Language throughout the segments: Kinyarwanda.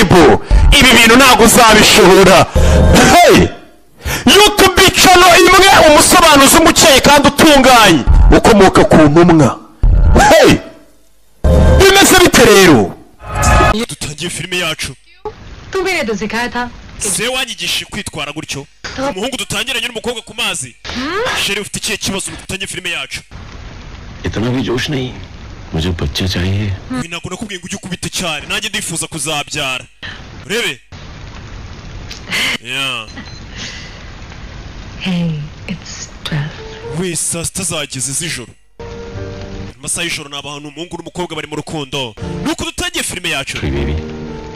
Subscribe, ibi bintu ntabwo uzabishobora. Hey! YouTube channel imwe, umusobanuzi umukeye kandi utunganye ukomoka ku ntumwa. Hey! Bimeze bite rero? Dutangiye filime yacu. तू मेरे तो सिखाया था। Se wanyigishije kwitwara gutyo, umuhungu dutangiranye n'umukobwa ku mazi. Chérie, ufite ikihe kibazo? Dutangiye filime yacu. इतना भी जोश नहीं, मुझे बच्चा चाहिए। Ibi ntabwo nakubwiye ngo ujye ukubita cyane, nanjye ndifuza kuzabyara, urebe. Yeah. Hey, it's 12. We, saa 6 zageze z'ijoro, amasaha y'ijoro. Ni abantu, umuhungu n'umukobwa bari mu rukundo, nuko dutangiye filime yacu. Baby.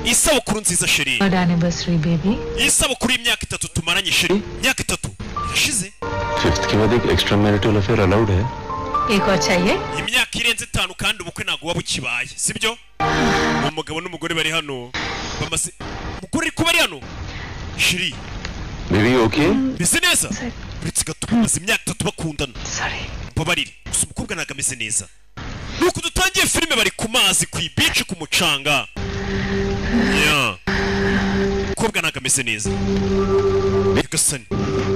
Isabukuru nziza, chérie. Third anniversary, baby. Isabukuru y'imyaka 3 tumaranye, chérie. Imyaka 3 irashize. Fifth के बाद एक extra marital affair allowed है। एक और चाहिए। Imyaka irenze 5 kandi ubukwe ntabwo buba bukibaye, sibyo? Umugabo n'umugore bari hano bamaze, umugore ari kuba ari hano, chérie. Baby, okay? Bise neza, uretse gato, bamaze imyaka 3 bakundana. Sorry. Mbabarire gusa, umukobwa ntabwo ameze neza. Nuko dutangiye filime, bari ku mazi, ku ibici, ku mucanga. Yeah. Umukobwa ntabwo ameze neza. Nyagasani,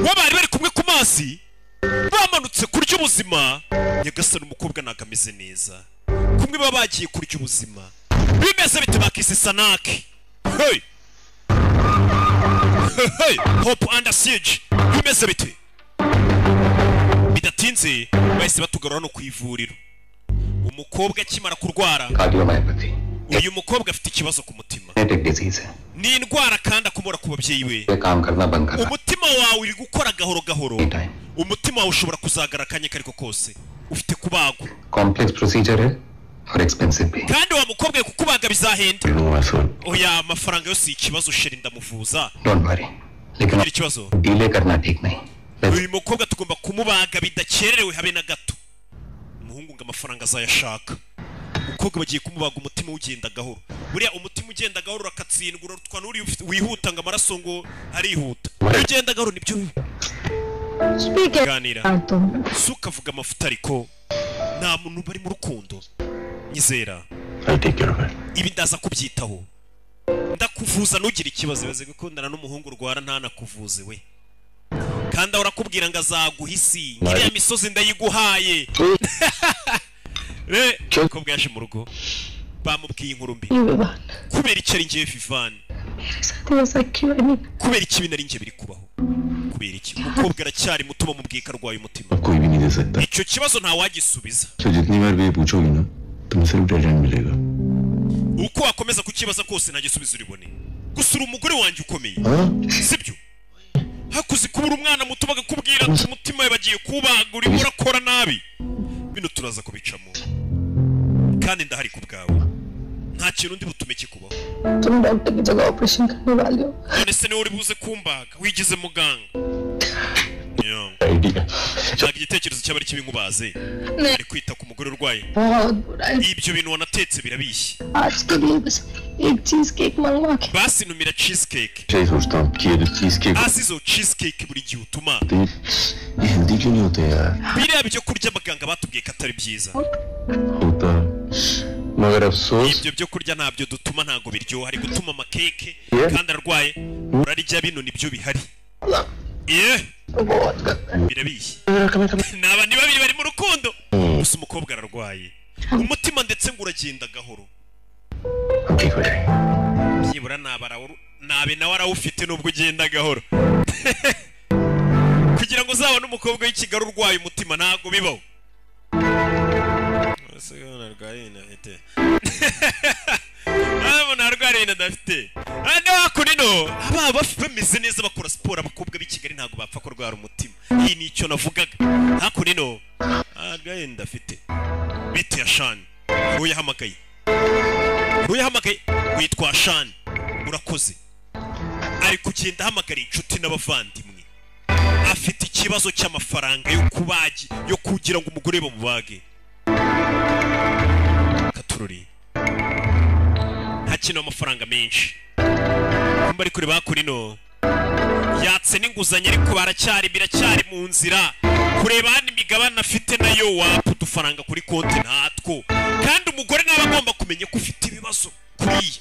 bo bari bari kumwe ku mazi, bamanutse kurya ubuzima. Nyagasani, umukobwa ntabwo ameze neza. Kumwe baba bagiye kurya ubuzima, bimeze bite? Bakise Sanaki. Hey! Hey! Hope Under Siege, bimeze bite? Bidatinze bahise batugarura no ku ivuriro, umukobwa akimara kurwara. Cardiomyopathy. Uyu mukobwa afite ikibazo ku mutima. Genetic disease है। Ni indwara kandi akomora ku babyeyi be. ये काम करना बंद कर Umutima wawe uri gukora gahoro gahoro. Time. Umutima wawe ushobora kuzagara akanya kariko kose, ufite kubagwa. Complex procedure है और expensive भी। Kandi wa mukobwa we, kukubaga bizahenda. Oya, amafaranga yose si ikibazo, chérie, ndamuvuza. Don't worry, लेकिन Ntugire ikibazo. Delay करना ठीक नहीं। Uyu mukobwa tugomba kumubaga bidakererewe habe na gato. Umuhungu ngo amafaranga azayashaka. Umukobwa bagiye kumubaga, umutima ugenda gahoro. Buriya umutima ugenda gahoro urakatsindwa, urarutwa n'uri wihuta, ngo amaraso ngo arihuta. Iyo ugenda gahoro nibyo bibi. Speak. Ganira. तुम Si ukavuga amafuta, ariko nta muntu bari mu rukundo, nyizera. I take care of it. Ibi ndaza kubyitaho, ndakuvuza, ntugire ikibazo. Ibaze gukundana n'umuhungu urwara ntanakuvuze we, kandi ahora akubwira ngo azaguha isi, iriya misozi ndayiguhaye. Re umukobwa yaje mu rugo, bamubwiye inkuru mbi. Vivaan. Kubera icyo ari njyewe, Vivani? मेरे साथ ही ऐसा क्यों? I mean, Kubera iki ibintu ari njye biri kubaho? Kubera iki? Umukobwa aracyari muto, bamubwiye ko arwaye umutima. अब कोई भी नहीं दे सकता। Icyo kibazo ntawagisubiza. तो जितनी बार भी ये पूछोगी ना, तुम्हें सिर्फ dead and मिलेगा। Uko wakomeza kukibaza kose, nta gisubizo uribone. Gusa uri umugore wanjye ukomeye, sibyo? Hakuze kubura umwana muto, bagakubwira ati umutima we bagiye kubaga, urimo urakora nabi. Bino turaza kubicamo kandi ndahari ku bwawe, nta kintu ndi butume kikubaho. तुम डॉक्टर की जगह ऑपरेशन करने वाले हो। None se niwe uri buze kumbaga, wigize muganga? Yeah. Idea. Ntabwo igitekerezo cyaba ari kibi nkubaze. Ari kwita ku mugore urwaye. बहुत बुरा है। Ibyo bintu wanatetse birabishye. आज के लिए बस एक चीज केक मंगवा के Basi ntumira cheesecake. यही सोचता हूँ कि ये जो चीज cake Hasi izo cheesecake buri gihe utuma, होती है, ये हेल्दी क्यों नहीं होते यार? biriya byo kurya abaganga batubwiye ko atari byiza. होता, मगर अफसोस Ibyo byo kurya ntabyo dutuma, ntabwo biryoha. Ari gutuma amakeke Yeah. kandi arwaye. Urarya bino nibyo bihari. Ye बहुत गंदा। Birabishye. Ni abantu babiri bari mu rukundo, gusa umukobwa ararwaye umutima, ndetse ngo uragenda gahoro. हम ठीक हो जाएंगे। Byibura nabe nawe arawufite nubwo ugenda gahoro. Kugira ngo uzabone umukobwa w'i Kigali urwaye umutima ntabwo bibaho. Ese ko arwaye ibintu afite? Umuntu arwara ibintu adafite. Hano hakuno aba bameze neza, bakora siporo. Abakobwa b'i Kigali ntabwo bapfa kurwara umutima. Iyi ni icyo navugaga. Hakuno arwaye ndafite bite ya Shani? Uyahamagaye, uyahamagaye witwa Shani, urakoze. Ari kugenda ahamagara inshuti n'abavandimwe, afite ikibazo cy'amafaranga yo kubagi, yo kugira ngo umugore bamubage. Katururi hakenewe amafaranga menshi. Kumba ari kureba hakurino, yatse n'inguzanyo, ariko baracyari, biracyari mu nzira. Kureba hano imigabane afite nayo wapa, udufaranga kuri konti ntatwo. Kandi umugore nawe agomba kumenya ko ufite ibibazo kuriya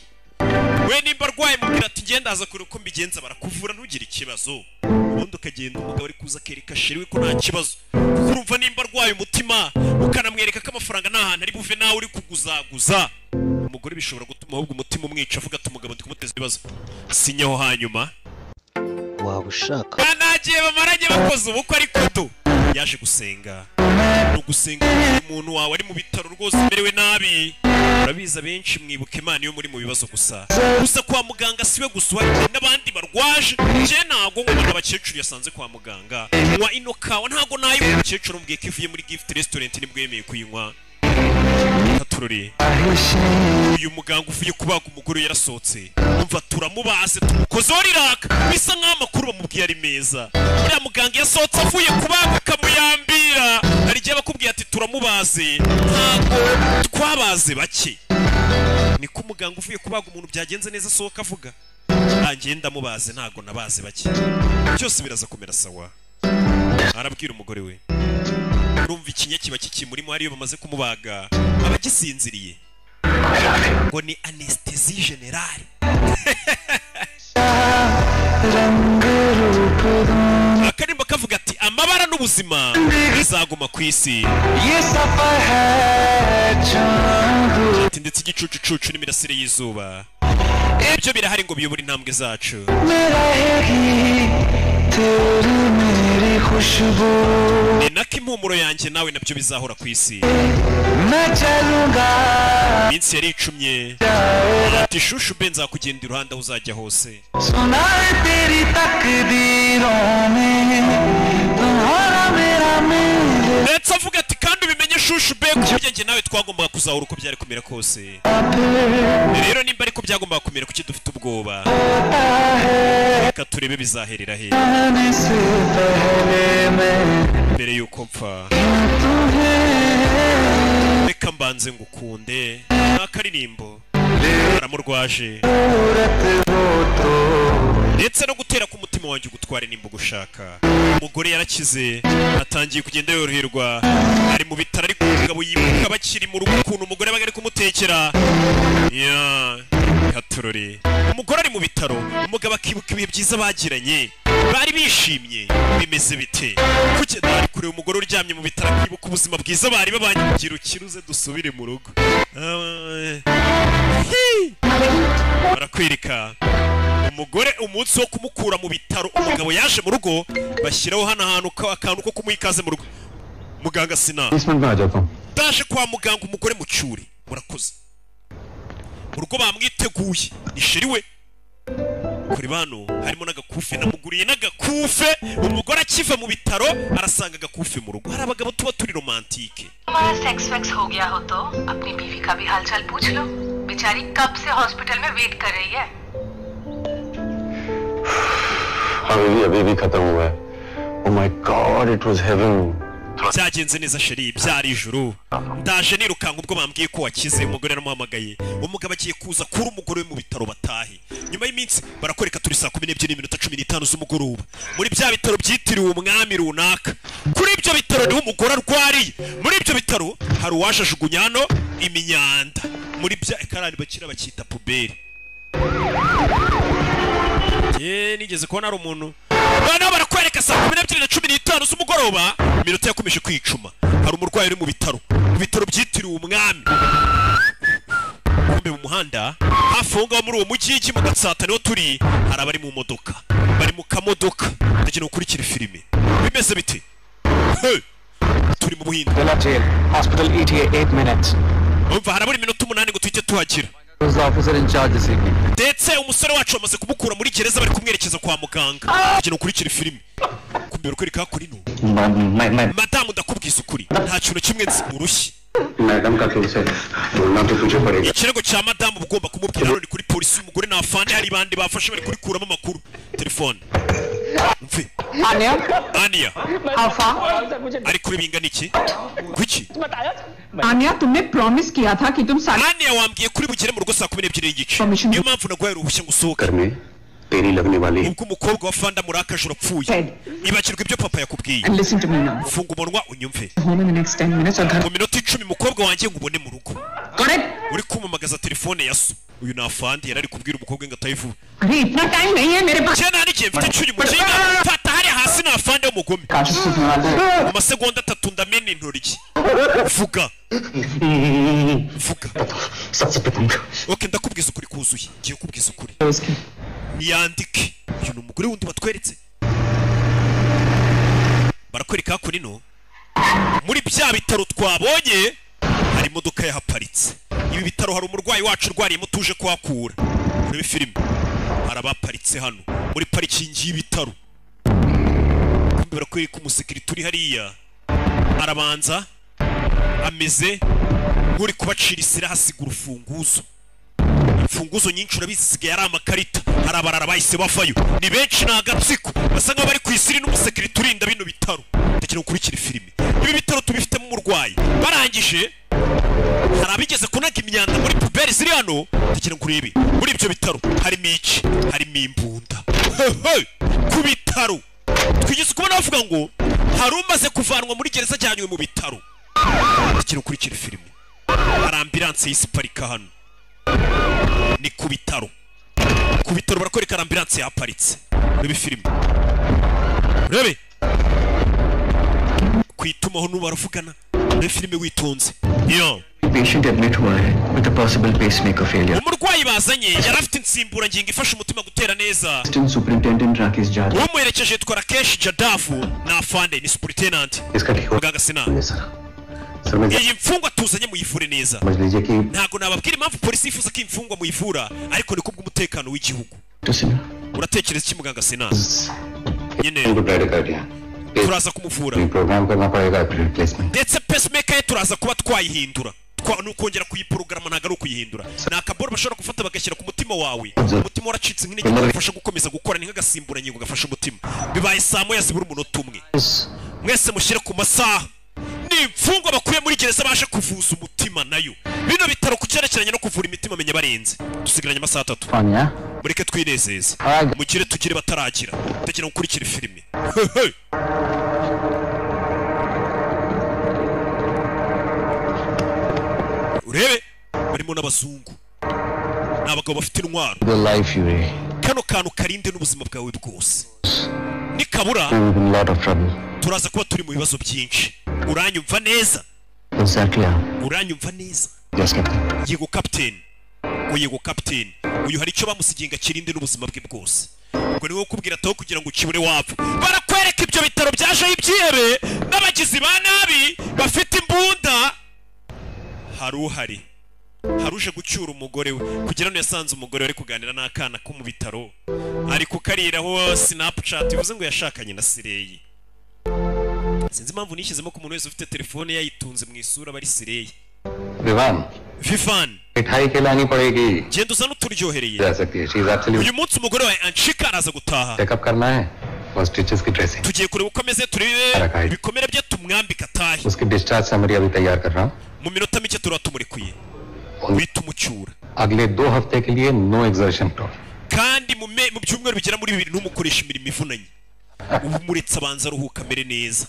we nimba arwaye. Ngenda aza kure uko mbigenza, barakuvura, ntugire ikibazo. Ubundi ukagenda, umugabo ari kuza akereka chéri we ko nta kibazo, kuko urumva nimba arwaye umutima ukanamwereka ko amafaranga nta hantu ari buve, nawe uri kuguzaguza umugore, bishobora gutuma ahubwo umutima umwica, avuga ati umugabo ndi kumuteza ibibazo. Sinyaho hanyuma. Waba ushaka Banagiye bamaranye bakoze ubukwe, ariko do yaje gusenga. Ni ugusenga umuntu wawe ari mu bitaro rwose umerewe nabi. Urabizi, abenshi mwibuka Imana iyo muri mu bibazo gusa. Gusa kwa muganga siwe gusa uhari, hari n'abandi barwaje. Njye ntabwo ngo abakecuru yasanze kwa muganga, nywa ino kawa ntabwo nayo. Umukecuru umubwiye ko ivuye muri Gift Restaurant, nibwo yemeye kuyinywa. Katurori, uyu muganga uvuye kubaga umugore yarasohotse, umva turamubaze, tumukozeho riraka, bisa nk'aho amakuru bamubwiye ari meza. Uriya muganga yasohotse avuye kubaga akamuyambira. Hari igihe bakubwiye ati turamubaze, ntabwo twabaze bake. Niko umuganga uvuye kubaga umuntu byagenze neza asohoka avuga, agenda amubaze, ntabwo nabaze bake, byose biraza kumera sawa. Arabwira umugore we. Urumva ikinya kiba kikimurimo, hariyo bamaze kumubaga aba agisinziriye, ngo ni anesthésie générale. Akarimbo kavuga ati amabara n'ubuzima bizaguma ku isi, ati ndetse igicucucucu n'imirasire y'izuba ibyo birahari ngo biyobore intambwe zacu. Ni nako impumuro yanjye nawe nabyo bizahora ku isi. Iminsi yari icumye, ati chouchou be, nzakugenda iruhande aho uzajya hose. सुनाए तेरी तकदीरों ने तुम्हारा मेरा मेरे Ndetse avuga ati kandi ubimenye chouchou be, ku buryo njye nawe twagombaga kuzahura uko byari kumera kose. Rero nimba ariko byagombaga kumera, kuki dufite ubwoba? Reka turebe bizaherera he. आने से पहले मैं Mbere y'uko mpfa, reka mbanze ngukunde. Ni akaririmbo aramurwaje. सूरत हो तो Ndetse no gutera k'umutima wanjye ugutware nimba ugushaka. Umugore yarakize, atangiye kugenda yoroherwa, ari mu bitaro, ariko umugabo yibuka bakiri mu rugo ukuntu umugore yabaga ari kumutekera ya katurori. Umugore ari mu bitaro, umugabo akibuka ibihe byiza bagiranye, bari bishimye. Bimeze bite? Kuki ari kureba umugore uryamye mu bitaro akibuka ubuzima bwiza bari babanye? Gira ukiruze dusubire mu rugo. Ah, hi! Barakwereka umugore umunsi wo kumukura mu bitaro. Umugabo yaje mu rugo, bashyiraho hano ahantu akantu ko kumuha ikaze mu rugo. Muganga sina बीस मिनट में आ जाता हूँ। Ndaje kwa muganga, umugore mucyure. Murakoze. Mu rugo bamwiteguye, ni chéri we. Kuri bano harimo n'agakufe, namuguriye n'agakufe. Umugore akiva mu bitaro arasanga agakufe mu rugo. Hari abagabo tuba turi romantique. तुम्हारा sex wax हो गया हो तो अपनी बीवी का भी हालचाल पूछ लो। बेचारी कब से हॉस्पिटल में वेट कर रही है। हाँ बीवी, अभी भी खत्म हुआ है। Oh my God, it was heaven. Byagenze neza chéri, byari ijuru. Ndaje nirukanka ubwo bambwiye ko wakize. Umugore yaramuhamagaye. Umugabo agiye kuza kuri umugore we mu bitaro batahe nyuma y'iminsi. Barakwereka turi saa 12:15 z'umugoroba muri bya bitaro byitiriwe umwami runaka. Kuri ibyo bitaro niho umugore arwariye. Muri ibyo bitaro hari uwaje ajugunya hano imyanda muri bya karani bakira bakita poubelle. Ye nigeze kubona hari umuntu. Noneho barakwereka saa 12:15 z'umugoroba, iminota yakomeje kwicuma. Hari umurwayi uri mu bitaro, mu bitaro byitiriwe umwami. Kumbe mu muhanda hafi aho ngaho muri uwo mujyi mu Gatsata niho turi, hari abari mu modoka, bari mu kamodoka. Ndagira ukurikira filime. Bimeze bite? Hey! Turi mu Buhinde. Villa Jail Hospital, ETA 8 minutes. Umva, harabura iminota 8 ngo tuhite tuhagera. Was the officer in charge this evening. Ndetse umusore wacu bamaze kumukura muri gereza, bari kumwerekeza kwa muganga. Kugira ukurikire filime, kumbe barakwereka kuri no मैं मैं Madamu, ndakubwiza ukuri, nta kintu kimwe nzi urushyi. Madam का केस है, बोलना तो तुझे पड़ेगा। Ikirego cya madamu uba ugomba kumubwira. Hano ni kuri polisi. Umugore ni afande, hari bandi bafashe bari kurikuramo amakuru. Telefone mve. Anya. Aniya. How far? Ari kuri bingana iki kuki? Anya, तुमने प्रॉमिस किया था कि तुम साढ़े Aniya, wambwiye kuri bugere mu rugo saa 12:30. Permission. Niyo mpamvu naguhaye uruhushya ngo usohoke. में तेरी लगने वाली है। Ubwo umukobwa wa Fanda murakaje urapfuye, ibakirwa ibyo papa yakubwiye. And listen to me now. Funga umunwa unyumve. Home in the next 10 minutes और घर Mu minota 10 umukobwa wanjye ngubone mu rugo. Got it? Uri kumamagaza telefone ya so. Uyu ni afandi, yari ari kubwira umukobwa ngo atahe vuba. अरे इतना टाइम नहीं है मेरे पास. Njye nta n'igihe mfite icumi mukinga, fata hariya hasi, ni afande w'umugome. Mu masegonda 3 ndamena intoryi. Vuga vuga. Ok, ndakubwiza ukuri kuzuye, ngiye kubwiza ukuri. Niyandike. Uyu ni umugore wundi batweretse, barakwereka hakuno muri bya bitaro twabonye hari imodoka yahaparitse. Ibi bitaro hari umurwayi wacu urwariyemo tuje kuhakura. Urebe filime, hari abaparitse hano muri parikingi y'ibitaro. Kumbe barakwereka umusekirite uri hariya, arabanza ameze nk'uri kubacira isira, hasiga urufunguzo. Imfunguzo nyinshi urabizi zisigaye ari amakarita. Hari abarara bahise bavayo, ni benshi, ni agatsiko basa nk'aho bari ku isiri n'umusekirite urinda bino bitaro. Ndagira ukurikira filime. Ibi bitaro tubifitemo umurwayi. Barangije hari abigeze kunaga imyanda muri puberi ziri hano. Ndagira ngo urebe muri ibyo bitaro harimo iki? Harimo imbunda. Ku bitaro twigeze kubona bavuga ngo hari umaze kuvanwa muri gereza ajyanywe mu bitaro. Ndagira ukurikira filime. Hari ambilanse y'isiparika hano, ni ku bitaro. Ku bitaro barakwereka ambilanse yaparitse. Urebe filime, urebe ku itumaho n'ubu baravugana. Urebe filime witonze. Yo, Patient admit हुआ है with a possible pacemaker failure. Umurwayi bazanye yari afite insimburangingo ifasha umutima gutera neza. Assistant Superintendent Rakesh Jadhav. Umuherekeje yitwa Rakesh Jadavu, ni afande, ni superintendent. इसका ठीक हो Muganga Sina, sir, sir मैं iyi mfungwa tuzanye muyivure neza. समझ लीजिए कि Ntabwo nababwira impamvu polisi yifuza ko imfungwa muyivura, ariko ni kubw'umutekano w'igihugu. To Sinha. Uratekereza iki muganga Sina? Nyine उनको bradycardia turaza kumuvura, programme करना पड़ेगा replacement. Ndetse pacemaker ye turaza kuba twayihindura, ni ukongera kuyiporogaramu, ntabwo ari ukuyihindura. Ni akaboro bashobora gufata bagashyira ku mutima wawe, umutima waracitse nk'intege, gafasha gukomeza gukora, ni nk'agasimburangingo gafasha umutima. Bibaye saa 1 zibura umunota umwe. Mwese mushyire ku masaha. Ni imfungwa bakuye muri gereza baje kuvuza umutima nayo. Bino bitaro ku cyerekeranye no kuvura imitima menya barenze. Dusigaranye amasaha 3. Mureke twinezeze, mugire tugire bataragira. Ndagira ngo ukurikire filime. Urebe barimo n'abazungu, ni abagabo bafite intwaro. The life you ray. Kano kantu karinde n'ubuzima bwawe bwose, nikabura We will be in a lot of trouble. turaza kuba turi mu bibazo byinshi. Uranyumva neza? Exactly. Uranyumva neza? Yes, Captain. Yego captain. Ngo yego captain. Uyu hari icyo bamusigiye ngo akirinde n'ubuzima bwe bwose. Ubwo ni wowe ukubwira ataho kugira ngo ukibure wapfa. Barakwereka ibyo bitaro byajeho ibyihebe n'abagizi ba nabi bafite imbunda. Hari uhari, hari uje gucyura umugore we kugira ngo yasanze umugore we ari kuganira n'akana ko mu bitaro, ari kukariraho Snapchat, bivuze ngo yashakanye na Sireyi. Sinzi impamvu nishyizemo ko umuntu wese ufite telefone yayitunze mu isura aba ari Sireyi. Vivaan, Vifan, मिठाई खिलानी पड़ेगी। Genda uzane uturyohereye. जा सकती है, she is absolute. Uyu munsi umugore wa Anshika araza gutaha. Checkup करना है और स्टिचेस की dressing. Tugiye kureba uko ameze, turebe ibikomere bye, tumwambike atahe. उसकी डिस्चार्ज समरी अभी तैयार कर रहा हूँ। Mu minota mike turaba tumurekuye, uhita umucyura. अगले 2 हफ्ते के लिए no exertion at all. Kandi mu byumweru bigera muri 2 ntumukoreshe imirimo ivunanye, ubu muretse abanza aruhuka amere neza.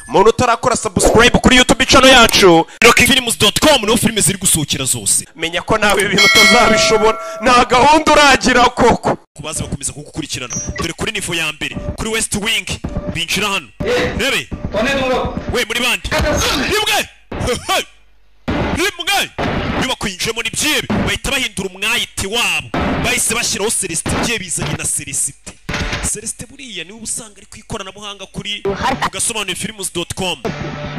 Muntu utarakora subscribe kuri YouTube channel yacu rockfilms.com, niho filime ziri gusohokera zose, menya ko nawe ibintu utazabishobora, nta gahunda uragira koko. Kubaza bakomeza kugukurikirana. Dore kuri nivo ya mbere kuri West Wing binjira hano. Rebe we muri bandi rimwe rimwe nyubako yinjiyemo n'ibyebe, bahita bahindura umwayiti wabo, bahise bashyiraho Celestin. Ibye bizanye na Celestin. Celestin buriya niwe usanga ari ku ikoranabuhanga kuri ugasobanurifilms.com.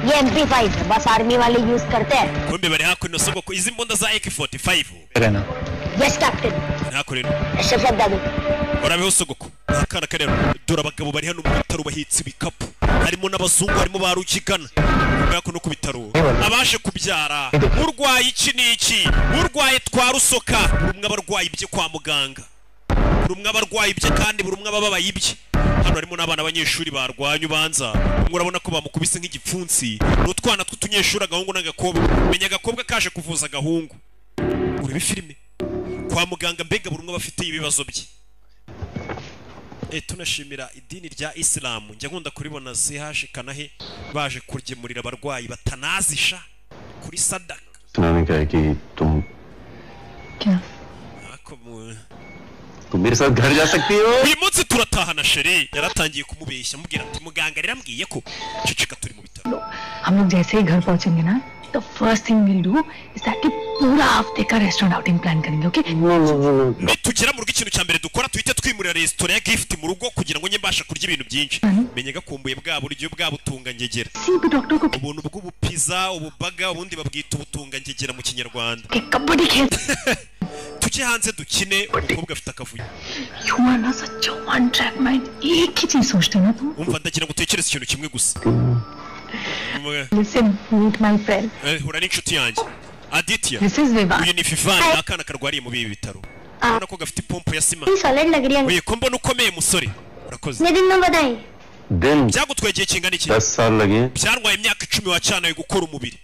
ये MP5 है, बस आर्मी वाले use करते हैं। Kumbe bari hakuno sogoko izi mbunda za AK45. रहना। Yes captain. Hakuno Ashraf दादू. Urabeho sogoko. Akana karero, dore abagabo bari hano mu bitaro bahetse ibikapu, harimo n'abazungu, harimo ba rukigana. Hakuno ku bitaro abashe kubyara urwaye iki n'iki, urwaye twa rusoka, buri umwe abarwaye ibye kwa muganga, buri umwe abarwaye ibye kandi buri umwe ababaye ibye. Hano harimo n'abana b'abanyeshuri barwanya ubanza, umwe urabona ko bamukubise nk'igipfunsi. Ni utwana tw'utunyeshuri, agahungu n'agakobwa. Menya agakobwa kaje kuvuza agahungu. Urebe filime kwa muganga, mbega buri umwe abafite ibibazo bye. Tunashimira idini rya Isilamu, njya nkunda kuribona CH kanahe baje kugemurira abarwayi batanazisha kuri sadaka. सुनाने का है कि तुम क्या Ako mu- तुम मेरे साथ घर जा सकती हो। Uyu munsi turatahana chérie. Yaratangiye kumubeshya amubwira ati muganga yarambwiye ko ceceka turi mu bitaro. हम लोग जैसे ही घर पहुंचेंगे ना तो first thing we'll do is that कि पूरा हफ्ते का restaurant outing plan करेंगे okay. Nitugera mu rugo ikintu cya mbere dukora tuhite twimurira resitora ya gift mu rugo kugira ngo njye mbasha kurya ibintu byinshi. Menya gakumbuye bwa buryo bwa butungangegera, किसी भी डॉक्टर को ubuntu bw'ubupiza ububaga ubundi babwita ubutungangegera mu Kinyarwanda. कि कबड्डी खेल Tujye hanze dukine, umukobwa afite akavuyo. You are ना such one track mind, एक ही चीज सोचते हो ना तुम। Umva ndagira ngo utekereze ikintu kimwe gusa. Listen, meet my friend. Hura n'inshuti yanjye Aditya. This is Vivaan. Uyu ni Vivani, ni akana karwariye mu bibi bitaro, urabona ko gafite ipompo ya sima. Solid लग रही है। Oye ko mbona ukomeye musore, urakoze. कितने दिन में बताएं? दिन Byagutwaye igihe kingana iki? 10 साल लगे। Byantwaye imyaka 10 wacanaye gukora umubiri,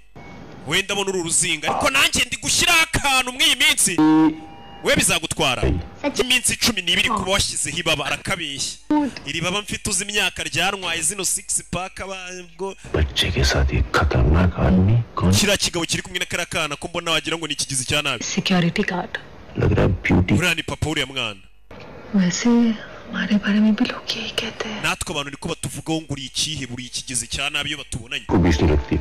wenda mbona uru ruzinga ariko nanjye ndi gushyiraho akantu mw'iyi minsi, we bizagutwara iminsi 12 kuba washyizeho ibaba. Arakabeshya, iri baba mfite uzi imyaka ryantwaye zino six pack abwo. बच्चे के साथ ये खतरनाक आदमी कौन Kiriya kigabo kiri kumwe na kariya kana ko mbona wagira ngo ni ikigizi cya nabi. Security guard. लग रहा है beauty. Uriya ni papa w'uriya mwana. वैसे हमारे बारे में भी लोग यही कहते हैं। Natwe abantu niko batuvugaho ngo uri ikihe buri ikigizi cya nabi iyo batubonanye. को बीस नहीं लगती।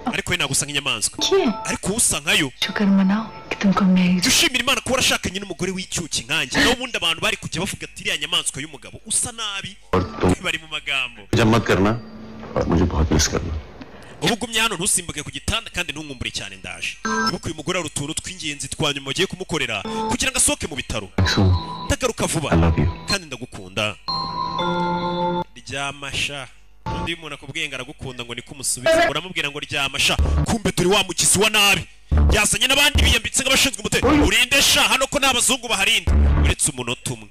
Ariko we ntabwo usa nk'inyamaswa, क्यों? ariko usa nkayo. शुक्र मनाओ कि तुमको मेरी Jya ushimira Imana kuba warashakanye n'umugore w'icyuki nkanjye, naho ubundi abantu bari kujya bavuga ati iriya nyamaswa y'umugabo usa nabi. और तुम Bari mu magambo. जब मत करना और मुझे बहुत मिस करना। Ubu ugumye hano ntusimbuke ku gitanda kandi ntunkumbure cyane, ndaje. Ibuka uyu mugore hari utuntu tw'ingenzi twa nyuma bagiye kumukorera kugira ngo asohoke mu bitaro. Ndagaruka vuba I love you. kandi ndagukunda. Ryama sha. Undi muntu akubwiye ngo aragukunda ngo niko umusubiza, uramubwira ngo ryama sha. Kumbe turi wa mugizi wa nabi yazanye n'abandi biyambitse nk'abashinzwe umutekano. Urinde sha hano ko nta bazungu baharinda uretse umunota umwe.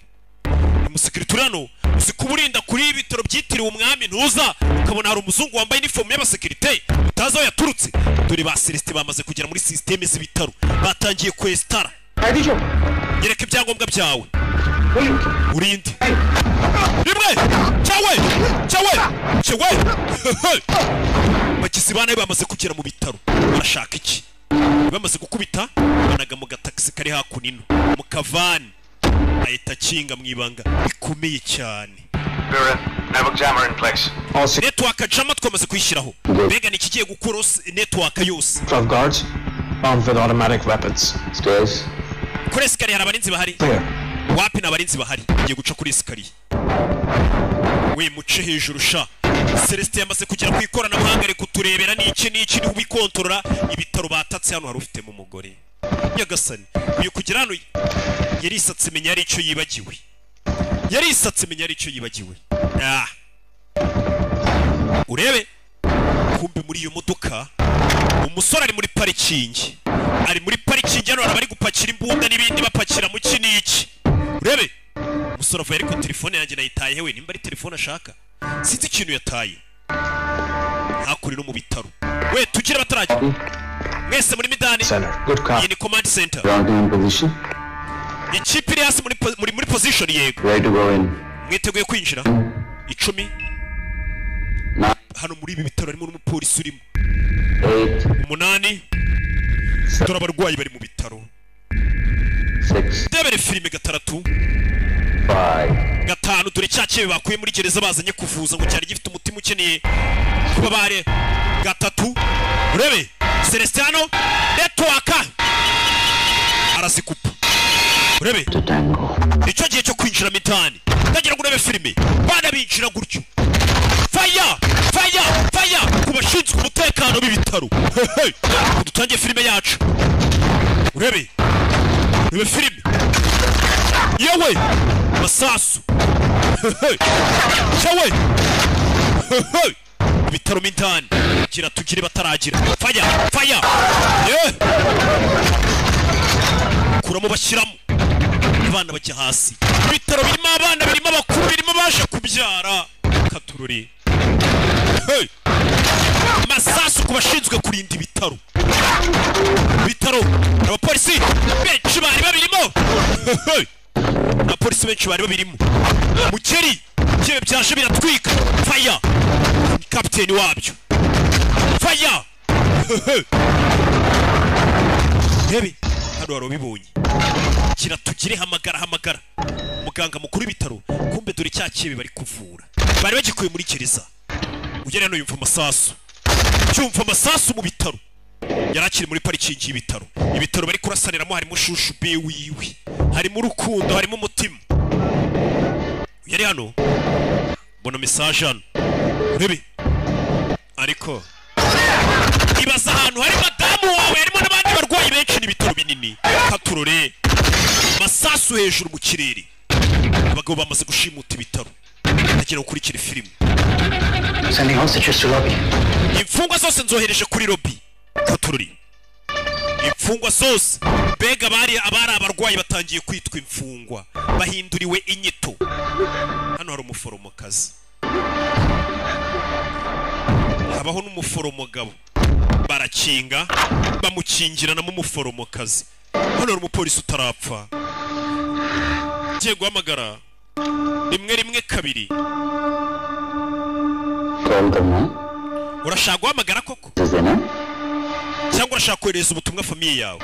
Umusekirite uri hano uzi kuba urinda kuri ibi bitaro byitiriwe umwami, ntuza ukabona hari umuzungu wambaye inifomu y'abasekirite utazi aho yaturutse. Dore ba Celestin bamaze kugera muri sisiteme z'ibitaro, batangiye kwesitara. Nyereka ibyangombwa byawe, urinde rimwe cyawe cyawe cyawe. Bagizi ba nabi bamaze kugera mu bitaro barashaka iki? Bamaze gukubita banaga mu gatagisi kari hakuno ino mu kavani, ahita akinga mu ibanga bikomeye cyane. Network jammer in place. Network jammer twamaze kuyishyiraho, mbega ni ikigiye gukora network yose. 12 guards armed with automatic weapons. Stairs. Kuri escalier hari abarinzi bahari? Clear. Wapi, ni abarinzi bahari. Ngiye guca kuri escalier, we muce hejuru sha. Celestin yamaze kugera ku ikoranabuhanga ari kuturebera n'iki n'iki niho ubikontorora ibitaro batatse. Hano hari ufitemo umugore, nyagasani. Uyu kugera hano yarisatse menya ari icyo yibagiwe, yarisatse menya ari icyo yibagiwe. Ah. Urebe kumbe muri iyo modoka umusore ari muri parikingi, ari muri parikingi hano hari abari gupakira imbunda n'ibindi bapakira mu ki n'iki. Urebe umusore avuye ariko telefone yanjye nayitaye hewe, nimba ari telefone ashaka sinzi ikintu yataye. Hakuri no mu bitaro we tugire batarajya mwese muri midani. Center. Good copy. Iyi ni command center. Ground team in position. Ikipe iri hasi muri muri position yego. Ready to go in. Mwiteguye kwinjira 10. 9 Hano muri ibi bitaro harimo n'umupolisi urimo. 8 8. Dore abarwayi bari mu bitaro. 6 Ndebere filime 6 5 5. Dore cya kibe bakuye muri gereza bazanye kuvuza ngo cyari gifite umutima ukeneye kuba bare. 3. Urebe Celestiano network arazikupa. Urebe to tango. Nicyo gihe cyo kwinjira mitani, ndagira ngo urebe filime bana binjira gutyo. Fire fire fire ku bashinzwe umutekano b'ibitaro. Hey, hey. Dutangiye filime yacu, urebe urebe filime yewe masasu. Hey, hey. Yewe. Hey, hey. Ibitaro mitani gira tugire bataragira. Fire fire yeah. Kuramo bashyiramo abana bajya hasi. Ibitaro birimo abana, birimo abakuru, birimo abaje kubyara katururi. Hey! Masasu ku bashinzwe kurinda ibitaro. Ibitaro abapolisi benshi bari babirimo. Hey! Abapolisi Abapolisi benshi bari babirimo. Mukeri kibe byaje biratwika. Fire, kapiteni wabyo, fire. Rebe hano wari ubibonye. Kira tugire, hamagara, hamagara muganga mukuru w'ibitaro. Kumbe dore cya kibe bari kuvura bari bagikuye muri gereza. Ugera hano yumva amasasu, cyumva amasasu mu bitaro. Yari akiri muri parikingi y'ibitaro. Ibitaro bari kurasaniramo, harimo shushu be wiwe, harimo urukundo, harimo umutima. Yari hano, mbona message hano. Urebe, ariko ibaza ahantu hari madamu wawe, harimo n'abandi barwayi benshi, n'ibitaro binini. Katurore, masasu hejuru mu kirere, abagabo bamaze gushimuta ibitaro. Ndagira gukurikira filime. Sending hostages to lobby. Imfungwa zose nzohereje kuri lobby. Katurori, imfungwa zose, mbega bari abari abarwayi batangiye kwitwa imfungwa, bahinduriwe inyito. Hano hari umuforomokazi, habaho n'umuforomogabo, barakinga bamukingiranamo umuforomokazi. Hano hari umupolisi utarapfa, ngiye guhamagara 112. Call करना है? Urashaka guhamagara koko देना है? Cyangwa urashaka kohereza ubutumwa famille yawe?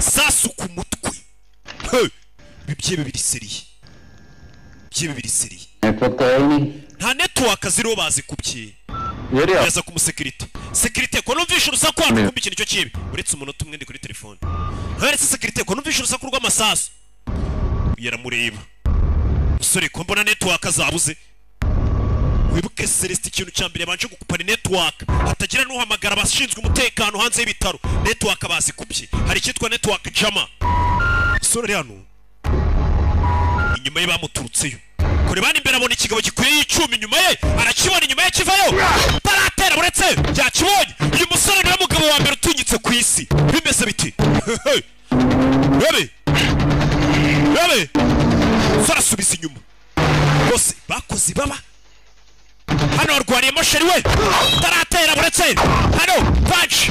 Sasu ku mutwe. He! Ibi byebe biri sérieux, byebe biri sérieux. Network तो है ही नहीं। Nta network ziriho, bazikubye. Yari Yaza ku musekirite. Sekirite, ko numvishe urusaku hano? Kumva ikintu cyo kibi. Uretse umunota umwe, ndi kuri telefone. Ntaretse sekirite, ko numvishe urusaku rw'amasasu? Yaramureba. Musore, ko mbona network zabuze? Wibuke Celestin, ikintu cya mbere yabanje gukupa ni network, hatagira n'uhamagara abashinzwe umutekano hanze y'ibitaro. Network bazikubye, hari icyitwa network jammer. Musore ari hano, inyuma ye bamuturutseyo. Kureba hano imbere, abona ikigabo gikwiye icyuma inyuma ye, arakibona inyuma ye kivayo, taratera buretse yakibonye. Uyu musore niwe mugabo wa mbere utinyitse ku isi. Bimeze biti rebe rebe, umusore asubiza inyuma bose bakoze ibaba. Hano harwariyemo chérie we, taratera buretse. Hano punch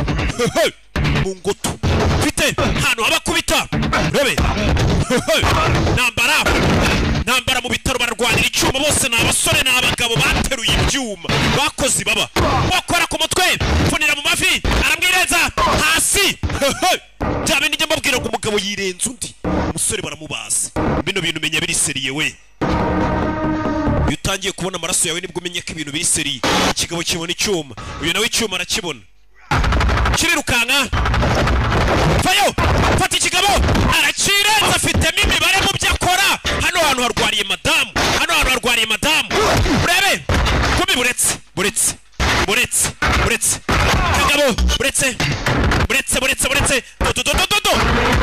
mu ngutu mfite hano abakubita. Rebe, ntambara, ntambara mu bitaro, bararwanira icyuma bose. Ni abasore, ni abagabo bateruye ibyuma, bakoze ibaba. Bakora ku mutwe, pfunira mu mavi, aramwirenza hasi. Bya bindi njya mbabwira ngo umugabo yirenza undi. Umusore baramubaza. Bino bintu menya biri sérieux we. Iyo utangiye kubona amaraso yawe, nibwo umenya ko ibintu biri sérieux. Ikigabo kibona icyuma, uyu nawe icyuma arakibona, kirirukanka vayo, fata ikigabo, arakirenza, afitemo imibare mu byo akora. Hano hantu harwariye madamu, hano hantu harwariye madamu. Urebe kumi, buretse, buretse, buretse, buretse kagabo, buretse, buretse, buretse, buretse, do do do do do.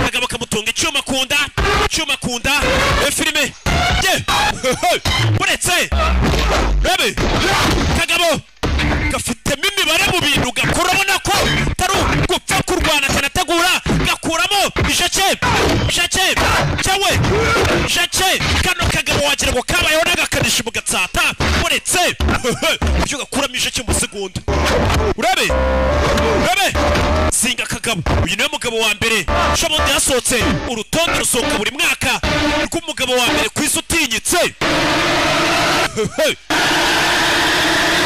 Kagabo kamutunga icyuma ku nda, icyuma ku nda. Filime ye, buretse, rebe kagabo gafitemo imibare mu bintu gakora. Ubona ko atari gupfa kurwana, kanategura, gakuramo ijeke, ijeke cyawe, ijeke. Kano kagabo wagira ngo kabayeho n'agakanishi mu gatsata. Uretse ibyo, gakuramo ijeke mu segonda. Urebe, urebe singa kagabo. Uyu niwe mugabo wa mbere shobundi yasohotse. Urutonde rusohoka buri mwaka rw'umugabo wa mbere ku isi utinyitse.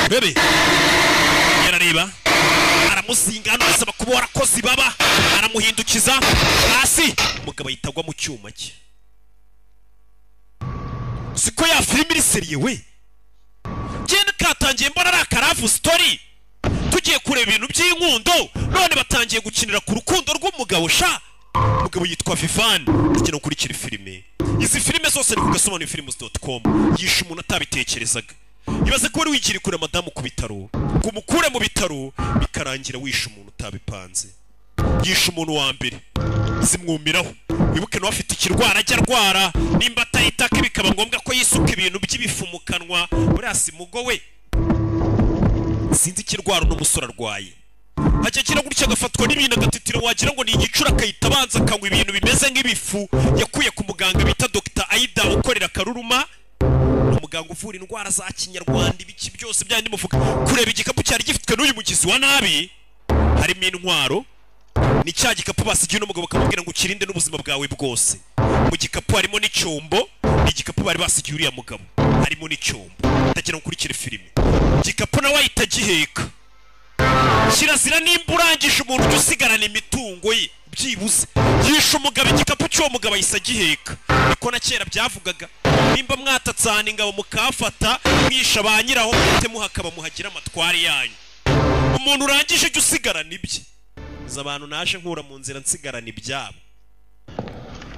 Bebe yarareba, aramuzinga hano, asaba kuba warakoze ibaba, aramuhindukiza hasi, umugabo ahita agwa mu cyuma cye. Siko ya filime iri sérieux we. Genda katangiye mbona ari aka love story, tugiye kureba ibintu by'inkundo, none batangiye gukinira ku rukundo rw'umugabo sha. Umugabo yitwa Vivan. Ndikina gukurikira filime. Izi filime zose ni ku gasobanuyefilms.com. Yishe umuntu atabitekerezaga. Ibaze ko wari wigiriye kure madamu ku bitaro, ngo umukure mu bitaro, bikarangira wishe umuntu utabipanze. Yishe umuntu wa mbere zimwumiraho. Wibuke nawe afite ikirwara ajya arwara, nimba atayitaka bikaba ngombwa ko yisuka ibintu by'ibifu mu kanwa. Buriya si mugo we, sinzi ikirwara uno musore arwaye. Ajya agira gutya agafatwa n'ibintu agatitira, wagira ngo ni igicura, akahita abanza akanywa ibintu bimeze nk'ibifu yakuye ku muganga bita Dr Aida ukorera Karuruma, umuganga uvura indwara za kinyarwanda, ibiki byose byandi muvuga. Kureba igikapu cyari gifitwe n'uyu mugizi wa nabi, harimo intwaro. Ni cya gikapu basigiye uno mugabo, bakamubwira ngo ukirinde n'ubuzima bwawe bwose. Mu gikapu harimo n'icyombo. Ni igikapu bari basigiye uriya mugabo, harimo n'icyombo. Ndagira ngo ukurikire filime. Igikapu nawe ahita agiheka. Kirazira, nimba urangije umuntu ujya usigarana imitungo ye byibuze. Yishe umugabo, igikapu cy'uwo mugabo ahise agiheka. Niko na kera byavugaga, nimba mwatatsana ingabo mukafata, mwisha ba nyiraho, muhite muhakaba muhagira amatware yanyu. Umuntu urangije ujya usigarana ibye. Izo abantu naje nkura mu nzira nsigarana ibyabo,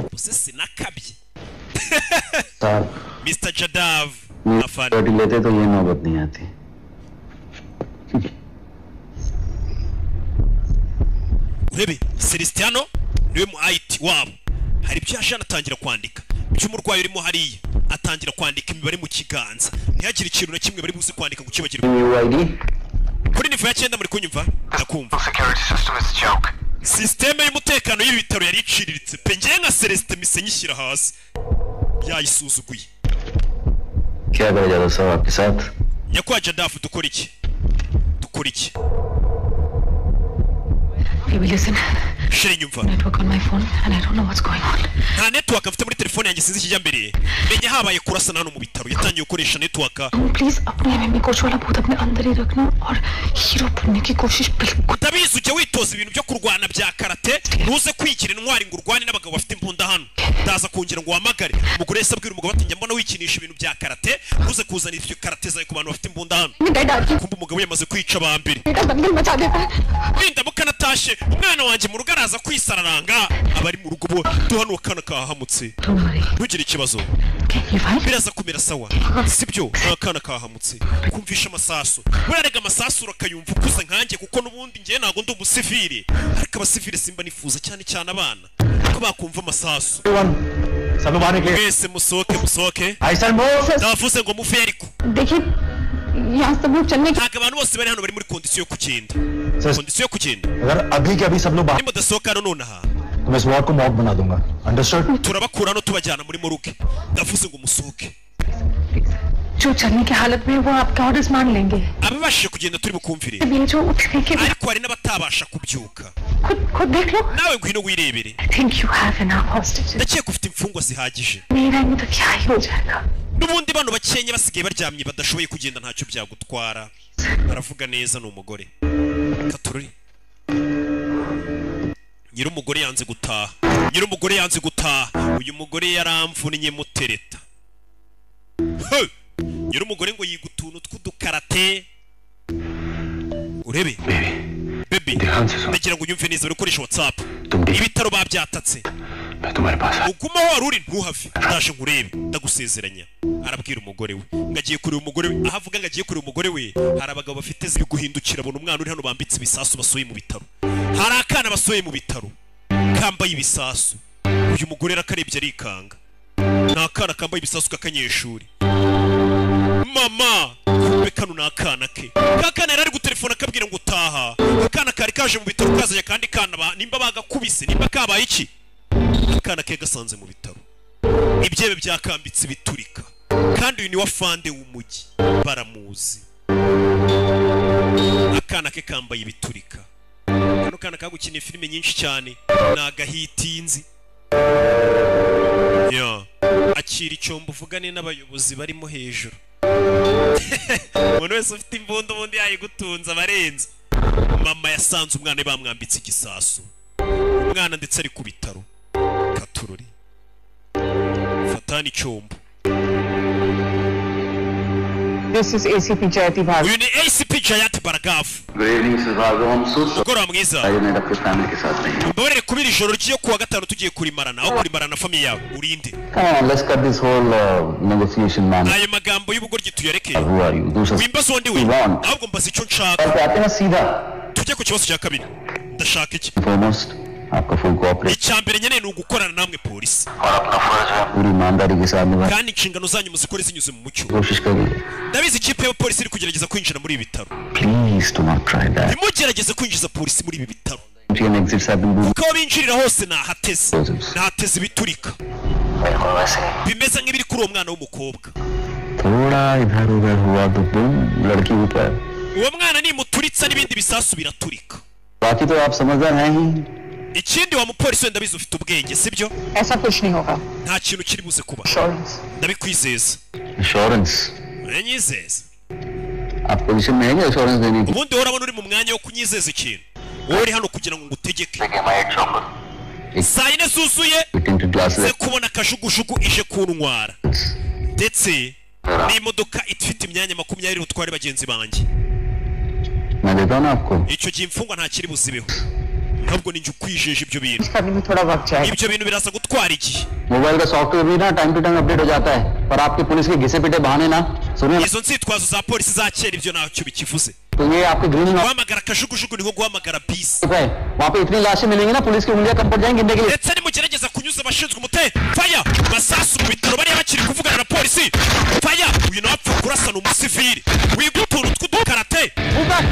ubuse sinakabye? साहब। Mr Jadav afande. Security लेते तो ये नौबत नहीं आती। Urebe Celestiano, niwe mu IT wabo. Hari ibyo yaje anatangira kwandika by'umurwayi urimo hariya, atangira kwandika imibare mu kiganza, ntihagire ikintu na kimwe bari buze kwandika ngo ukibagirwe. UID. Kuri niveau ya 9, muri kunyumva? Ndakumva. Security system is a joke. Sisiteme y'umutekano y'ibi bitaro yari iciriritse pe. Ngewe nka Celestin mise nyishyira hasi, yayisuzuguye. क्या करा जादव साहब आपके साथ? Nyakubahwa Jadafu, dukora iki? Dukora iki? Baby, listen. Chérie, nyumva. Network on my phone and I don't know what's going on. Nta network mfite muri telefone yanjye, sinzi ikijya mbere. Menya habaye kurasana hano mu bitaro. Yatangiye gukoresha network. Please अपने MMA coach वाला भूत अपने अंदर ही रखना और हीरो बनने की कोशिश बिल्कुल Ndabizi ujya witoza ibintu byo kurwana bya karate, ntuze kwigira intwari ngo urwane n'abagabo bafite imbunda hano. Ndaza kongera ngo uhamagare. Umugore yahise abwira umugabo ati: "Njya mbona wikinisha ibintu bya karate, ntuze kuzana ibyo karate zawe ku bantu bafite imbunda hano." Kumva umugabo yamaze kwica aba mbere. बेटा दंगल मचा देता है। Nindamuka natashye, umwana wanjye mu rugo araza kwisararanga. Abari mu rugo bo duhano akana kahamutse. Ntugire ikibazo, biraza kumera sawa, sibyo? Ni akana kahamutse kumvisha amasasu. Burarega amasasu urakayumva ukuze nkanjye, kuko n'ubundi njyewe ntabwo ndi umusivili, ariko abasivili simba nifuza cyane cyane abana ko bakumva amasasu. सब लोग बाहर निकले। Mwese musohoke, musohoke. Ndavuze ngo muve. Ariko देखिए, यहाँ सब लोग चलने की ntabwo abantu bose bari hano bari muri condition yo kugenda, condition yo kugenda. अगर अभी के अभी सब लोग बाहर Nimudasohoka hano nonaha, तो मैं इस वार्ड को मॉब बना दूंगा, understood? Turabakura hano tubajyana muri morgue. Ndavuze ngo musohoke. जो चलने की हालत में है, वो आपका ऑर्डर्स मान लेंगे। Ababashije kugenda turi bukumvire, ये जो उठने के ariko hari n'abatabasha kubyuka. खुद खुद देख लो। Nawe ngwino wirebere. I think you have enough hostages. Ndakeka ufite imfungwa zihagije. नहीं रहेंगे तो क्या ही हो जाएगा? N'ubundi bano bakenya basigaye baryamye badashoboye kugenda, ntacyo byagutwara. Aravuga neza, ni umugore katururi. Nyir'umugore yanze gutaha, nyir'umugore yanze gutaha. Uyu mugore yaramvunnye mutereta. He! Nyir'umugore ngo yiga utuntu tw'udukarate. Urebe baby, ndagira ngo unyumve neza, bari gukoresha WhatsApp. Ibitaro babyatatse. Uguma aho wari uri, ntuhave. Ndaje nkurebe, ndagusezeranya. Arabwira umugore we ngo agiye kureba umugore we. Aho avuga ngo agiye kureba umugore we, hari abagabo bafite ziri guhindukira, abona umwana uri hano bambitse ibisasu basohoye mu bitaro. Hari akana basohoye mu bitaro kambaye ibisasu. Uyu mugore yarakarebye arikanga. Ni akana kambaye ibisasu k'akanyeshuri. Mama, kumbe kano ni akana ke. Ka kana yari ari gutelefona akabwira ngo utaha. Akana kari kaje mu bitaro kazanye akandi kana nimba bagakubise, nimba kabaye iki, akana ke gasanze mu bitaro ibyebe byakambitse biturika. Kandi uyu ni wa fande w'umujyi, baramuzi. Akana ke kambaye ibiturika. Kano kana kagukiniye filime nyinshi cyane, ni agahitinzi ya. Akira icyombo, uvugane n'abayobozi barimo hejuru. Umuntu wese ufite imbunda ubundi yayigutunze abarenze. Mama yasanze umwana we bamwambitse igisasu, umwana ndetse ari ku bitaro. Katururi, fatani icyombo. This is ACP Jayati Bhargav. Uyu ni ACP Jayati Bhargav. Good evening sir Bhargav, I'm so sorry. Mugoroba mwiza. Friday night आपके family के साथ नहीं है। Mbabarire kubira ijoro ry'iyo kuwa gatanu tugiye kurimarana, aho kurimarana na famille yawe. Urinde? Come on, let's cut this whole negotiation, man. Ayo magambo y'ubugoryi tuyareke. Who are you? दूसरा Wimbaza uwo ndi we, want. ahubwo mbaza icyo nshaka. आते ना सीधा। Tujye ku kibazo cya kabiri, ndashaka iki? Foremost, आपका full cooperation. Icya mbere nkeneye ni ugukorana namwe polisi, पूरी ईमानदारी के साथ निभा kandi inshingano zanyu muzikore zinyuze mu mucyo. कोशिश कर रही है। Ndabizi ikipe y'abapolisi iri kugerageza kwinjira muri ibi bitaro. Please do not try that. Ntimugerageze kwinjiza polisi muri ibi bitaro, Entry and exits have been booked. kuko aho binjirira hose nahateze, nahateze ibiturika bimeze nk'ibiri kuri uwo mwana w'umukobwa. थोड़ा इधर उधर हुआ तो तुम लड़की ऊपर। Uwo mwana nimuturitsa n'ibindi bisasu biraturika. बाकी तो आप समझदार हैं ही। Ikindi wa mupolisi wenda bize ufite ubwenge, sibyo? ऐसा कुछ नहीं होगा। Nta kintu kiri buze kuba, ndabikwizeza. Insurance? Uranyizeza? आप पोजीशन में हैं क्या इंश्योरेंस देने की? Ubundi wowe urabona uri mu mwanya wo kunyizeza ikintu? Wowe uri hano kugira ngo ngutegeke. Saa 4 zuzuye tinted glasses ze kubona kajugujugu ije kuntwara, ndetse n'imodoka ifite imyanya 20 butware bagenzi banjye. मैं देता हूँ ना आपको। Icyo gihe imfungwa ntakiri buzibeho, ntabwo ninjye ukwijeje ibyo bintu. करने में थोड़ा वक्त जाएगा। Ibyo bintu biraza gutwara igihe. Mobile का सॉफ्टवेयर भी ना time to time update हो जाता है, पर आपकी पुलिस के घिसे पिटे बहाने ना सुनिए। Izo nzitwazo za polisi za kera ibyo ntacyo bikivuze. तो ये आपके green Guhamagara kajugujugu ni nko guhamagara bisi. है, वहाँ पे इतनी लाशें मिलेंगी ना पुलिस की उंगलियां कम पड़ जाएंगी गिनने के लिए। Ndetse nimugerageza kunyuza abashinzwe umutekano faya masasu mu bitaro bariya bakiri kuvugana na polisi faya, uyu nawe apfa kurasana umusivili wiga utuntu tw'udukarate.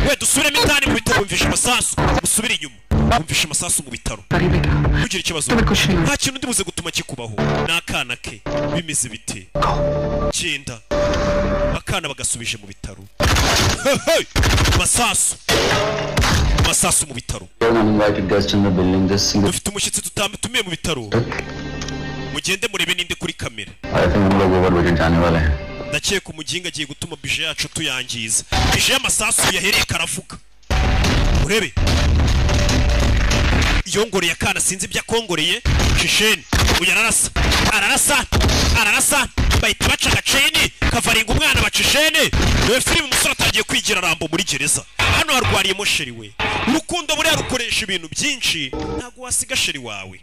We dusubiremo indani mu bitaro, wumvishe amasasu, musubire inyuma, wumvishe amasasu mu bitaro. Ntugire ikibazo, nta kintu ndi buze gutuma kikubaho. Ni akana ke bimeze bite? Genda. Akana bagasubije mu bitaro. Masasu, masasu mu bitaro. Uninvited guest in the building, just see the Dufite umushyitsi tutatumiye mu bitaro, mugende murebe ninde kuri kamera. I think हम लोग over budget जाने वाले हैं। Ndakeka umuginga agiye gutuma bije yacu tuyangiza. Bije y'amasasu yahereye karavuga, urebe yongoreye akana, sinzi ibyo akongoreye. Shisheni uyu ararasa, ararasa, ararasa, bahita baca agaceni kavaringa umwana, baca ishene. Dore filime, umusore atangiye kwigira Rambo muri gereza. Hano harwariyemo sheri we. Urukundo buriya rukoresha ibintu byinshi, ntabwo wasiga sheri wawe,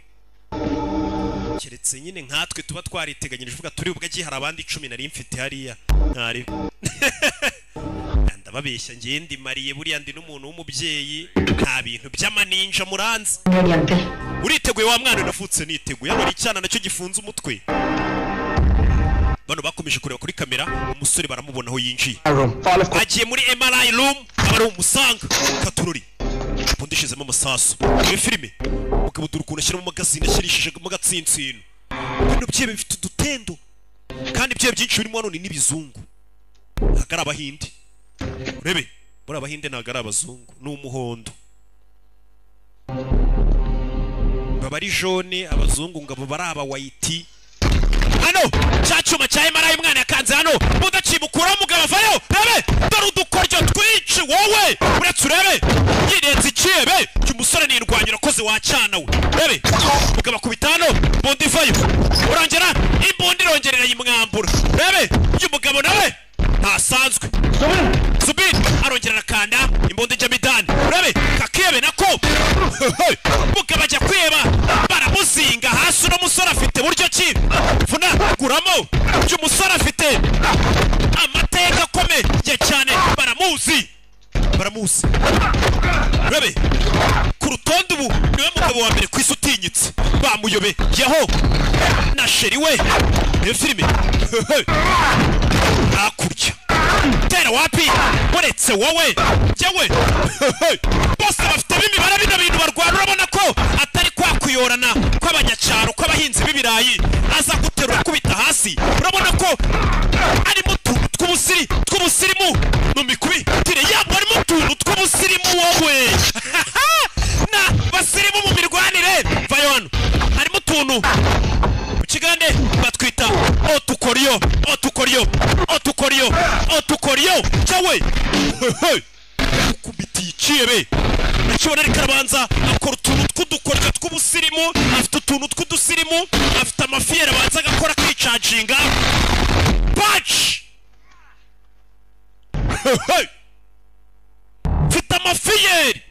keretse nyine nkatwe tuba twariteganyirije uvuga turi ubwo agiye hari abandi 10 nari mfite hariya ntari. Ndababeshya, ngiye ndi mariye, buriya ndi n'umuntu w'umubyeyi, nta bintu by'amaninja muranzi. Uriteguye wa mwana? Navutse niteguye. Hano icyana nacyo gifunze umutwe. Bano bakomeje kureba kuri kamera, umusore baramubona aho yinjiye, agiye muri MRI room, aba ari umusanga katururi ubundi ishizemo amasasu. Iyo filime mugabo dore ukuntu ashyiramo magazine, ashyirishije mu gatsinsino. Bino byibe bifite udutendo kandi byibe byinshi birimo hano ni n'ibizungu, ntabwo ari abahinde. Urebe muri abahinde ntabwo ari abazungu, ni umuhondo baba ari jaune, abazungu ngo baba ari abawayiti. Hano cya cyuma cya MRI umwana yakanze hano, mudakimukuraho umugabo avayo. Rebe dore udukoryo twinshi wowe, uretse urebe yirenze ikiyebe cy'umusore nirwanya urakoze wacyana we. Rebe mugabo akubita hano, imbunda ivayo, urongera imbunda irongerera yimwambura. Rebe uyu mugabo nawe ntasanzwe. Zubin arongera arakanda, imbunda ijya midani. Rebe kakiyebe nako mugabo ajya kweba, baramuzinga hasi. Uno musore afite buryo ki vunaguramo, uyu musore afite amateka akomeye cyane, baramuzi, baramuzi. Rebe ku rutonde ubu niwe mugabo wa mbere ku isi utinyitse, bamuyobeyeho na sheri we. Niyo filime hakurya tera wapi, uretse wowe jyewe bose bafitemo imibare. Bino bintu barwana urabona ko atari kwa kuyorana kw'abanyacyaro kw'abahinzi b'ibirayi, aza guterura kubita hasi. Urabona ko arimo utuntu tw'ubusiri tw'ubusirimu mu mikubitire yabo, harimo utuntu tw'ubusirimu wowe na basirimu mu mirwanire. Vayo hano, harimo utuntu mu kigande batwita otukoriyo, otukoriyo, otukoriyo, otukoriyo cyawe ukubitiye ikiyebe nakibona. Ariko arabanza akora utuntu tw'udukoryo tw'ubusirimu, afite utuntu tw'udusirimu, afite amafiyeri abanza agakora akicaginga paci. Mfite amafiyeri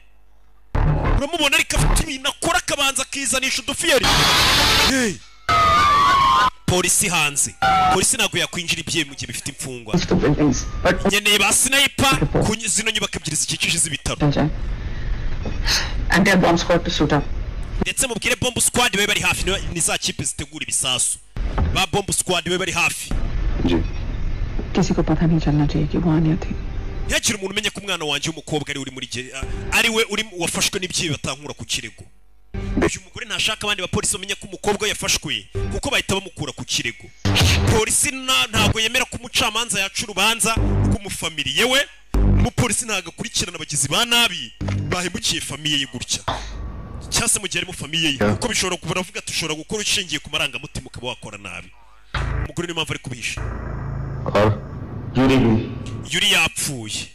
uramubona, ariko afite ibintu akora akabanza akizanisha udufiyeri. Hey! Polisi hanze, polisi ntabwo yakwinjira ibye mu gihe bifite imfungwa. Nkeneye ba sniper ku zino nyubako ebyiri zikikije z'ibitaro, And their bomb squad to suit up. Ndetse mubwire bomb squad babe bari hafi, ni za kipe zitegura ibisasu, ba bomb squad babe bari hafi. किसी को पता नहीं चलना चाहिए कि वो आनिया थी। Ntihagire umuntu umenya ko umwana wanjye w'umukobwa ari uri muri ari we uri wafashwe n'ibyibe batankura ku kirego. Uyu mugore ntashaka abandi bapolisi bamenya ko umukobwa yafashwe, kuko bahita bamukura ku kirego. Polisi ntabwo yemera ko umucamanza yaca urubanza rw'umufamiliye we Umupolisi ntabwo akurikirana abagizi ba nabi bahemukiye famille ye gutya, cyangwa se mu gihe harimo famille ye, kuko bishobora kuba, baravuga ati ushobora gukora ushingiye ku marangamutima ukaba wakora nabi. Umugore niyo mpamvu ari kubihisha. और Yuri भी। Yuri yapfuye,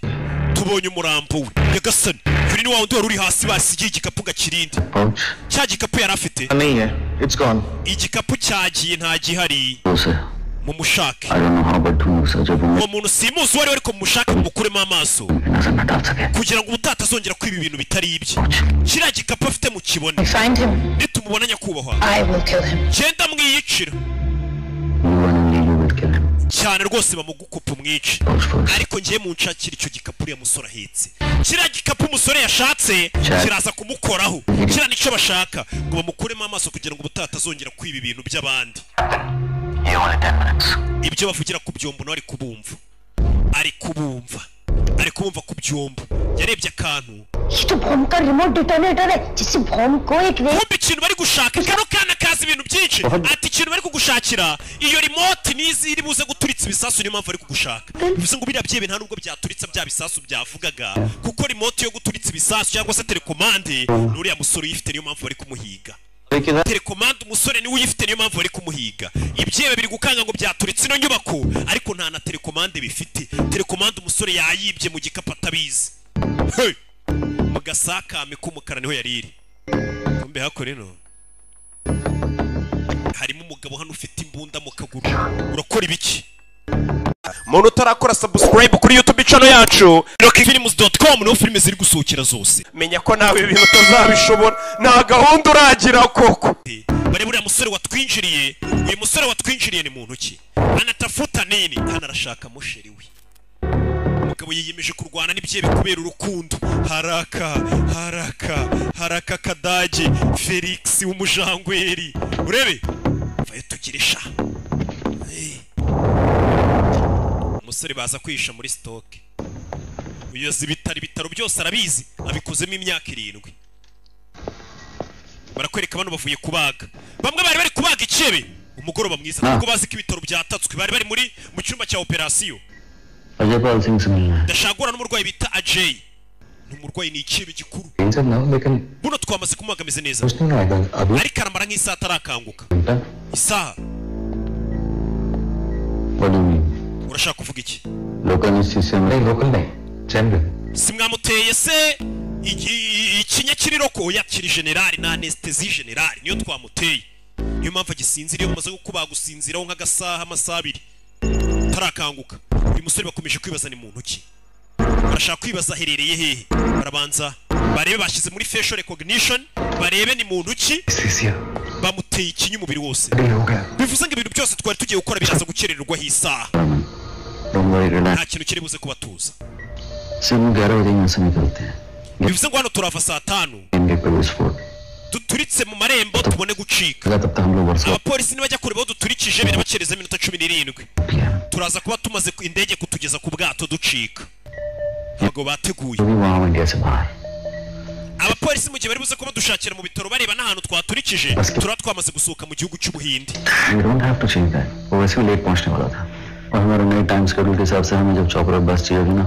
tubonye umurambo we. Nyagasani, Yuri ni wa wundi wari uri hasi basigiye igikapu gakirinde. Pouch Cya gikapu yari afite. नहीं है, it's gone. Igikapu cyagiye, nta gihari. उसे Mumushake. I don't know how, but ढूंढ उसे जब वो Uwo muntu simuzi uwo ari we, ariko mumushake mumukuremo amaso नजर न डाल सके। kugira ngo ubutaha atazongera kwiba ibintu bitari ibye. Kiriya gikapu afite mukibone. Find him. Nitumubona, nyakubahwa, I will kill him. genda mwiyicira. You and only you will kill him. Cyane rwose, bamugukupa umwice, ariko ngiye munshakira icyo gikapu uriya musore ahetse. Kiriya gikapu umusore yashatse kiraza kumukoraho. Kiriya nicyo bashaka, ngo bamukuremo amaso kugira ngo ubutaha atazongera kwiba ibintu by'abandi. Ibyo bavugira ku byombo nawe ari kubumva, ari kubumva, ari kubumva ku byombo. Yarebye akantu. ये तो बम का remote detonator है जिससे बम को एक Kumva ikintu bari gushaka, kano kana kazi ibintu byinshi. Ati ikintu bari kugushakira, iyo remote nizi iri buze guturitsa ibisasu, niyo mpamvu bari kugushaka. Bivuze ngo biriya byebe nta nubwo byaturitsa bya bisasu byavugaga, kuko remote yo guturitsa ibisasu cyangwa se télécommande n'uriya musore uyifite, niyo mpamvu bari kumuhiga. Télécommande umusore niwe uyifite, niyo mpamvu bari kumuhiga. Ibyebe biri gukanga ngo byaturitse ino nyubako, ariko nta na télécommande bifite. Télécommande umusore yayibye mu gikapu atabizi. Hey! Mu gasakame k'umukara niho yari iri. Kumbe hakora ino harimo umugabo hano ufite imbunda mu kaguru. Urakora ibiki? Umuntu utarakora subscribe kuri YouTube channel yacu, rockfilms.com niho filime ziri gusohokera zose. Menya ko nawe ibintu utazabishobora, nta gahunda uragira koko. Bari buriya musore watwinjiriye. Uyu musore watwinjiriye ni muntu ki? Anatafuta nini hano? Arashaka musheri we. Umugabo yiyemeje kurwana n'ibyebe kubera urukundo. Haraka haraka haraka, kadage Felix w'umujangweri, urebe vayo tugire sha. Hey. Umusore baza kwihisha muri stock. Uyu azi ibitaro, ibitaro byose arabizi, abikozemo imyaka 7. Barakwereka bano bavuye kubaga, bamwe bari bari kubaga ikebe umugoroba mwiza, kuko bazi ko ibitaro byatatswe. Bari bari muri mu cyumba cya operasiyo. Ajay Pal Singh से मिलना है। Ndashaka guhura n'umurwayi bita Ajay, ni umurwayi, ni ikebe gikuru. Tension ना हो, लेकिन Buno twamaze kumubaga, ameze neza, कुछ नहीं आएगा अभी। ariko aramara nk'isaha atarakanguka, isaha. What do you mean? Urashaka kuvuga iki? Local इस चीज से नहीं, local नहीं, general. Si mwamuteye se ikinya kiriroko yakiri générale na anesthésie générale niyo twamuteye, niyo mpamvu agisinziriye. Bamaze kubaga, usinziraho nk'agasaha, amasaha 2 tarakanguka. Uyu musore bakomeje kwibaza ni muntu ki, barashaka kwibaza aherereye hehe. Barabanza barebe, bashyize muri facial recognition, barebe ni muntu ki. Bamuteye ikinya umubiri wose, bivuze ngo ibintu byose twari tugiye gukora biraza gukerererwaho isaha. Don't worry, relax. Nta kintu kiri buze kubatuza. सिर्फ 11 बजे यहाँ से निकलते हैं। Bivuze ngo hano turava saa 5, इनके police fort duturitse mu marembo tubone gucika. तब तक हम लोग Warsaw Abapolisi nibajya kureba aho duturikije birabakereza iminota 17, turaza kuba tumaze indege kutugeza ku bwato ducika. Ntabwo bateguye. भी वहाँ इंडिया से बाहर। Abapolisi mu gihe bari buze kuba dushakira mu bitaro, bareba n'ahantu twaturikije, turaba twamaze gusohoka mu gihugu cy'Ubuhinde. We don't have to change that. वो वैसे भी लेट पहुंचने वाला था और हमारे नए टाइम शेड्यूल के हिसाब से हमें जब चॉपर और बस चाहिए होगी ना,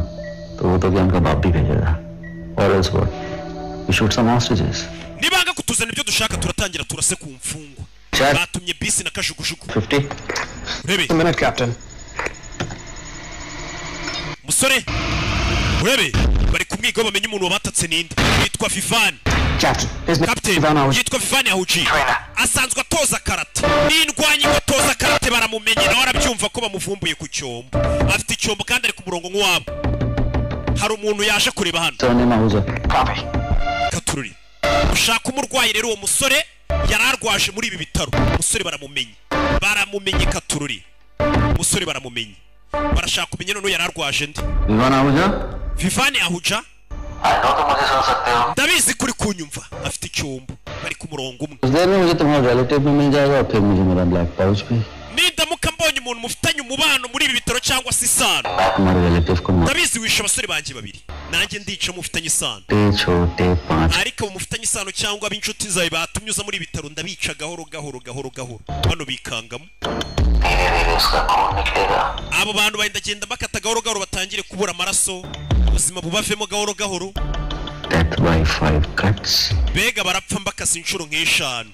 तो वो तो क्या उनका बाप भी भेजेगा। और else what, we shoot some hostages. Nibanga kutuzana ibyo dushaka, turatangira turase ku mfungwa. Batumye bisi na kajugujugu. 50. Urebe. Minute, captain. Musore, urebe bari kumwiga bamenye umuntu wabatatse ninde. Yitwa Vivan. Captain. Captain yitwa Vivan Ahuji, asanzwe atoza karate n'indwanyi ngo atoza karate. Baramumenye, nawe arabyumva ko bamuvumbuye ku cyombo. Afite icyombo kandi ari ku murongo nk'uwabo. Hari umuntu yaje kureba hano. Surname Ahuja. Katururi ushaka umurwayi rero, uwo musore yari arwaje muri ibi bitaro. Umusore baramumenye, baramumenye. Katururi, umusore baramumenye, barashaka kumenya noneho yari arwaje ndi. Vivaan Ahuja. Vivane Ahuja, ndabizi kuri kunyumva. Afite icyombo, bari ku murongo umwe. कुछ देर में मुझे तुम्हारा रिलेटिव भी मिल जाएगा और फिर मुझे मेरा ब्लैक पाउच भी। Nindamuka mbonye umuntu mufitanye umubano muri ibi bitaro bitaro cyangwa se isano. तुम्हारे relative को Ndabizi wishe abasore banjye babiri, nanjye ndica mufitanye isano. मारते छोटे पांच Ariko abo mufitanye isano cyangwa ab'inshuti zawe batumye uza muri ibi bitaro, ndabica gahoro gahoro gahoro gahoro. Bano bikangamo. Abo bantu bagenda bakata gahoro gahoro, batangire kubura amaraso, ubuzima bubavemo gahoro gahoro. Death by 5 cuts. Mbega barapfa mbakase inshuro nk'eshanu,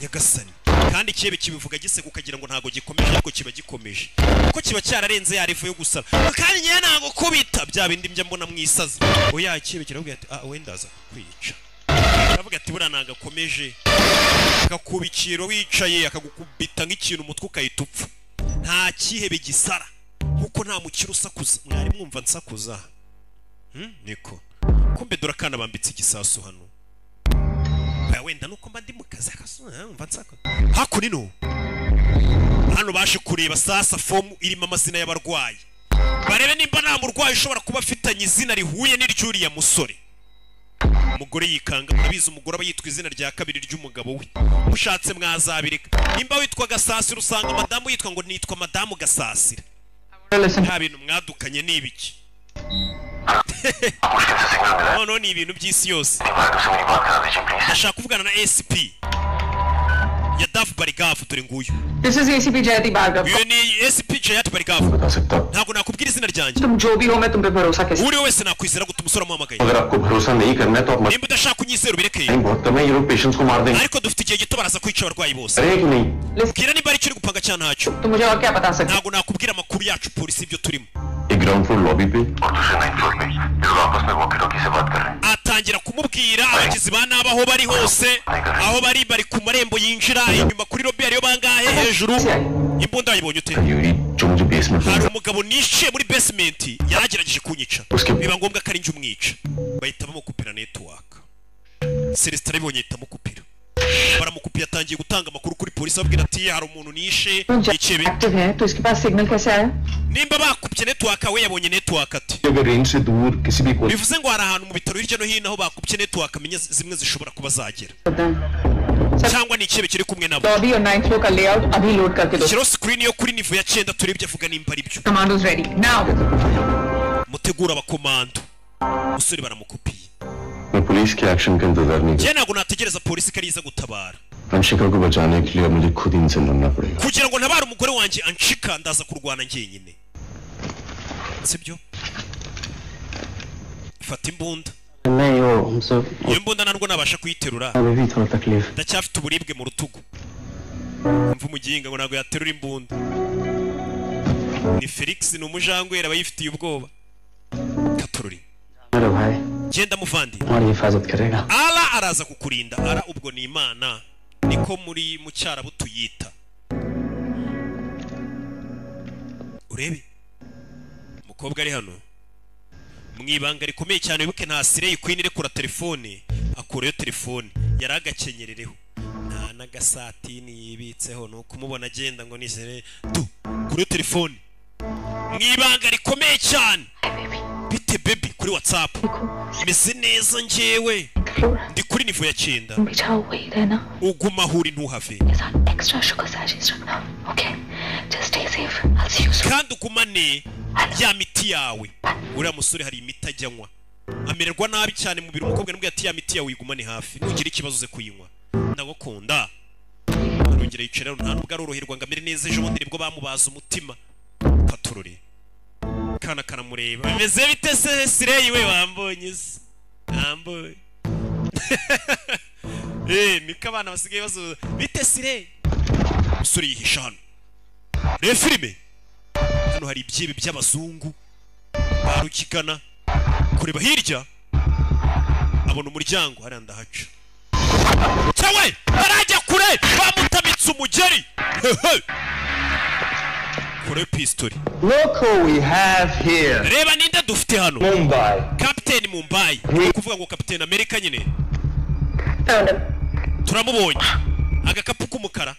nyagasani. Kandi ikihebe kibivuga giseka, ukagira ngo ntabwo gikomeje, ariko kiba gikomeje kuko kiba cyararenze ya level yo gusara. Kandi ngewe ntabwo kubita bya bindi njya mbona mwisazi. Oya, ikihebe kiravuga ati: "Ah, wenda aza kwica." Aravuga ati: "Buriya ntabwo akomeje." Akakubikira wicaye, akagukubita nk'ikintu umutwe ukahita upfa. Nta kihebe gisara kuko nta mukiro usakuza. Mwari mwumva nsakuza? Niko kumbe dore akana bambitse igisasu hano. Oya, wenda nuko mba ndi mu kazi mva nsakuza. Hakuno ino hano baje kureba sasa fomu irimo amazina y'abarwayi, barebe nimba nta murwayi ushobora kuba afitanye izina rihuye n'iry'uriya musore. Umugore yikanga. Murabizi, umugore aba yitwa izina rya kabiri ry'umugabo we. Mushatse mwazabireka. Nimba witwa Gasasira, usanga madamu yitwa ngo nitwa madamu Gasasira. Nta bintu mwadukanye, ni ibiki noneho? Ni ibintu by'isi yose. Ndashaka kuvugana na SP Yadav Bhargav. Dore nguyu. This is ACP Jayati Bhargav. Uyu ni SP Jayati Bhargav. Ntabwo nakubwira izina ryanjye. तुम जो भी हो, मैं तुम पे भरोसा कैसे? Uri wese nakwizera gute? Umusore amuhamagaye. अगर आपको भरोसा नहीं करना है तो आप Nimba udashaka kunyizera, ubireke. Time बहुत कम है, ये लोग पेशेंट्स को मार देंगे। Ariko dufite igihe gito, baraza kwica abarwayi bose. अरे कि नहीं? Bwira nimba ari icyo uri gupanga cyangwa ntacyo. तुम मुझे और क्या बता सकते? Ntabwo nakubwira amakuru yacu, polisi, ibyo turimo. एक ground floor lobby पे और दूसरे 9 फ्लोर पे ये लोग आपस में वॉकी टॉकी से बात कर रहे हैं। Atangira kumubwira abagizi ba nabi aho bari hose, aho bari, bari ku marembo yinjira inyuma kuri lobby. Hariyo bangahe hejuru? Imbunda wayibonye ute? Yuri जो मुझे basement में Hari umugabo nishiye muri basement, yaragerageje kunyica, biba ngombwa ko ari njye umwica. Bahita bamukupira network. Celestin arabibonye, ahita amukupira. Baramukupiye, atangiye gutanga amakuru kuri polisi, ababwira ati: "Hari umuntu nishe ikebe." Active है तो इसके पास signal कैसे आया? Nimba bakupye network, we yabonye network ati? अगर range से दूर किसी भी कोने Bivuze ngo hari ahantu mu bitaro hirya no hino aho bakupye network amenya zimwe zishobora kuba zagera, cyangwa ni ikihebe kiri kumwe nabo. Lobby और 9th floor का लेआउट अभी लोड करके दो। Shyiraho screen yo kuri niveau ya 9, turebe ibyo avuga nimba ari byo. Commandos ready now. Mutegura abakomando. Umusore baramukupiye. मैं पुलिस के एक्शन का इंतजार नहीं Njye ntabwo nategereza polisi ko ariza gutabara. कर अंशिका को बचाने के लिए अब मुझे खुद ही इनसे लड़ना पड़ेगा। Kugira ngo ntabare umugore wanjye Anshika, ndaza kurwana njyenyine, sibyo? Fata imbunda. नहीं, वो हमसे Iyo mbunda ntabwo nabasha kuyiterura. अभी भी थोड़ा तकलीफ। Ndacyafite uburibwe mu rutugu. Mva umuginga ngo ntabwo yaterura imbunda. Ni Felix, ni umujangwera, aba yifitiye ubwoba. Katururi. मेरा भाई Genda muvandi. तुम्हारी हिफाजत करेगा। Ara araza kukurinda. Ara ubwo ni Imana, niko muri mu Cyarabu tuyita. Urebe umukobwa ari hano mu ibanga rikomeye cyane. Wibuke, nta slay queen irekura telefone. Akurayo telefone, yari agakenyerereho, nta n'agasatini yibitseho, ni ukumubona agenda ngo nizere tu. Kuri telefone mu ibanga rikomeye cyane: "Bite baby?" Kuri WhatsApp: "Meze neza, njyewe ndi kuri niveau ya 9." बिछाओ, वही रहना। Uguma aho uri, ntuhave. Extra sugar sachets रखना। Okay, just stay safe, I see you. Kandi ugumane ya miti yawe. Uriya musore hari imiti ajya anywa, amererwa nabi cyane mu biro. Umukobwa namubwiye ati: "Ya miti yawe uyigumane hafi, nugira ikibazo uze kuyinywa, ndagukunda." Arongera yicara. Nta nubwo aroroherwa ngo amere neza, ejo bundi nibwo bamubaza umutima. Patururi kana karamureba: "Bimeze bite se slay we? Wambonye se? Wambonye?" Niko abana basigaye bazuza: "Bite slay?" Umusore yihisha hano. Reba filime hano, hari ibyibi by'abazungu ba rugigana. Kureba hirya, abona umuryango hariya, ndahaca cyawe. Barajya kure, bamutamitse umugeri. Hehe. Kure pistori. Look who we have here. Reba ninde dufite hano. Mumbai. Kapiteni Mumbai, ni ukuvuga ngo Kapiteni Amerika nyine. Turamubonye. Agakapu k'umukara,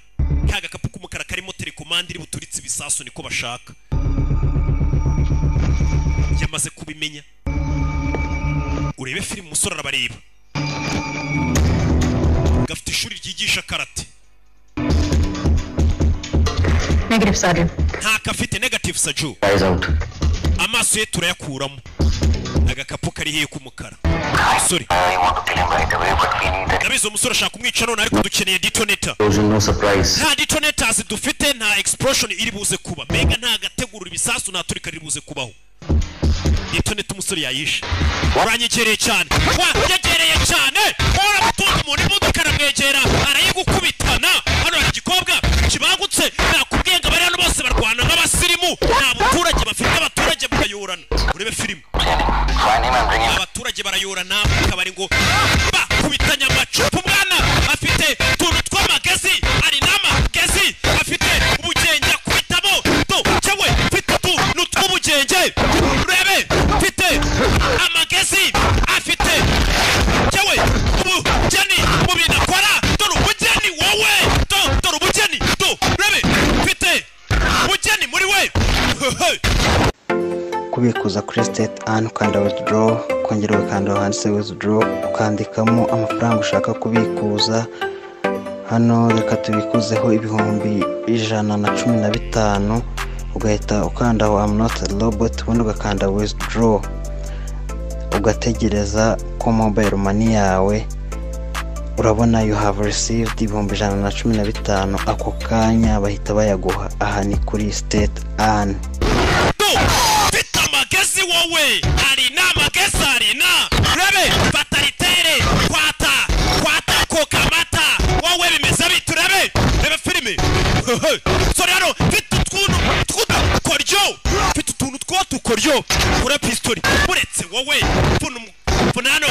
ka gakapu k'umukara karimo telekomande iri buturitse ibisasu, niko bashaka. Yamaze kubimenya. Urebe filime, umusore arabareba. Gafite ishuri ryigisha karate. Negative, Sergeant. Ntako afite, negative Saju. Eyes out. Amaso ye turayakuramo. Agakapu kari hehe k'umukara? Sorry, ndabizi umusore ashaka kumwica none, ariko dukeneye detonator. Explosion, no surprise. Nta detonators dufite, nta explosion iri buze kuba, mbega nta gategurura ibisasu, nta turika riri buze kubaho. Detonator umusore yayishe. Uranyegereye cyane, wanyegereye cyane, uramutunga umuntu imodoka aramwegera arayigukubitana. Hano hari igikobwa kibangutse. Nakubwiye ngo abari hano bose barwana nk'abasirimu, nta buturage bafite, abaturage barayorana. Urebe filime, abaturage barayorana mu kabari ngo bakubitanya amacupa. Umwana afite utuntu tw'amagezi, ari n'amagezi, afite ubugenge akubitamo do cyewe, mfite utuntu tw'ubugenge, urebe mfite amagezi, afite cyewe ubugeni mu bintu akora. Dore ubugeni wowe, do dore ubugeni, do urebe mfite ubugeni muri we. Kubikuza kuri State An, ukanda withdraw, ukongera ugakanda aho handitse withdraw, ukandikamo amafaranga ushaka kubikuza. Hano reka tubikuzeho 115,000. Ugahita ukanda aho "I'm not a robot", ubundi ugakanda withdraw, ugategereza ko mobile money yawe, urabona "You have received 115,000". Ako kanya bahita bayaguha. Aha ni kuri State An. Mfite amagezi wowe, ari n'amagezi, ari na urebe fatalitere kwata kwata kokamata wowe, bimeze bite? Urebe, reba filime. Sore hano mfite utuntu tw'udukoryo, mfite utuntu tw'udukoryo kuri pistori uretse wowe mvuna. Hano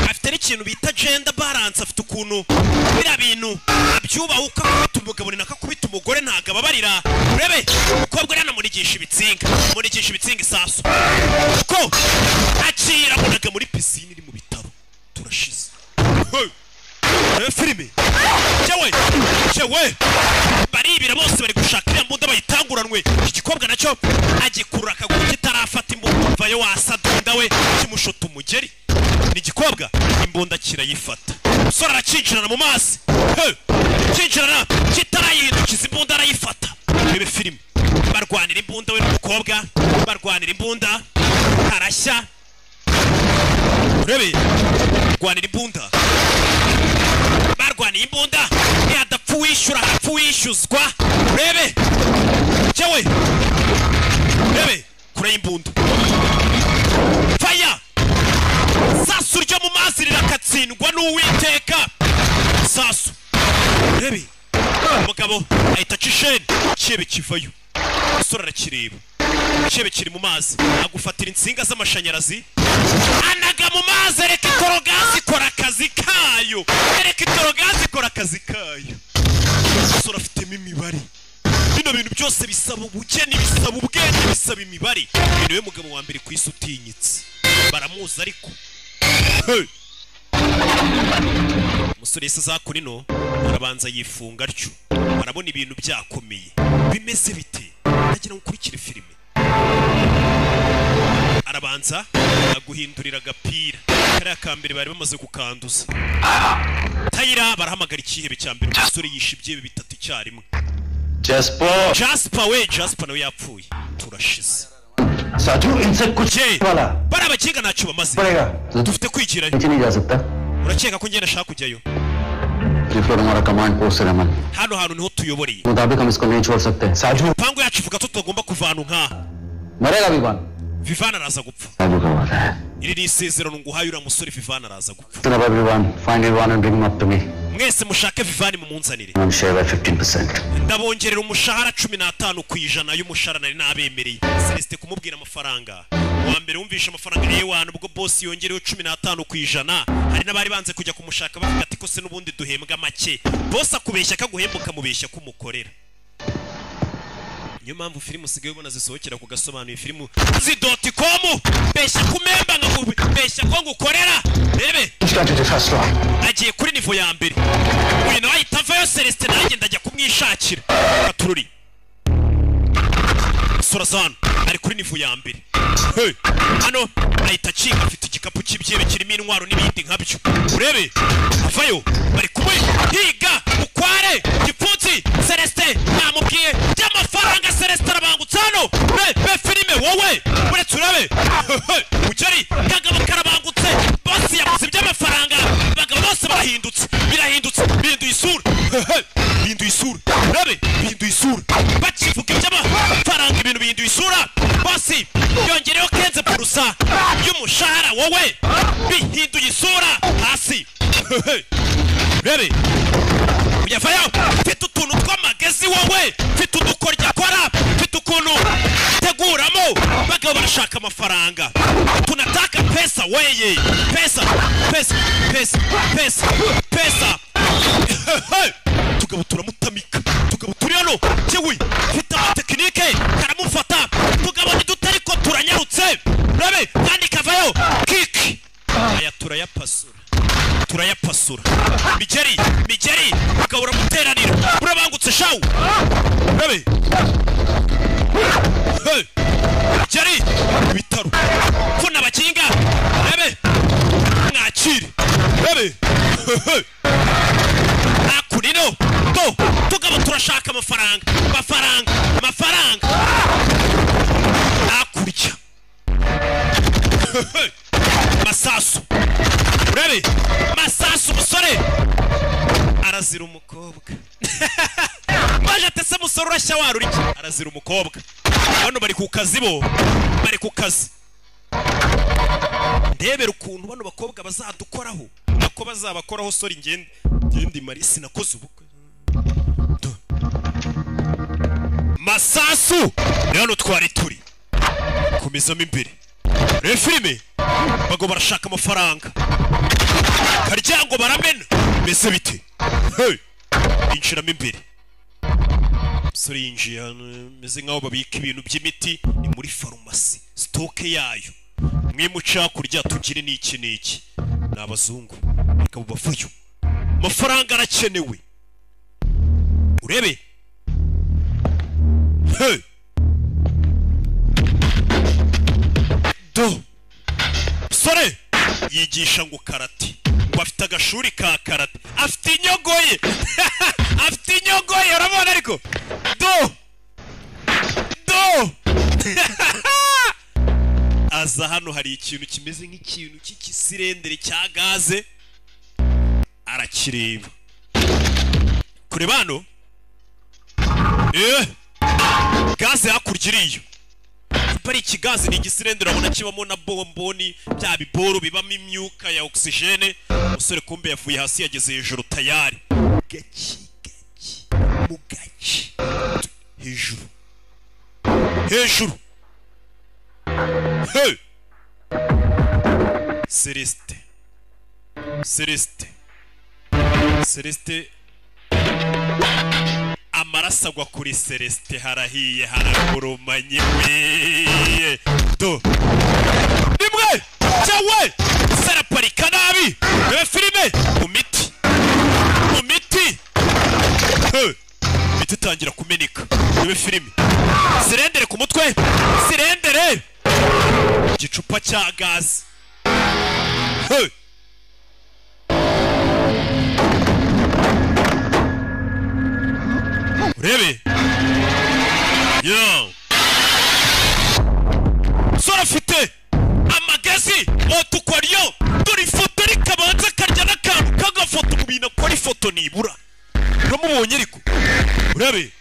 afite n'ikintu bita gender balance, afite ukuntu biriya bintu abyubaha, uko akubita umugabo ni nako akubita umugore, ntabwo ababarira. Urebe umukobwa uriya anamunigisha ibitsinga, amunigisha ibitsinga isasu ko akira abonaga muri pisine iri mu bitaro. Turashize. Hey! Urebe filime cyewe cyewe, baribira bose bari gushaka iriya mbunda bayitanguranwe. Iki gikobwa nacyo agikurura akaguru kitarafata imbunda, vayo wasadunda we, kimushota umugeri. Ni igikobwa, imbunda kirayifata. Umusore arakinjirana mu mazi. Hey! Kinjirana kitarayihindukiza, imbunda arayifata. Rebe filime, barwanira imbunda, we n'umukobwa barwanira imbunda, arashya. Urebe, barwanira imbunda, barwaniye imbunda. Ntiyadapfa uwishyura, hapfa uwishyuzwa. Urebe cyewe, urebe kure y'imbunda, faya sasu ryo mu mazi rirakatsindwa n'Uwiteka sasu. Urebe umugabo ahita aca isheni, cyebe kivayo. Umusore arakireba, cyebe kiri mu mazi, agufatira insinga z'amashanyarazi anaga mu mazi. Reka itorogazi ikora akazi kayo, reka itorogazi ikora akazi kayo. Umusore afitemo imibare. Bino bintu byose bisaba ubugeni, bisaba ubwenge, bisaba imibare. Uyu niwe mugabo wa mbere ku isi utinyitse, baramuzi ariko. Hey! Umusore yise za kurino arabanza yifunga atyo, arabona ibintu byakomeye. Bimeze bite? Ndagira ngo ukurikire filime. Arabanza aguhindurira agapira kariya ka mbere bari bamaze kukanduza. Tayira barahamagara ikihebe cya mbere. Umusore yishe ibyihebe bitatu icyarimwe. Jasper. Jasper we, Jasper nawe yapfuye, turashize. Saju इनसे कुछ वाला Bari abakinga, ntacyo bamaze, dufite kwigirayo. नीचे नहीं जा सकता। Urakeka ko ngenda ashaka kujyayo? Floor हमारा command post है Raman. Hano hantu niho tuyoboreye। मुताबिक हम इसको नहीं छोड़ सकते साजू। Imipango yacu ivuga ko tutagomba kuva ahantu nk'aha। मरेगा Vivaan। Vivana araza gupfa। Saju का वादा है। Iri ni isezerano nguhaye, uriya musore Vivana araza gupfa। सुना Vivaan, find Vivaan and bring him up to me. Mwese mushake Vivani mumunzanire। One share by 15%. Ndabongerera umushahara 15% y'umushahara nari nabemereye. Celestin kumubwira amafaranga wa mbere wumvishe amafaranga yewana, ubwo boss yongereho 15%. Hari n'abari banze kujya kumushaka bavuga ati ko se n'ubundi duhembwa make. Boss akubeshya akaguhemba, ukamubeshya kumukorera. Niyo mpamvu filime usigaye ubona zisohokera ku gasobanuye filime zi .com, mbeshya kumemba nkakubeshya ko ngukorera. Rebe agiye kuri niveau ya mbere, uyu nawe ahita avayo. Celestin nanjye ndajya kumwishakira katururi. Sorazano ari kuri niveau ya mbere. Hey, hano ahita acika, afite igikapu cy'ibyebe kirimo intwaro n'ibindi nkabyo. Urebe avayo, bari kumwe higa mukware gipfunsi. Celestin namubwiye by'amafaranga. Bihinduye isura, rabe, bihinduye isura. Bakivuga iby'amafaranga, ibintu bihinduye isura. Bosi yongereho 15% y'umushahara wowe. Bihinduye isura hasi, rebe uyavayo. Mfite utuntu tw'amagezi wowe, mfite udukorya akora, mfite ukuntu teguramo. Bagabo barashaka amafaranga, tunataka pesa weye, pesa, pesa, pesa, pesa, pesa. Tugabo turamutamika, tugabo turi hano cyewe, mfite amatekinike karamufata. Tugabo ntidutariko turanyarutse, rebe kandi kavayo kiki. Aya turayapasura, turayapasura. Migeri, migeri, ukaba uramuteranira, urabangutse shawu, rebe. Hey! Migeri ibitaro pfuna abakinga, rebe mwakire, rebe. Hey! Hakurino to tugabo turashaka amafaranga, amafaranga, amafaranga. Hakurya Hey! Masasu, urebe masasu. Umusore arazira umukobwa. Maje atese musore urashya warura iki? Arazira umukobwa. Bano bari ku kazi, bo bari ku kazi. Ndebera ukuntu bano bakobwa bazadukoraho, nako bazabakoraho. Sori, ngende ngende mari sinakoze ubukwe. Masasu ni hano twari turi komezamo imbere. Reba filime, bago barashaka amafaranga, karyango baramena, mbese bite? Hey! Injiramo imbere. Umusore yinjiye hano, meze nk'aho babika ibintu by'imiti, ni muri farumasi, stock yayo. Mwe muca hakurya tugire n'iki n'iki. Ni abazungu, reka bubavayo, amafaranga arakenewe, urebe. Hey! Do musore yigisha ngo karate, ngo afite agashuri ka karate, afite inyogoye, afite inyogoye, urabona ariko. Do do aza hano, hari ikintu kimeze nk'ikintu cy'ikisirendere cya gaze, arakireba kureba hano. Gaze hakurya iriyo ari ikigazi, ni igisirendere, urabona kibamo na bomboni, bya biboro bibamo imyuka ya oxygène. Umusore kumbe yavuye hasi yageze hejuru tayari, gaki gaki mu gace, hejuru hejuru. Hey! Celeste, Celeste, Celeste, amaraso agwa kuri Celeste, harahiye, haragurumanye we. Do rimwe cyawe saraparika nabi. Reba filime, mu miti, mu miti. Hey! Imiti itangira kumeneka. Reba filime, sirendere ku mutwe, sirendere, igicupa cya gaze. Hey! Urebe yo sora afite amagezi otukwaryo. Dore ifoto, rikabanza akarya n'akantu k'agafoto mu bintu akora ifoto nibura uramubonye ariko. Urebe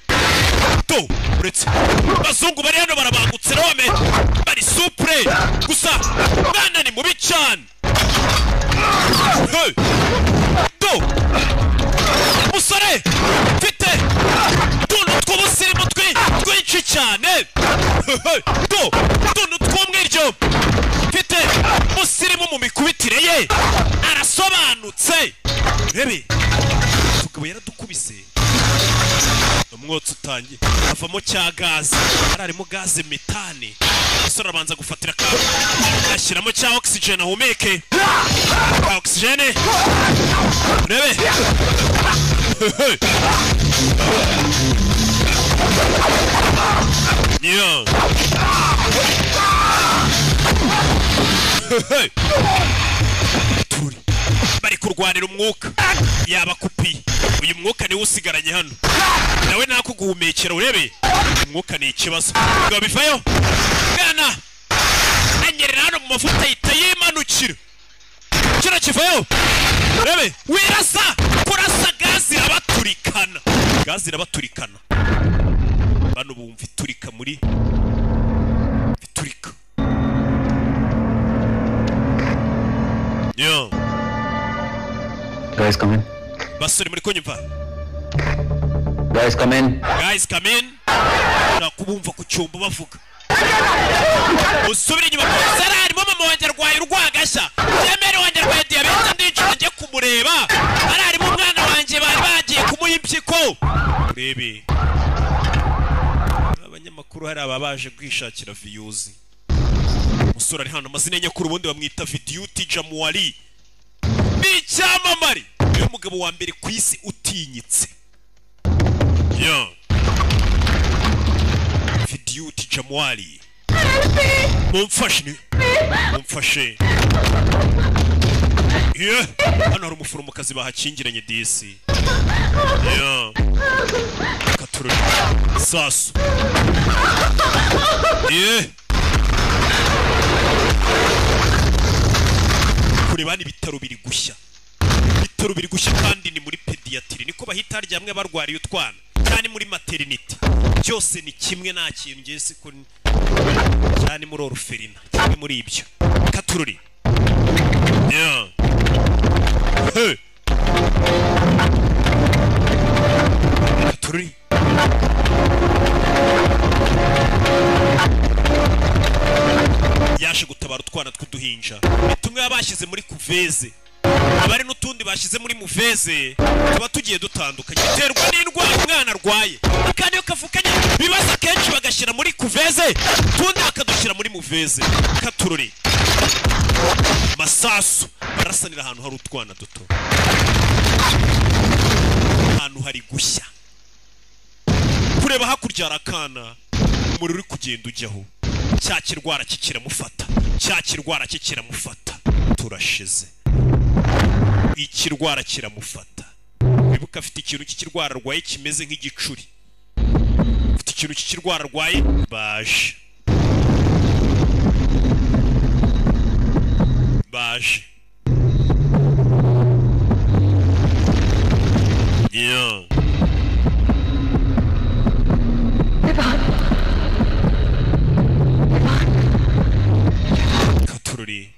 to uretse abazungu bari hano barabangutse rome, bari supure gusa mwana ni mubi cyane. Hey! Do musore mfite utuntu tw'ubusirimu twinshi cyane. Do utuntu tw'umwiryo mfite musirimu mu mikubitire ye arasobanutse. Rebe tugabo yaradukubise, umwotsi utangiye avamo cya gaze, harimo gaze metane. Umusore arabanza gufatira ka ashyiramo cya oxygen ahumeke ka oxygen. Rebe Niyo turi bari kurwanira umwuka, yaba kupi uyu mwuka niwo usigaranye hano, nawe nakuguhumekera. Urebe umwuka ni ikibazo. Ngo bivayo bwana anyerera hano mu mavuta yita yimanukira, kino kivayo. Urebe wirasa, kurasa gazi irabaturikana. Gaze irabaturikana. Bano bumva iturika muri iturika. Yo. Guys, come in. Basore muri kunyumva? Guys, come in. Guys, come in. Nakubumva ku cyumba bavuga. Usubire inyuma sarari mama wanjye arwaye urwagashya. Byemere wanjye arwaye diabete ndicara njye kumureba. Arari mu mwana wanjye bari bagiye kumuha impyiko. Urebe. Abanyamakuru hari ababaje kwishakira views. Umusore ari hano amazina nyakuri ubundi bamwita Vidyuti Jamuari. Ni icyamamare. Niwe mugabo wa mbere ku isi utinyitse. Yo. Vidyuti Jamuari. Mumfashe ni. Mumfashe. Yeah. Hano hari umuforomokazi bahakingiranye disi. Yeah. Katururi. Sasu. Yeah. Kureba ni ibitaro biri gushya. Ibitaro biri gushya kandi ni muri pediatry niko bahita haryamwe barwariye utwana cyane muri maternity. Byose ni kimwe nta kintu ngiye siko cyane muri orphelina cyane muri ibyo. Katururi. Yeah. Hey. Katururi. Yaje gutabara utwana tw'uduhinja. Tumwe bashyize muri kuveze. Abari n'utundi bashize muri muveze tuba tugiye dutandukanye biterwa n'indwara umwana arwaye. Kandi iyo kavukanye bibaza kenshi bagashyira muri kuveze tundi akadushyira muri muveze. Katururi. Masasu barasanira ahantu hari utwana duto. Ahantu hari gushya. Kureba hakurya arakana umuriro uri kugenda ujyaho. Cya kirwara kikiramufata. Cya kirwara kikiramufata. Turashize. Ikirwara kiramufata. Wibuka afite ikintu cy'ikirwara arwaye kimeze nk'igicuri. Afite ikintu cy'ikirwara arwaye baje. Baje. Yeah. Katururi.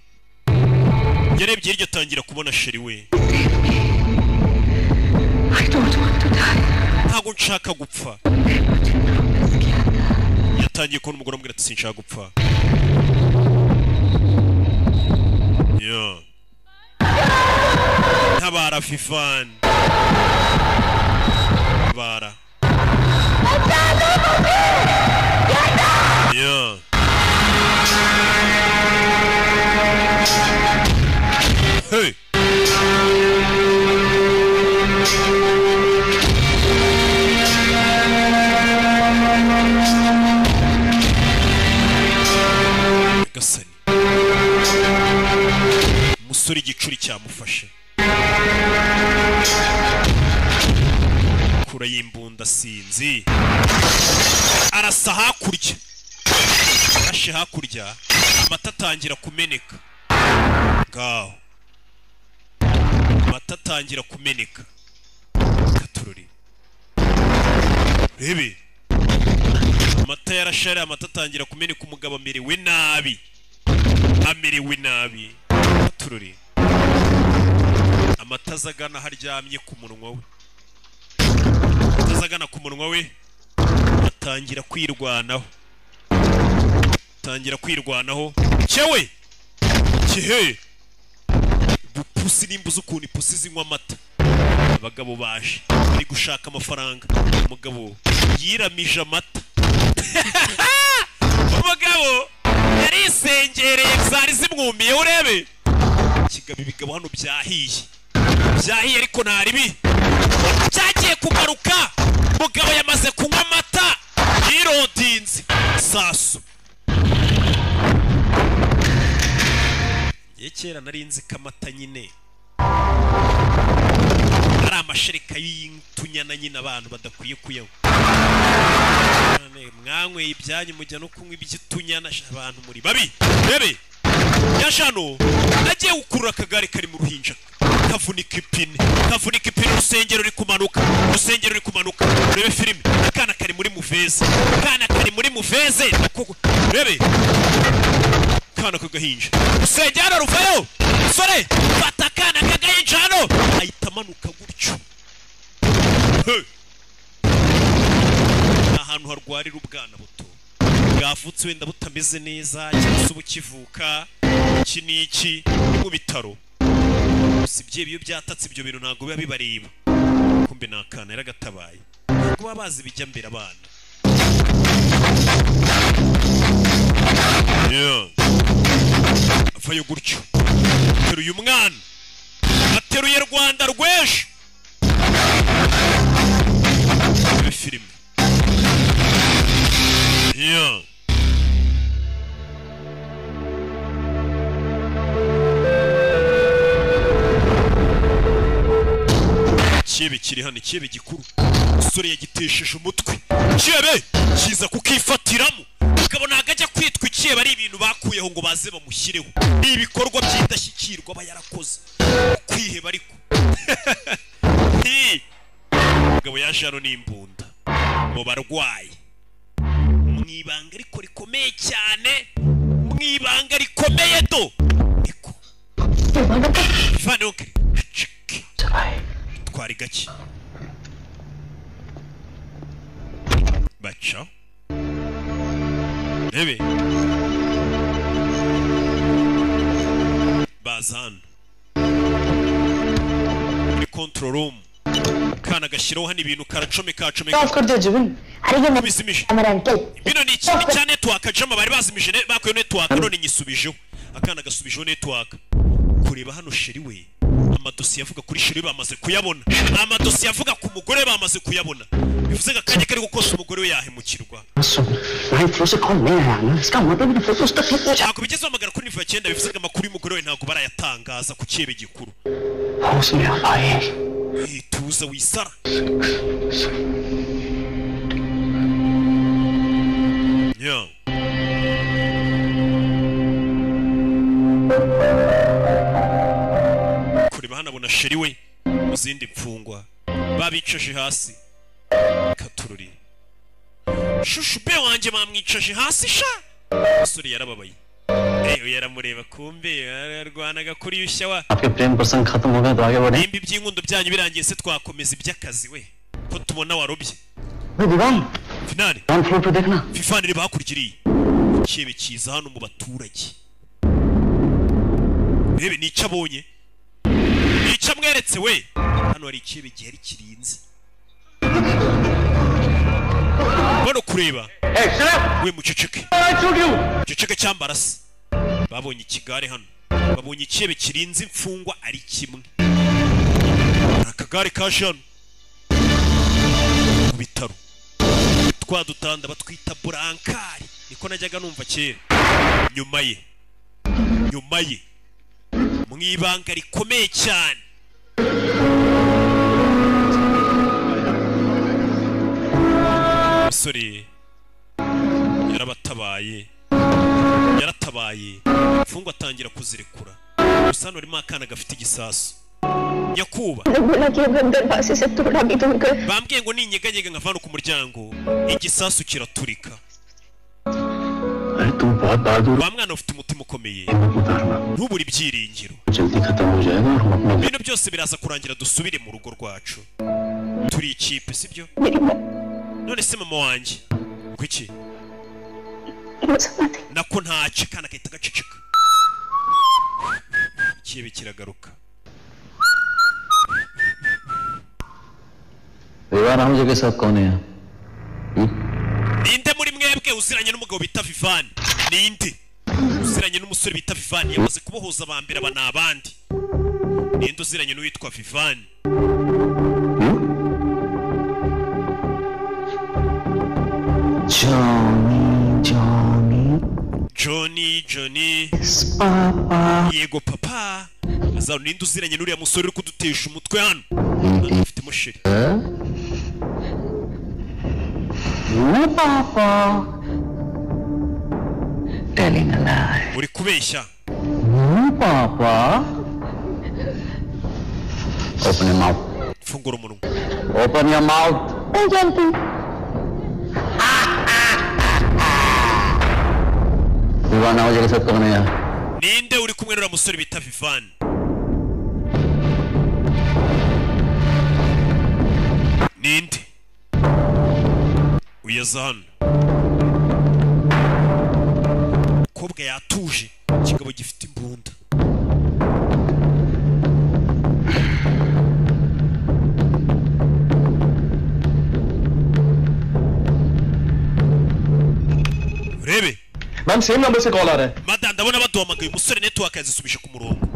Yarebye iryo tangira kubona sheri we. Ntabwo nshaka gupfa. Yatangiye kubona umugore amubwira ati sinshaka gupfa. Yeah. Ntabara Vivaan. Ntabara. Yeah. Hey. Gasani. Umusore igicuri cyamufashe. Kura y'imbunda sinzi. Arasa hakurya. Arashe hakurya. Amata atangira kumeneka. Ngaho. Amata atangira kumeneka. Katururi. Rebe. Amata yarashare amata atangira kumeneka umugabo amerewe nabi. Amerewe nabi. Katururi. Amata azagana haryamye ku munwa we. Amata azagana ku munwa we atangira kwirwanaho. Atangira kwirwanaho. Cyewe. Kihe. Bupusi nimbuza ukuntu ipusi zinywa amata. Abagabo baje bari gushaka amafaranga. Umugabo yiramije amata. Umugabo yarisengereye zari zimwumiye urebe. Kigabo ibigabo hano byahiye. Byahiye ariko ntari bi. Cyagiye kugaruka. Umugabo yamaze kunywa amata yirodinze. Sasu. Kera nari nzi ko amata nyine ari amashereka y'intunyana nyine abantu badakwiye kuyanywa. Mwanyweye ibyanyu mujya no kunywa iby'itunyana abantu muri babi. Bebe. Yaje hano agiye gukurura akagare kari mu ruhinja, kavunika ipine, kavunika ipine. Urusengero ruri kumanuka, urusengero ruri kumanuka. Urebe filime, akana kari muri muveze, akana kari muri muveze. Urebe akana k'agahinja, urusengero ruvayo. Musore, fata akana k'agahinja hano, ahita amanuka gutyo. Hey! Ni ahantu harwarira ubwana buto bwavutse wenda butameze neza, cyangwa se ubukivuka, iki n'iki. Ni mu bitaro. Gusa ibyo iyo byatatse, ibyo bintu ntabwo biba bibareba. Kumbe ni akana yaragatabaye. Ntabwo baba bazi ibijya mbere abana. Yeah. Avayo gutyo, ateruye umwana, ateruye Rwanda rw'ejo. Urebe filime. Yeah. Icyebe kiri hano, icyebe gikuru. Umusore yagitesheje umutwe, icyebe kiza kukifatiramo. Mugabo ntabwo ajya kwitwa icyebe, ari ibintu bakuyeho ngo baze bamushyireho. Ni ibikorwa by'indashyikirwa aba yarakoze. Kwiheba ariko. Hi! Mugabo yaje hano n'imbunda mu barwayi, mu ibanga ariko rikomeye cyane, mu ibanga rikomeye do. Niko Vane oncle, twari gake baca. Rebe, baza hano muri control room, kana gashyiraho hano ibintu, karacomeka acomeka. Off कर दो जुबिन. अरे ये Bizimije. हमारा uncle. Bino ni ikintu cya network. Jama bari bazimije, bakuye network, none nyisubijeho. Akana gasubijeho network. Kureba hano, chéri we, amadosiye avuga kuri chéri bamaze kuyabona, amadosiye avuga ku mugore bamaze kuyabona. Bivuze ngo akanya kari gukosa umugore we yahemukirwa. Ninth floor से call नहीं आया ना? इसका मतलब फोटोज तक नहीं पहुंचा. Ntabwo bigeze bahamagara kuri niveau ya 9, bivuze ngo amakuru y'umugore we ntabwo barayatangaza ku cyebe gikuru. होश में आ भाई. Eh, tuza, wisara. Yeah. Kureba hano, abona chéri we mu zindi mfungwa babicaje hasi. Katururi, chouchou be wanjye bamwicaje hasi sha. Umusore yarababaye. Eyo, yaramureba, kumbe yararwanaga kuri yushya wa. आपके प्रेम प्रसंग खत्म हो गए तो आगे बढ़े. Nimba iby'inkundo byanyu birangiye se, twakomeza iby'akazi we, ko tubona warobye? Vivaan. Finale. Ground floor पे देखना. Vivaan, reba hakurya iriya. Icyebe kiza hano mu baturage. Rebe nicyo abonye, nicyo amweretse we. Hano hari icyebe gihari kirinze. Bano kureba we, muceceke, muceceke cyambarasi. Babonye ikigare hano, babonye icyebe kirinze imfungwa ari kimwe. Hari akagare kaje hano mu bitaro, twa dutanda batwita brancard, niko najyaga numva kera. Nyuma ye, nyuma ye, mu ibanga rikomeye cyane. Umusore yarabatabaye, yaratabaye imfungwa, atangira kuzirekura. Gusa hano harimo akana gafite igisasu. Nyakuba, बोला कि अब हम दरवाजे से थोड़ा भी दूर गए, bambwiye ngo ninyeganyega nkavana ku muryango, igisasu kiraturika. अरे तुम बहुत बहादुर. Wa mwana, ufite umutima ukomeye, ntubure ibyiringiro. जल्दी खत्म हो जाएगा और हम अपना Ibintu byose biraza kurangira, dusubire mu rugo rwacu, turi ikipe, sibyo? None se mama wanjye, kuki nako ntacyo? Kana gahita gaceceka, ikibe kiragaruka. Vivaan Ahuja के साथ कौन है यहाँ? Ninde muri mwebwe uziranye n'umugabo bita Vivani? Ninde uziranye n'umusore bita Vivani? Yamaze kubohoza abambere, aba ni abandi. Ninde uziranye n'uwitwa Vivani? Johnny, Johnny. Johnny, Johnny. Papa. Yego papa. Azaro, ninde uziranye n'uriya musore uri kudutesha umutwe hano? Ufite musheri? No, Papa. Telling a lie. Uri kubeshya. Papa open your mouth. Fungura umunwa. Open your mouth. नहीं जानती। Vivaan Ahuja के साथ कौन है यहाँ? Ninde uri kumwe n'uriya musore bita Vivan? Ninde uyeza hano? Umukobwa yatuje, ikigabo gifite imbunda. Urebe. Ma'am same number से call आ रहा है। Madam ndabona baduhamagaye, umusore network yazisubije ku murongo,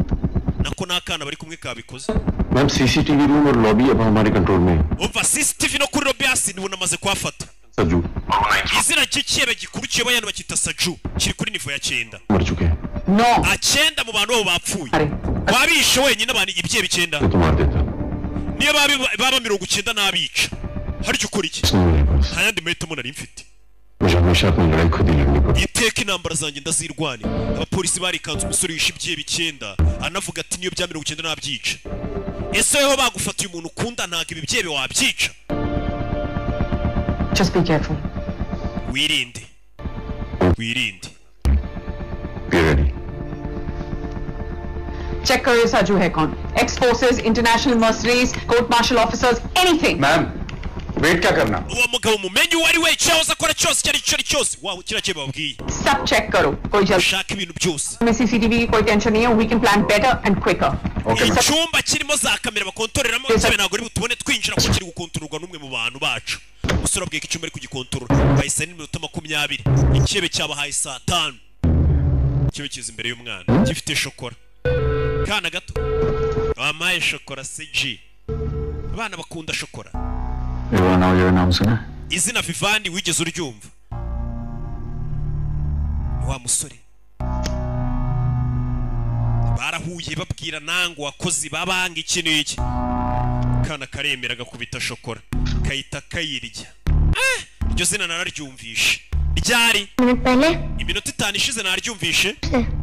nako n'akana bari kumwe kabikoze. Ma'am CCTV room और lobby अब हमारे control में है। Umva, CCTV no kuri lobby hasi namaze kuhafata. Saju Izina ry'ikihebe gikuru kiyoboye hano bakita Saju, kiri kuri niveau ya 9. मर चुके हैं। 9 mu bantu babo bapfuye, wabishe wenyine abantu ibyihebe 9. तो मार देता। Niyo baba 90 n'abica, harya ukora iki? नहीं मेरे पास। Nta yandi mahitamo nari mfite. मुझे हमेशा अपनी लड़ाई खुद ही लड़नी पड़ती। Iteka intambara zanjye ndazirwanira. Abapolisi barikanze umusore wishe ibyihebe 9, anavuga ati niyo bya 90 nabyica. Ese weho bagufatiye umuntu ukunda, ntabwo ibi byihebe wabyica? Just be careful. Wirinde, wirinde. Be ready. Check करो ये साजू है कौन। Ex forces, international mercenaries, court martial officers, anything. Ma'am wait क्या करना? Uwo mugabo mumenye uwo ari we, icyo akora cyose, icyo ari cyo cyose, wawe kiriya cyo bababwiye. सब चेक करो, कोई जल्द। Ushaka ibintu byose. हमें CCTV की कोई टेंशन नहीं है, we can plan better and quicker. Icyumba kirimo za kamera bakontoreramo, cyabe ntabwo ari butubone twinjira kuko kiri gukontororwa n'umwe mu bantu bacu. Umusore abwiye ko icyumba ari kugikontorora, bahise n'iminota 20, ikihebe cyabahaye saa 5. Ikibe kiza imbere y'umwana gifite shokora. Kana gato wampaye shokora CG. Abana bakunda shokora. Vivaan Ahuja का नाम सुना? Izina Vivani wigeze uryumva? Ni wa musore barahuye babwira nango wakozi babanga iki n'iki. Kana karemera gakubita shokora kayita kayirya. Iryo zina nararyumvishe ryari iminota 5 ishize naryumvishe,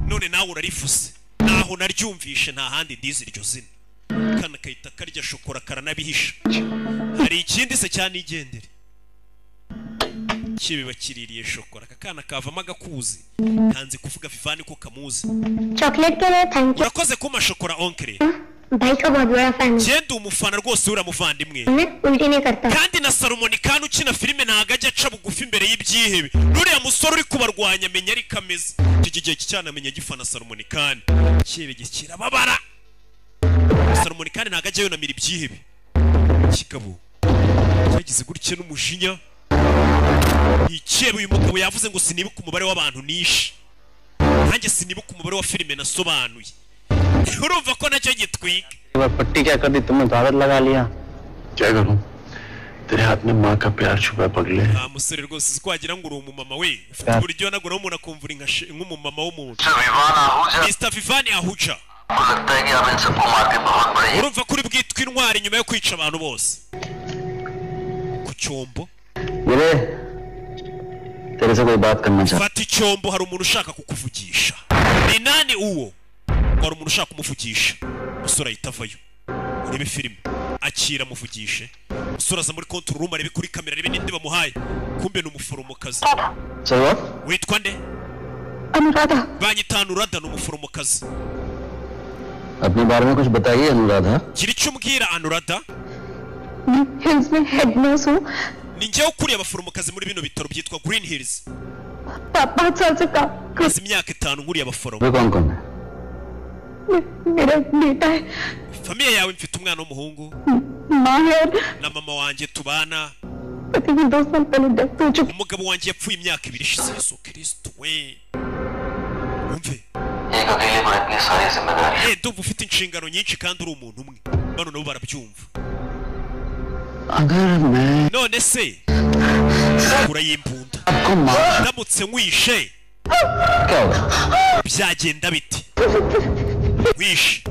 none nawe urarivuze. Naho naryumvishe nta handi ndizi iryo zina. Kana kayita karya shokora karanabihisha. Hari ikindi se cyanigendere kibe bakiririye shokora, aka kana kavamo agakuzi kanze kuvuga Vivani ko kamuzi. Chocolate के लिए thank you. Urakoze kuma shokora onkre. भाई का बहुत बड़ा fan हूँ। Genda umufana rwose uramuvandimwe. मैं उल्टी नहीं करता। Kandi na Salomon kandi ukina filime ntago ajya aca bugufi imbere y'ibyihebe. Nuriya musore uri kubarwanya amenya ariko ameze. Iki gihe cyane amenya gifana Salomon kandi kibe kirababara. Salomon kandi ntago ajya yunamira ibyihebe. Kigabo cyagize gutya n'umujinya. Ikebe uyu mugabo yavuze ngo sinibuka umubare w'abantu nishe. Nanjye sinibuka umubare wa filime nasobanuye. Urumva ko nacyo gitwika. पट्टी क्या कर दी तुमने, तो आदत लगा लिया। क्या करूं, तेरे हाथ में माँ का प्यार छुपा पगले। Nta musore rwose uzi ko wagira ngo uri umumama we ufite uburyo wanagura umuntu akumva uri nk'umumama w'umuntu. Mr Vivani Ahuja, urumva ko uri bwitwa intwari nyuma yo kwica abantu bose ku cyombo. मेरे तेरे से कोई बात करना चाहता। Fata icyombo, hari umuntu ushaka kukuvugisha. Ni nani uwo? Hari umuntu ushaka kumuvugisha. Umusore ahita avayo. Urebe filime, akira amuvugishe. Umusore aza muri control room arebe kuri kamera arebe ninde bamuhaye. Kumbe ni umuforomokazi. Witwa nde? Anuradha. Banyita Anuradha, ni umuforomokazi. अपने बारे में कुछ बताइए Anuradha. Gira icyo umbwira Anuradha. Hills में head nurse हूँ। Ni njyewe ukuriye abaforomokazi muri bino bitaro byitwa Green Hills. 5 साल से काम। Maze imyaka 5 nkuriye abaforomo. वे कौन कौन है? मेरा बेटा है। Famiye yawe mfite umwana w'umuhungu माँ है और na mama wanjye tubana. पति की 2 साल पहले death हो चुकी। Umugabo wanjye yapfuye imyaka 2 ishize. Yesu Kristo we. Umve. Ndumva ufite inshingano nyinshi kandi uri umuntu umwe. Bano nabo barabyumva. अगर मैं None se kura y'imbunda ndamutse nkwishe क्या होगा? Byagenda bite? Wishe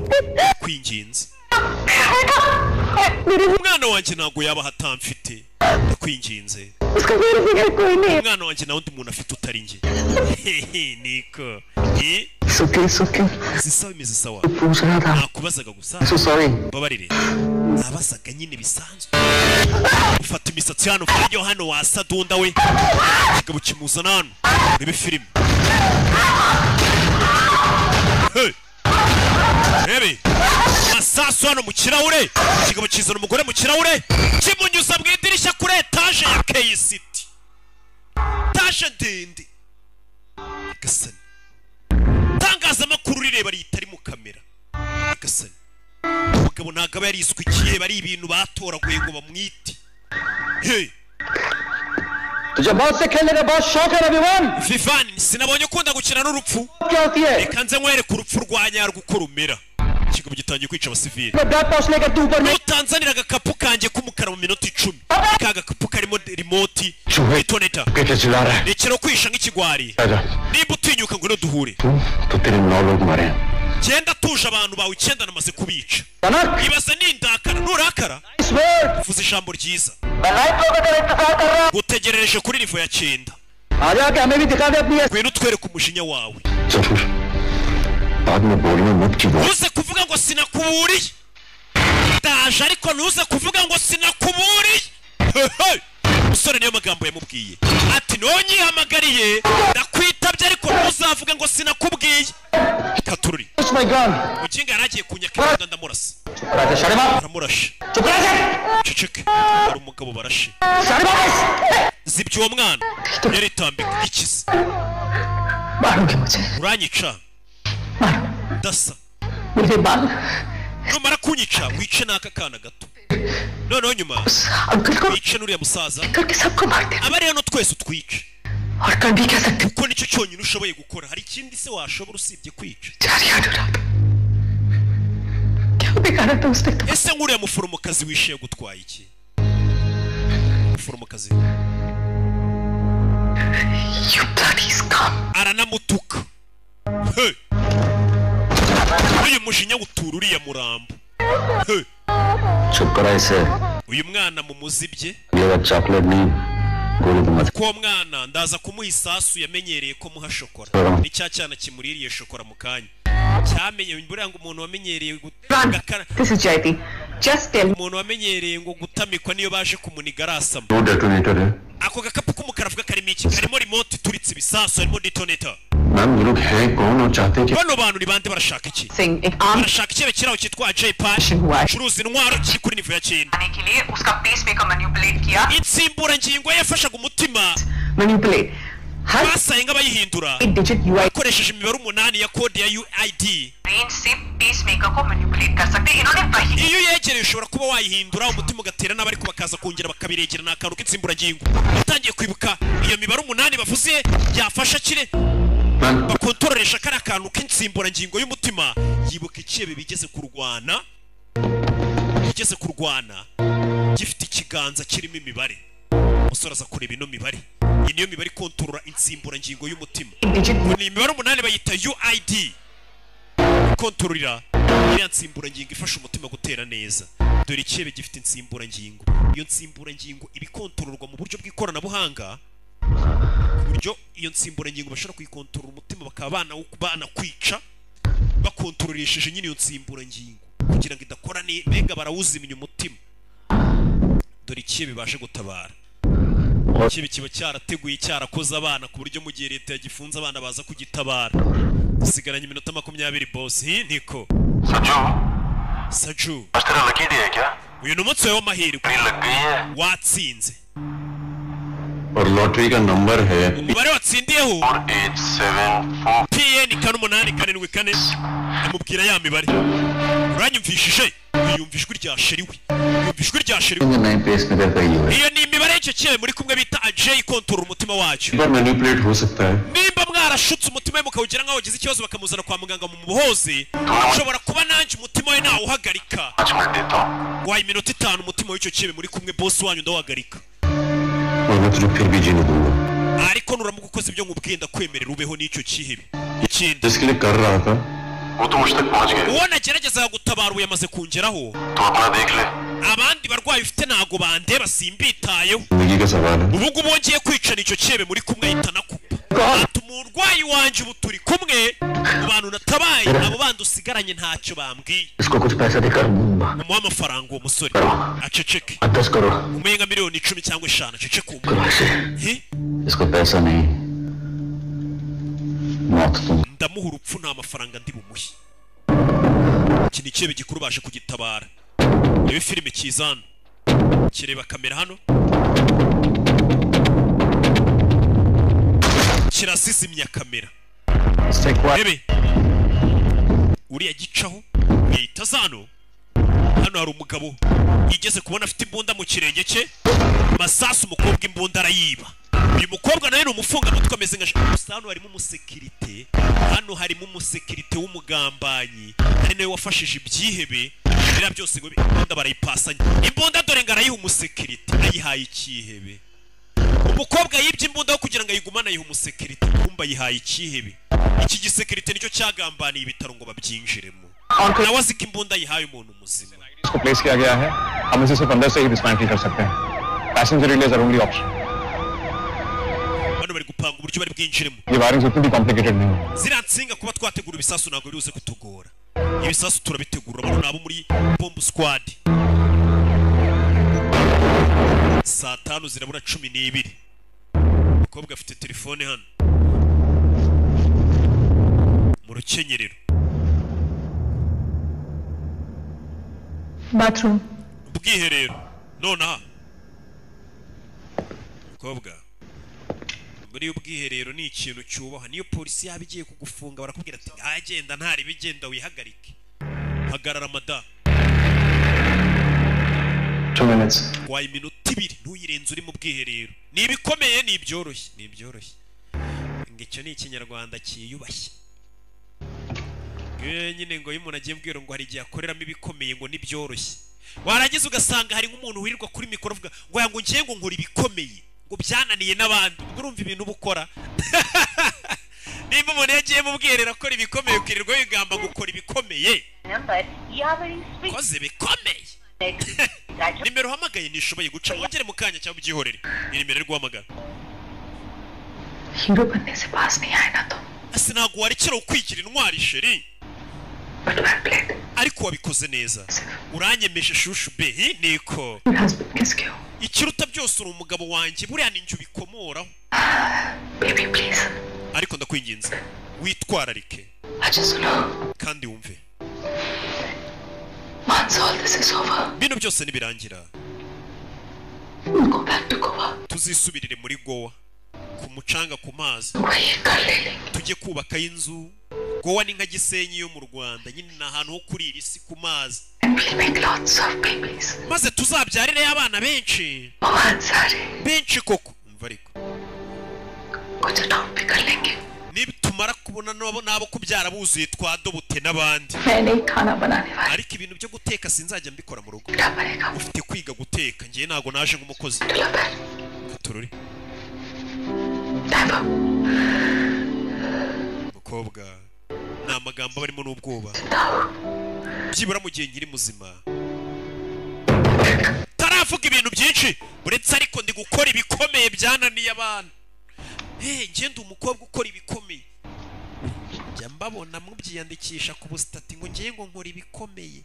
kwinginze umwana wanjye ntabwo yaba atamfite, ndakwinginze. Umwana wanjye nta wundi muntu afite utari njye. Niko It's okay, it's okay. Imeze sawa, imeze sawa. पूछ रहा था। Nakubazaga gusa. So sorry. Mbabarire, nabasaga nyine bisanzwe. Ufata imisatsi hano yo hano wasadunda we. Kigabo kimuzana hano urebe filime. Hey! Rebe masasu hano mu kirahure. Kigabo kizana umugore mu kirahure, kimunyuza mu idirishya kuri etaje ya K-City, etaje ndende. Gasani itangazamakuru rireba ritari mu kamera. Gasani umugabo ntabwo aba yariswikiye, bari ibintu batoraguye ngo bamwite. Hey! तुझे मौत से खेलने का बहुत शौक है रविवान। Vivani, sinabonye ukunda gukina n'urupfu. क्या होती है? Reka nze nkwereke urupfu rwa nyarwo uko rumera. Ikigabo gitangiye kwica abasivili. Blood pouch लेकर तू ऊपर में Nutanzanira agakapu kanjye k'umukara mu minota 10, ka gakapu karimo remote detonator. कैसे चिल्ला रहा है? Rekera kwisha nk'ikigwari. आजा। Nimba utinyuka ngwino duhure. तो तेरे 9 लोग मरे हैं। Genda tuje, abantu bawe 9 namaze kubica. Ibaza nindakara nurakara. Vuze ijambo ryiza. Gutegerereje kuri nivo ya 9. आजा के हमें भी दिखा दे अपनी। Ngwino utwereke umujinya wawe. जरूर बाद में बोलना मत कि वो Ntuze kuvuga ngo sinakuburiye. Ndaje ariko ntuze kuvuga ngo sinakuburiye. Hey! Umusore niyo magambo yamubwiye, ati nonyihamagariye ndakwitabye ariko ntuzavuga ngo sinakubwiye. Katururi My gun. Mukinga yari agiye kunyaka imbunda, ndamurasa. राजा साढ़े बाप। Aramurashe. चुप रह जा। Ceceke, hari umugabo barashe. साढ़े बाप। Zibye uwo mwana yaritambika ikize. मारोगे मुझे? Uranyica ndasa. मेरे बाल। Numara kunyica wice n'aka kana gato, noneho nyuma uncle को wice n'uriya musaza. करके सबको मार दे। Abari hano twese utwice. और कर भी क्या सकते? Kuko nicyo cyonyine ushoboye gukora. Hari ikindi se washobora usibye kwica? बेचारी अनुराधा, क्या बिगाड़ा था उसने तो? Ese nk'uriya muforomokazi wishe yagutwaye iki, muforomokazi? You bloody scum. Aranamutuka. Hey! Uyu mujinya utura uriya murambo. Hey! चुप करा इसे। Uyu mwana mumuzibye. ये बार चॉकलेट नहीं, गोली दूंगा। Ko uwo mwana ndaza kumuha isasu, yamenyereye ko muha shokora. Ni cya cyana kimuririye shokora mu kanya cyamenye. Buriya ngo umuntu wamenyereye gakara. This is Jayati. Just tell me. Umuntu wamenyereye ngo gutamikwa, niyo baje kumuniga arasama. दो detonator है। Ako gakapu k'umukara avuga karimo iki? Karimo remote ituritse ibisasu, harimo detonator. Ma'am, ये लोग हैं कौन और चाहते क्या? Bano bantu ni bande? Barashaka iki? Singh एक आम Barashaka ikebe kiraho cyitwa J-Pan curuza intwaro kiri kuri nivo ya 9. आने के लिए उसका pacemaker manipulate किया। Insimburangingo ye yafashaga umutima manipulate हर basaye nk'abayihindura digit UI bakoresheje imibare 8 ya kode ya UID. Range से पेसमेकर को मैनिपुलेट कर सकते हैं। इन्होंने वही Iyo uyegereye ushobora kuba wayihindura, umutima ugatera nabi, ariko bakaza kongera bakabiregera. Ni akantu k'insimburangingo. Utangiye kwibuka iyo mibare 8 bavuze yafasha kire bakontororesha kariya kantu k'insimburangingo y'umutima. Yibuka ikebe bigeze kurwana, bigeze kurwana gifite ikiganza kirimo imibare. Umusore aza kureba ino mibare. Iyi niyo mibare ikontorora insimburangingo y'umutima. Ngo ni imibare 8 bayita UID, ikontororera iriya nsimburangingo ifasha umutima gutera neza. Dore ikebe gifite insimburangingo. Iyo nsimburangingo iba ikontororwa mu buryo bw'ikoranabuhanga, ku buryo iyo nsimburangingo bashobora kuyikontorora umutima bakaba banakwica bakontoresheje nyine iyo nsimburangingo kugira ngo idakora ne mbega barawuzimya umutima. Dore ikihe bibashe gutabara. Ikibi kiba cyarateguye, cyarakoze abana ku buryo mu gihe leta yagifunze abana baza kugitabara. Dusigaranye iminota 20 boss. Hi niko Saju, आज तेरा lucky day है क्या? Uyu ni umunsi wawe w'amahirwe. लग गई है। Watsinze. और लॉटरी का नंबर है Umubare watsindiyeho 874. PN 4874. Amubwira ya mibare. Uranyumvishije? Yumva ijwi rya sheri we, yumva ijwi rya sheri we. नए pacemaker का ही है। Iyo ni imibare y'icyo kibe muri kumwe bita Ajay kontorora umutima wacyo. पर manipulate हो सकता है। Nimba mwarashutse umutima we mukawugira nk'aho ugize ikibazo, bakamuzana kwa muganga mu muhoze, ushobora kuba nanjye umutima we nawuhagarika. पाँच मिनट देता हूँ। Waye iminota 5, umutima w'icyo kibe muri kumwe boss wanyu ndawuhagarika. और मैं तुझे फिर भी जीने दूंगा। Ariko nuramuka ukoze ibyo nkubwiye, ndakwemerera ubeho n'icyo kihebe. Ikindi जिसके लिए कर रहा था वो तो मुझ तक पहुंच गए। Uwo nageragezaga gutabara ubu yamaze kungeraho. तू अपना देख ले। Abandi barwayi ufite ntago bandeba, simbitayeho. जिंदगी का सवाल है। Ubu ngubu wongeye kwicana icyo cyebe muri kumwe, ahita anakupa. Ati umurwayi wanjye ubu turi kumwe, mu bantu natabaye, abo bandi usigaranye ntacyo bambwiye. इसको कुछ पैसा देकर Umuhe amafaranga uwo musore aceceke. 10 crore. Umuhe nka miliyoni 10 cyangwa 5, aceceke uwo. करो ऐसे। He? इसको पैसा नहीं, मौत दूं। Ndamuha urupfu, nta mafaranga ndi bumuhe. Iki ni ikirebe gikuru baje kugitabara. Rebe filime kiza hano, kireba kamera hano, kirasizimya kamera. Rebe uriya gicaho yahita aza hano. Hano hari umugabo yigeze kubona afite imbunda mu kirenge cye masasu. Umukobwa imbunda arayiba. Uyu mukobwa nawe ni umufungamutwe, ameze nka gusa. Hano harimo umusekirite, hano harimo umusekirite w'umugambanyi, ari nawe wafashije ibyihebe biriya byose ngo imbunda barayipasanya. Imbunda dore ngo arayiha umusekirite, ayihaye ikihebe. Umukobwa yibye imbunda aho kugira ngo ayigumane ayiha umusekirite, kumba ayihaye ikihebe. Iki gisekirite nicyo cyagambaniye ibitaro ngo babyinjiremo, nawe azi ko imbunda ayihaye umuntu muzima. इसको प्लेस किया गया है। हम इसे सिर्फ अंदर से ही डिसमेंटल कर सकते हैं। Passenger relays are only option. Bano bari gupanga uburyo bari bwinjiremo. ये वायरिंग उतनी भी कॉम्प्लिकेटेड नहीं है। Ziriya nsinga kuba twategura ibisasu ntabwo biri buze kutugora, ibisasu turabitegura. Bano ni abo muri bomb squad. Saa 5 zirabura 12. Umukobwa afite telefone hano mu rukenyerero. Bathroom. Ubwiherero nonaha. Umukobwa muri ubwiherero ni ikintu cyubahwa, niyo polisi yaba igiye kugufunga barakubwira ati agenda ntari bigenda wihagarike, hagarara mada. 2 minutes. Waye iminota 2, ntuyirenze uri mu bwiherero. Ni ibikomeye, ni ibyoroshye, ni ibyoroshye. Ngo icyo ni ikinyarwanda cyiyubashye. Ngewe nyine ngo iyo umuntu agiye mbwira ngo hari igihe akoreramo ibikomeye ngo n'ibyoroshye, warangiza ugasanga hari nk'umuntu wirirwa kuri mikoro avuga ngo ya ngo ngiye ngo nkora ibikomeye ngo byananiye n'abandi. Ubwo urumva ibintu uba ukora, nimba umuntu yagiye mu bwiherero akora ibikomeye, ukirirwa wigamba gukora ibikomeye, koze bikomeye. Nimero uhamagaye ntishoboye guca, wongere mu kanya cyangwa ubyihorere. Ni nimero iri guhamagara. Hero बनने से पास नहीं आए ना तुम। Ese ntabwo warekera ukwigira intwari, chérie? Ariko wabikoze neza, uranyemeje chouchou be. Hi, niko. Husband किसके हो? Ikiruta byose uri umugabo wanjye, buriya ni njye ubikomoraho. Baby, please. Ariko ndakwinginze witwararike. अच्छा सुनो। Kandi wumve. Once all this is over, bino byose nibirangira, we'll go back to Goa. Tuzisubirire muri Goa ku mucanga, ku mazi, tujye kubakayo inzu. Goa ni nka Gisenyi yo mu Rwanda nyine, ni ahantu ho kurira isi ku mazi. And we'll make lots of babies. Maze tuzabyarireyo abana benshi. बहुत सारे। Benshi koko. Umva ariko, कुछ adopt भी कर लेंगे। Nitumara kubona n'abo kubyara buzuye, twadobute n'abandi. मैं नहीं खाना बनाने वाली। Ariko ibintu byo guteka sinzajya mbikora mu rugo, ufite kwiga guteka. Ngewe ntabwo naje nk'umukozi. Katururi mukobwa, ni amagambo aba arimo n'ubwoba. Byibura mu gihe nkiri muzima, taravuga ibintu byinshi uretse ariko ndi gukora ibikomeye byananiye abantu. Hey, ngende umukobwa ukora ibikomeye, njya mbabona mubyiyandikisha ku busitati ngo ngiye ngo nkora ibikomeye.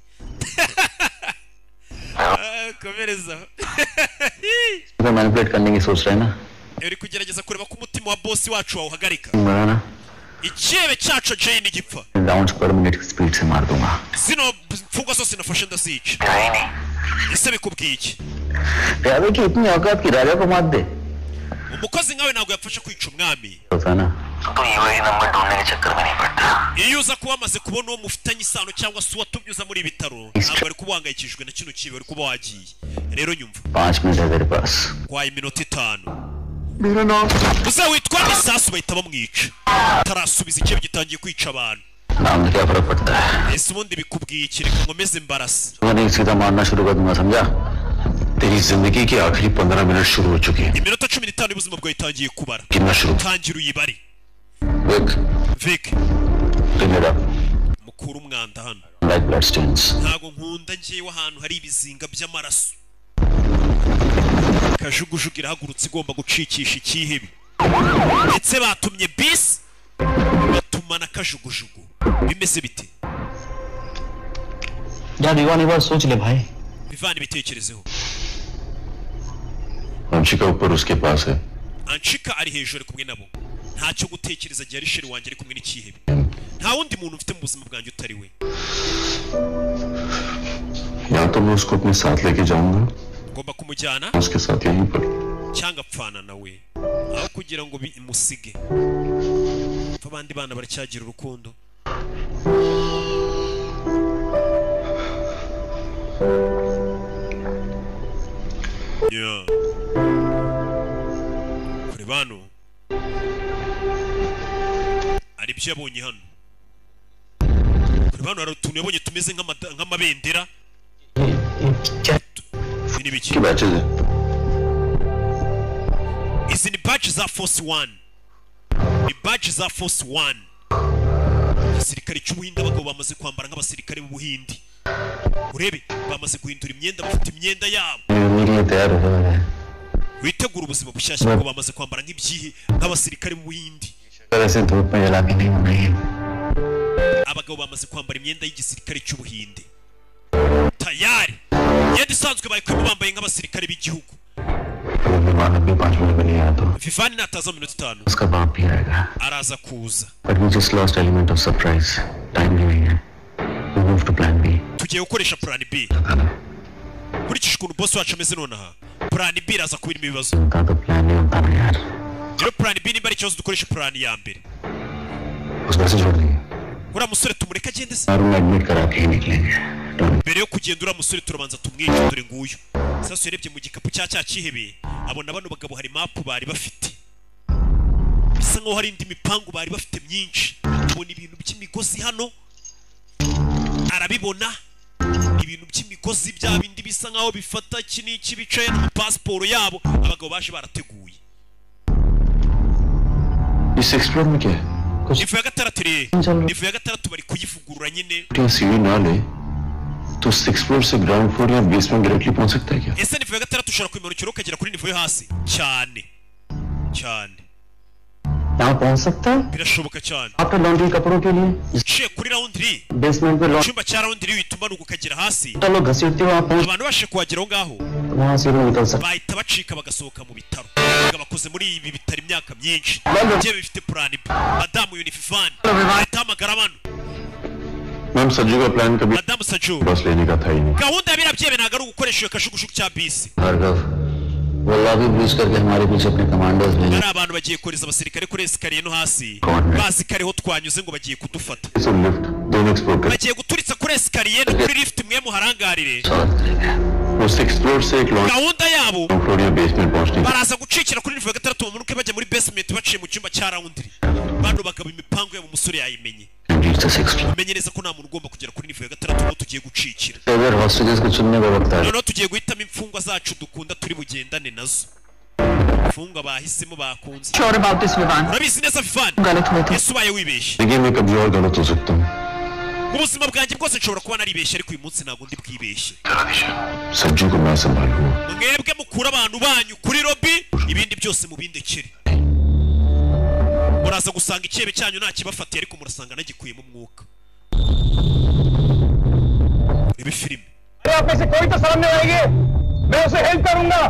Ah, komereza. Manipulate करने की सोच रहे हैं ना? Uri kugerageza kureba ko umutima wa boss wacu wawuhagarika. बनाना। Ikirebe cyacu Jane gipfa. Rounds per minute की speed से मार दूंगा। Zino mfungwa zose nafashe ndazica. Ese bikubwiye iki? प्यादे की इतनी औकात की राजा को मार दे। Umukozi nkawe ntabwo yafasha kwica umwami. होता ना तो UAE number ढूंढने के चक्कर में नहीं पड़ता। Iyo uza kuba wamaze kubona uwo mufitanye isano cyangwa se uwatumye uza muri ibi bitaro, ntabwo wari kuba uhangayikishijwe na kino kibi, wari kuba wagiye. Rero nyumva. 5 minute है तेरे पास। Kwaye iminota 5. मेरा नाम Uza witwa isasu, bahita bamwica tarasubiza. Ikibi gitangiye kwica abantu. नाम से क्या फर्क पड़ता है? Ese ubundi bikubwiye iki? Reka nkomeze mbarasa. मैं नहीं सीधा मारना शुरू कर दूंगा, समझा? तेरी जिंदगी के आखिरी 15 मिनट शुरू हो चुकी है। Iminota 15 y'ubuzima bwawe itangiye kubara. गिनना शुरू। Tangira uyibare. Vic. Vic. Clean it up. Mukura umwanda hano. Like blood stains. Ntabwo nkunda ngewe ahantu hari ibizinga by'amaraso. Kajugujugu irahagurutse, igomba gucikisha ikihebe. Ndetse batumye bisi, batuma na kajugujugu. Bimeze bite? यार विवान एक बार सोच ले भाई. Vivani, ibitekerezeho. Anshika ऊपर उसके पास है. Anshika ari hejuru, ari kumwe nabo. Ntacyo gutekereza gihe ari chéri wanjye ari kumwe n'ikihebe. Nta wundi muntu mfite mu buzima bwanjye utari we. या तो मैं उसको अपने साथ लेके जाऊंगा, Ngomba kumujyana उसके साथ यहीं पर. cyangwa apfana nawe aho kugira ngo bimusige. Abandi bana baracyagira urukundo. Yeah. Kuri bano hari ibyo yabonye hano. Kuri bano hari utuntu yabonye tumeze nk'amabendera. Ibi ni ibiki? की batches है. Izi ni badge za Force One, ni badge za Force One, igisirikare cy'Ubuhinde. Abagabo bamaze kwambara nk'abasirikare b'Ubuhindi. Urebe, bamaze guhindura imyenda, bafite imyenda yabo. मेरे लिए तैयार हो गया है. Witegura ubuzima bushyashya kuko bamaze kwambara nk'ibyihe, nk'abasirikare b'Ubuhindi. अगर ऐसे धूप में जला के नहीं बनाई है. Abagabo bamaze kwambara imyenda y'igisirikare cy'Ubuhinde, tayari imyenda isanzwe bayikuyemo, bambaye nk'abasirikare b'igihugu. अगर विमान अभी 5 मिनट में नहीं आया तो Vivani nataza mu minota 5, उसका बाप भी आएगा. araza kuza. But we just lost element of surprise. Time भी नहीं है. We move to plan B. Tugiye gukoresha plan B. Nkurikije ukuntu boss wacu ameze nonaha, plan B iraza kuba irimo ibibazo. उनका तो प्लान नहीं होता ना यार. Rero plan B nimba ari ikibazo, dukoreshe plan ya mbere. उस वजह से छोड़ देंगे. Uriya musore tumureke agende se? और एडमिट करा के ही निकलेंगे. Mbere yo kugenda, uriya musore turabanza tumwice. Dore nguyu. Sasa urebye mu gikapu cya cyihebe, abona bano bagabo hari mapu bari bafite, bisa nkaho hari indi mipangu bari bafite myinshi. Abona ibintu by'imigozi hano, arabibona, ibintu by'imigozi bya bindi bisa nkaho bifata iki n'iki, bicaye no pasiporo yabo. Abagabo baje barateguye. इस six floor में क्या है? Niveau ya gatandatu rero, niveau ya gatandatu bari kuyivugurura nyine. या सीढ़ी ना ले तो six floor से ग्राउंड फ्लोर या बेसमेंट डायरेक्टली पहुंच सकता है क्या? Ese niveau ya gatandatu ushobora kuyimanukira ukagera kuri niveau yo hasi? Cyane cyane. यहाँ पहुंच सकता है. Birashoboka cyane. आपने लॉन्ड्री कपड़ों के लिए Uciye kuri laundry, basement पे mu cyumba cya laundry, uhita umanuka ukagera hasi. Laundry लोग घसीटते हुए वहाँ पहुंच Abantu bashe kuhagera aho ngaho, वहाँ से वो निकल सकते. bahita bacika bagasohoka mu bitaro. Ngo bakoze muri ibi bitaro imyaka myinshi, bigiye bifite plan B. Madamu Unifan ahita ahamagara bano. Ma'am, Sajju का प्लान कभी Madamu Saju, बस लेने का था ही नहीं. gahunda ya biriya byebe ntabwo ari ugukoresha iyo kajugujugu cya bisi. Bhargava, वो lobby breach करके हमारे पीछे अपने कमांडोज भेजे. Ari abantu bagiye kohereza abasirikare kuri escalier no hasi, bazi ko ariho twanyuze, ngo bagiye kudufata. और लिफ्ट दोनों एक्सप्लोर कर Bagiye guturitsa kuri escalier no kuri lift, mwe muharangarire. वो सिक्स फ्लोर से एक Gahunda yabo, floor या बेसमेंट पहुंचने baraza gucikira kuri niveau ya gatandatu, bamanuke bajya muri basement baciye mu cyumba cya laundry. Bano bagabo imipango yabo umusore yayimenye. Reach the six. Umenye neza ko nta muntu ugomba kugera kuri niveau ya gatandatu aho tugiye gucikira. अगर hostages को चुनने का वक्त आया, Noneho tugiye guhitamo imfungwa zacu dukunda turi bugendane nazo, imfungwa bahisemo bakunze. Sure about this, Vivan? Urabizi neza, Vivani? गलत हुए थे. Ese ubaye wibeshye? जिंदगी में कभी और गलत हो सकता हूँ. Mu buzima bwanjye bwose nshobora kuba naribeshye, ariko uyu munsi ntabwo ndi bwibeshye. Sajju को मैं संभालूंगा. Mwebwe mukure abantu banyu kuri lobby, ibindi byose mubindekere. Muraza gusanga icyebe cyanyu nta kibafatiye, ariko murasanga nagikuyemo umwuka. Rebe filime. आप में से कोई तो सामने आएंगे, मैं उसे हेल्प करूंगा.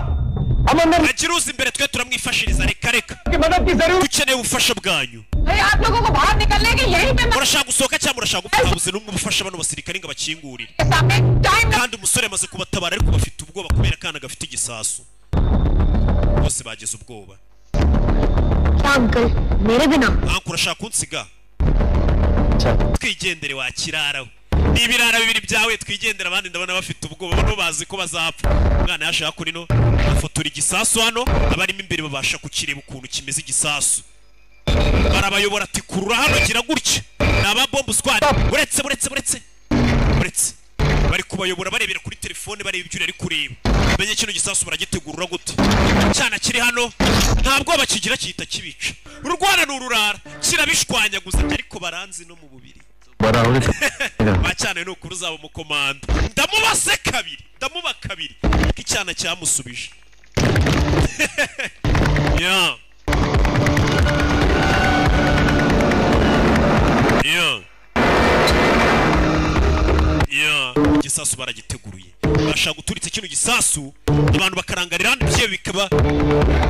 हम अंदर Agira uza imbere, twe turamwifashiriza. Reka reka, की मदद की जरूरत. dukeneye ubufasha bwanyu. अरे आप लोगों को बाहर निकलने की यहीं पे Murashaka gusohoka cyangwa murashaka gupfa? Habuze n'umwe ubufasha bano basirikare ngo abakingurire. सामने time. Kandi umusore amaze kubatabara, ariko bafite ubwoba kubera akana gafite igisasu. Bose bagize ubwoba. क्या अंकल, मेरे बिना? Uncle, urashaka kunsiga? Twigendere wa kirara we. Ni ibirara bibiri byawe, twigendere. Abandi ndabona bafite ubwoba, bano bazi ko bazapfa. Umwana yashaka kuri no afotora igisasu hano, abarimo imbere babasha kukireba ukuntu kimeze igisasu. Barabayobora ati kurura hano, gira gutya. Ni aba bomb squad. Uretse, uretse, uretse, uretse, bari kubayobora barebera kuri telefone, bareba ibyo uri kureba. Menye kino gisasu baragitegurura gute. Cyana kiri hano nta bwoba kigira, gihita kibica. Urwana ni ururara, kirabishwanyaguza, ariko baranzi no mu bubiri. Bacyana ni ukuri uzaba umukomando. Ndamubase kabiri, ndamuba kabiri, ariko icyana cyamusubije. Yeah. Gisasu baragiteguruye, bashaka guturitsa kino gisasu abantu bakarangarira hano, ibyo bikaba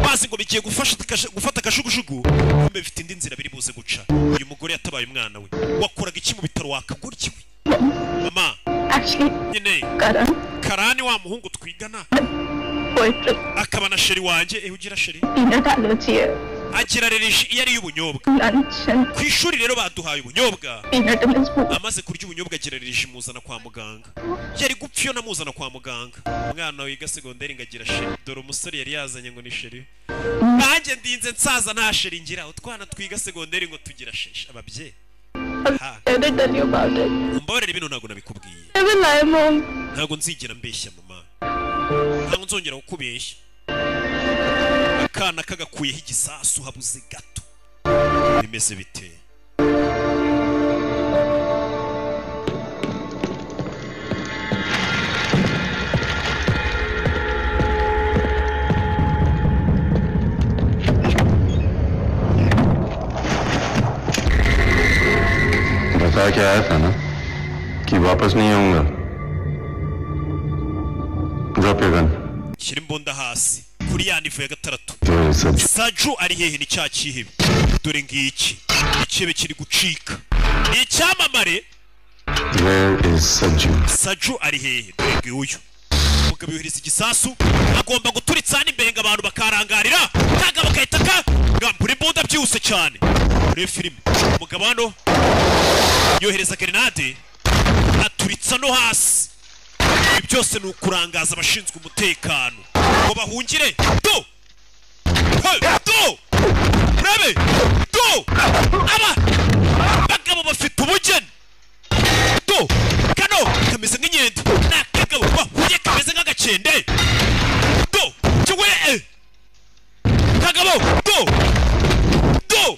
bazi ngo bigiye gufasha gufata akashugujugu, kumbe bifite indi nzira biri buze guca. Uyu mugore yatabaye umwana we. Wakoraga iki mu bitaro wakaguryiwe mama? Actually nyine Karan Karani wa muhungu twigana boyfriend akaba na chéri wanjye. Eh, ugira chéri? Peanut allergy है. Agira allergie iyo ari iy'ubunyobwa. Lunch and Ku ishuri rero baduhaye ubunyobwa. Peanut in his food. Amaze kurya ubunyobwa agira allergie, muzana kwa muganga. Yari gupfa iyo namuzana kwa muganga. Umwana wiga segonderi ngo agira chéri. Dore umusore yari yazanye ngo ni chéri. Nanjye ndinze nsaza nta chéri ngira. Utwana twiga segonderi ngo tugira chéri, ababyeyi ha. I didn't tell you about it. Umbabarire, bino ntabwo nabikubwiye. I will lie, Mom. Ntabwo nzigera mbeshya mama, ntabwo nzongera kukubeshya. Akana kagakuyeho igisasu habuze gato. Bimeze bite? बता के आया था ना कि वापस नहीं आऊंगा। Drop your gun. Shyira imbunda hasi kuri ya niveau ya gatandatu. Where is Saju? Saju ari hehe? Ni cya kihebe. Dore ngiki ikihebe kiri gucika, ni icyamamare. Where is Saju? Saju ari hehe? Dore nguyu umugabo yohereza igisasu, agomba guturitsa hano imbere ngo abantu bakarangarira, cyangwa bagahita ka gambura imbunda byihuse cyane. Muri filime umugabo hano yohereza grenade, aturitsa no hasi. Ibi byose ni ukurangaza abashinzwe umutekano ngo bahungire. Do! Hey! Do! Rebe! Do! Aba bagabo bafite ubugeni. Do! Kano kameze nk'inkende, ni akagabo bahuye kameze nk'agakende. Do! Kiwe! Eh! Kagabo! Do! Do!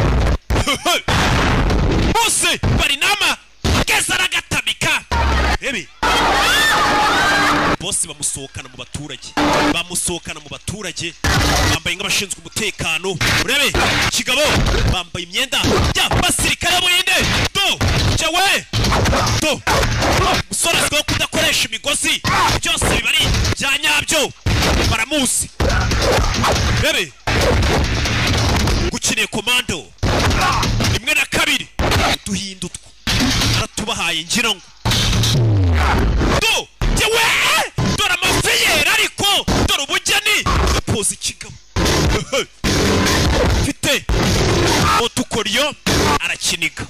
Bose bari nama keza aragatamika. Rebe! Bose bamusohokana mu baturage, bamusohokana mu baturage bambaye nk'abashinzwe umutekano. Urebe kigabo, bambaye imyenda y'abasirikare b'Ubuhinde. Do cyawe, do musore azwiho kudakoresha imigozi, byose biba ari bya nyabyo, baramuzi. Rebe gukiniye komando rimwe na kabiri, uduhinda utwo aratubahaye ngira ngo. Do yewe, dore amafi yera, ariko dore ubugeni. Poza ikigabo mfite otukoryo, arakiniga,